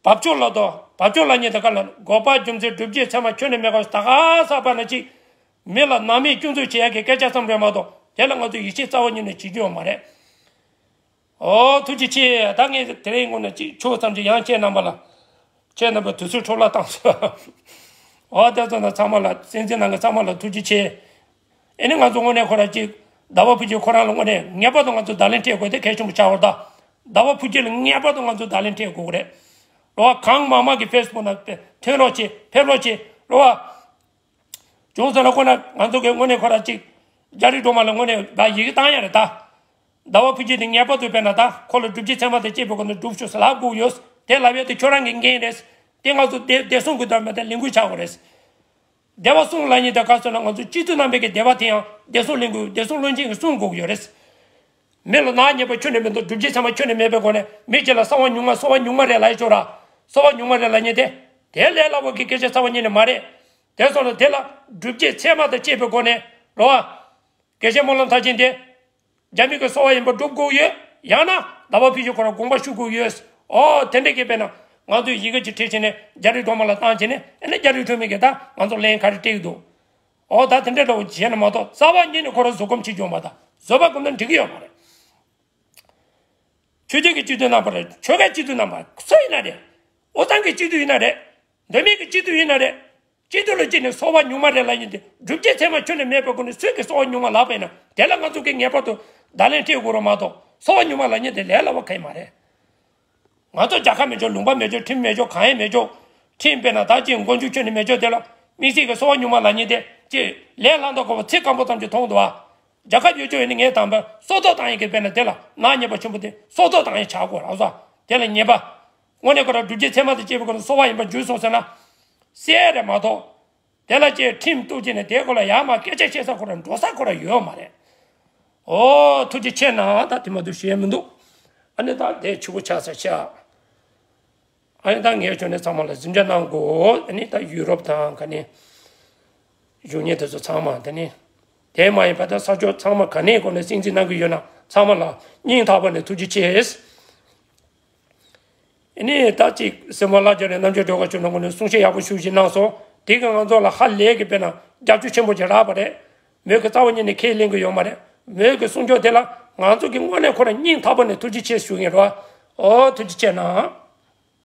བབ་ཅོལ་ལབ་དོ། བབ་ཅོལ་ལབ་མཁན་དེ་ག་ལ་འགོག་པ་རྒྱུ་མཚན་སྒྲུབ་བྱེད་ཚད་མ་ཁྱོན་ནས་མེད་པ་ད་ག་ས་པ་ན་ཅིག་མི་ལ་ནང་མི་སྐྱོན་འཛུགས་བྱེད་ཡག་གི་སྐད་ཆ་ཙམ་རེད་མ་གཏོགས་དེ་ལ་ང་ཚོ་ཡིད་ཆེས་རྩ་བ་ཉིད་ནས་བྱེད་རྒྱུ་ཡོད་མ་རེད། ཨོ་ཐུགས་རྗེ་ཆེ། ད་ངས་དེ་རིང་དངོས་གནས་ཅིག་ཆོག་ཙམ་ཅིག་ཡང་ཁྱེད་རྣམ་པ་ལ། ཁྱེད་རྣམ་པ་དུས་ཚོད་འཕྲོ་བརླག་བཏང་སོང་། ཨོ་དེ་ཚོ་ན་ཚང་མ་ལ་སེམས་ཅན་ནང་གི་ཚང་མ་ལ་ཐུགས་རྗེ་ཆེ། ཨེ་ནི་ང་ཚོ་དངོས་གནས་ཁོ་ར་ཅིག་ཟླ་བ་ཕུགས་ཀྱི་ཁོ་རང་ལ་དངོས་གནས་ངེས་པར་དུ་ང་ཚོ་བརྡ་ལན་སྤྲད་དགོས་དེ་གལ་ཆེན་པོ་ཆགས་པ་རེད་ད། ཟླ་བ་ཕུགས་ཀྱི་ལ་ངེས་པར་དུ་ང་ཚོ་བརྡ་ལན་སྤྲད་དགོས་ཀྱི་རེད། རེད་བ། གང་མང་མང་གི་ཕེ་སི་བུག་ནང་ཐོན་རོགས་བྱེད། ཕེབས་རོགས་བྱེད། རེད་བ། བྱུང་ཟེར་ན་ཁོ་ན་ང་ཚོ་གི་དངོས་གནས་ཁོ་ར་ཅིག་རྒྱ་རིགས་སྒྲོལ་མ་ལ་དངོས་གནས་ད་ཡི་གེ་བཏང་ཡ་རེད་ད། ཟླ་བ་ཕུགས་ཀྱི་དེ་ངེས་པར་དུ་དཔེར་ན་ད་ཁོ་ལ་སྒྲུབ་བྱེད་ཚད་མ་དང་བཅས་པའི་སྒོ་ནས་སྒྲུབ་ཤོག་ཟེར་ལབ་དགོས་ཡོད། དེ་ལབ་ཡ་དེ་ཁྱོད་རང་གི་འགན་རེད། དེ་ང་ཚོ་བདེ་བདེ་སྲུང་གི་དོན་མེད་དེ་ལས་འགུལ་ཆགས་དགོས་རེད། བདེ་བ་སྲུང་ལབ་མཁན་དེ་ག་ཟེར་ན་ང་ཚོ་སྤྱི་ཚོགས་རྣམ་པའི་གི་བདེ་བ་དེ་ཡང་བདེ་སྲུང་ལས་འགུལ་བདེ་སྲུང་བློན་ཆེན་གྱིས་སྲུང་དགོས་ཀྱི་ཡོད་རེད། མི་ལ་ནག་ཉེས་པ་ཁྱོན་ནས་མི་འདུག་སྒྲུབ་བྱེད་ཚད་མ་ཁྱོན་ནས་མེད་པའི་སྒོ་ནས་མི་གཅིག་ལ་གསང་བ་ཉུང་མ་གསང་བ་ཉུང་མ་རེད་ལབ་ཡ་ཆོག་ར། གསང་བ་ཉུང་མ་རེད་ལབ་མཁན་དེ། དེ་ལས་སླ་བོ་གི་སྐད་ཆ་རྩ་བ་ཉིད་ནས་མ་རེད། དེ་སོང་ལ་དེ་ལ་སྒྲུབ་བྱེད་ཚད་མ་དང་བཅས་པའི་སྒོ་ནས་རོ། དགེ་བཤེས་སྨོན་ལམ་མཐར་ཕྱིན་དེ། རྒྱ་མི་གི་གསོ་བ་ཡིན་པ་སྒྲུབ་དགོས་ཡོད། ཡང་ན་ཟླ་བ་ཕུལ་རྒྱུ་ཁོ་རང་དགོངས་པ་ཞུ་དགོས་ཡོད། ཨོ་དེ་འདྲ་གི་དཔེར་ན་ང་ཚོས་ཡི་གེ་ཅིག་བྲིས་བྱས་ནས་རྒྱ་རིགས་སྒྲོལ་མ་ལ་བཏང་བྱས་ནས་ཨ་ནི་རྒྱ་རིགས་སྒྲོལ་མས་གི་ད་ང་ཚོ་ལན་ག་རེ་སྤྲད་ཀྱི་འདུག་ཨོ་ད་དེ་འདྲ་འདྲ་བོ་བྱས་ན་མ་གཏོགས་རྩ་བ་ཉིད་ནས་ཁོ་རང་བཟོད་སྒོམ་བྱེད་རྒྱུ་མ་ད་བཟོད་པ་སྒོམ་ན་འགྲིག་གི་ཡོད་མ་རེད། ཆོས་བརྒྱུད་ཀྱི་སྤྱི་འཐུས་རྣམ་པ་རེད། ཆོལ་ཁའི་སྤྱི་འཐུས་རྣམ་པ་སུ་ཡིན་ན་རེད། དབུས་གཙང་གི་སྤྱི་འཐུས་ཡིན་ན་རེད། མདོ་སྨད་ཀྱི་སྤྱི་འཐུས་ཡིན་ན་རེད། སྤྱི་འཐུས་ལ་སྤྱི་ནས་གསོ་བ་ཉུང་མ་རེད་ལབ་ཡིན་ཏེ་སྒྲུབ་བྱེད་ཚད་མ་ཁྱོན་ནས་མེད་པའི་སྒོ་ནས་སུས་ཀྱིས་གསོ་བ་ཉུང་མ་ལབ་པ་ཡིན་ན་དེ་ལ་ང་ཚོ་གིས་ངེས་པར་དུ་བརྡ་ལན་སྤྲད་དགོས་རེད་མ་གཏོགས་གསོ་བ་ཉུང་མ་ལབ་མཁན་དེ་ལས་སླ་བ་གང་ཡང་མ་རེད། ང་ཚོ་རྒྱལ་ཁབ་མེད་ཆོག་ལུང་པ་མེད་ཆོག་ཁྲིམས་མེད་ཆོག་གང་ཡང་མེད་ཆོག་ཁྲིམས་དཔེར་ན་ད་ཅིག་མགོ་མཇུག་ཁྱོན་ནས་མེད་ཆོག་དེ་ལ་དམིགས་བསལ་གྱི་གསོ་བ་ཉུང་མ་ལབ་མཁན་དེ་ཅིག་ལས་སླ་མདོག་ཁ་པོ་ཚིག་སྐམ་པོ་ཙམ་ཅིག་མཐོང་འདུག་ཨ། རྒྱལ་ཁབ་ཡོད་ཆོག་ཡིན་ན་ངས་དང་པོ་སྲོག་ཐོག་བཏང་ཡིན་གྱི་དཔེར་ན་དེ་ལ་ནག་ཉེས་པ་ཆེན་པོ་དེ་སྲོག་ཐོག་བཏང་ཡིན་ཆགས་དགོས་ར་བཟོ། དེ་ལ་ཉེས་པ། དངོས་གནས་ཁོ་རང་སྒྲུབ་བྱེད་ཚད་མ་དང་བཅས་པའི་སྐོར་ལ་གསོ་བ་ཡིན་པ་འཇུས་སོང་ཟེར་ན། གསལ་རེད་མ་གཏོགས། དེ་ལ་ཅིག་ཁྲིམས་གཏུག་བྱས་ནས་དེའི་སྐོར་ལ་ཡར་མར་སྐད་ཆ་བཤད་ས་ཁོ་རང་འགྲོ་ས་ཁོ་རང་ཡོད་མ་རེད། ཨོ་ཐུགས་རྗེ་ཆེ་གནང་། ད་དེ་མ་གཏོགས་ཞུ་ཡ་མི་འདུག་ཨ་ནི་ད་དེ་ཕྱི་པོ་ཆགས་ས་ཆགས། ཨ་ནི་ད་ངས་ཁྱོན་ནས་ཚང་མ་ལ་གཟིམ་འཇག་གནང་དགོས། ཨ་ནི་ད་ཡུ་རོབ་དང་ག་ནས་བཞུགས་མཁན་དེ་ཚོ་ཚང་མ་དེ་ནི། དེ་མ་ཡིན་པ་ད་ས་ཕྱོགས་ཚང་མ་ག་ནས་གོ་ནས་སྲིད་འཛིན་གནང་གི་ཡོད་ན་ཚང་མ་ལ་སྙིང་ཐག་པ་ནས་ཐུགས་རྗེ་ཆེ། ཨ་ནི་ད་ཅིག་སེམས་པ་བླ་སྦྱོར་ནས་རྣམ་དཔྱོད་སྒྲོལ་དཀར་ཁྱོད་རང་ངོས་ནས་གསུང་བཤད་ཡག་པོ་ཞེ་པོ་ཅིག་གནང་སོང་། དེ་གིས་ང་ཚོ་ལ་ཧ་ལས་ཀྱི་དཔེར་ན་རྒྱབ་སྐྱོར་ཆེན་པོ་ཅིག་རག་པ་རེད། མོས་ཀྱི་རྩ་བ་ཉིད་ནས་ཁས་ལེན་གྱི་ཡོད་མ་རེད། མོས་ཀྱི་གསུང་ཕྱོགས་དེ་ལ་ང་ཚོ་གིས་དངོས་གནས་ཁོ་རང་སྙིང་ཐག་པ་ནས་ཐུགས་རྗེ་ཆེ་ཞུ་གི་ཡིན་རོ། ཨོ་ཐུགས་རྗེ་ཆེ་གནང་།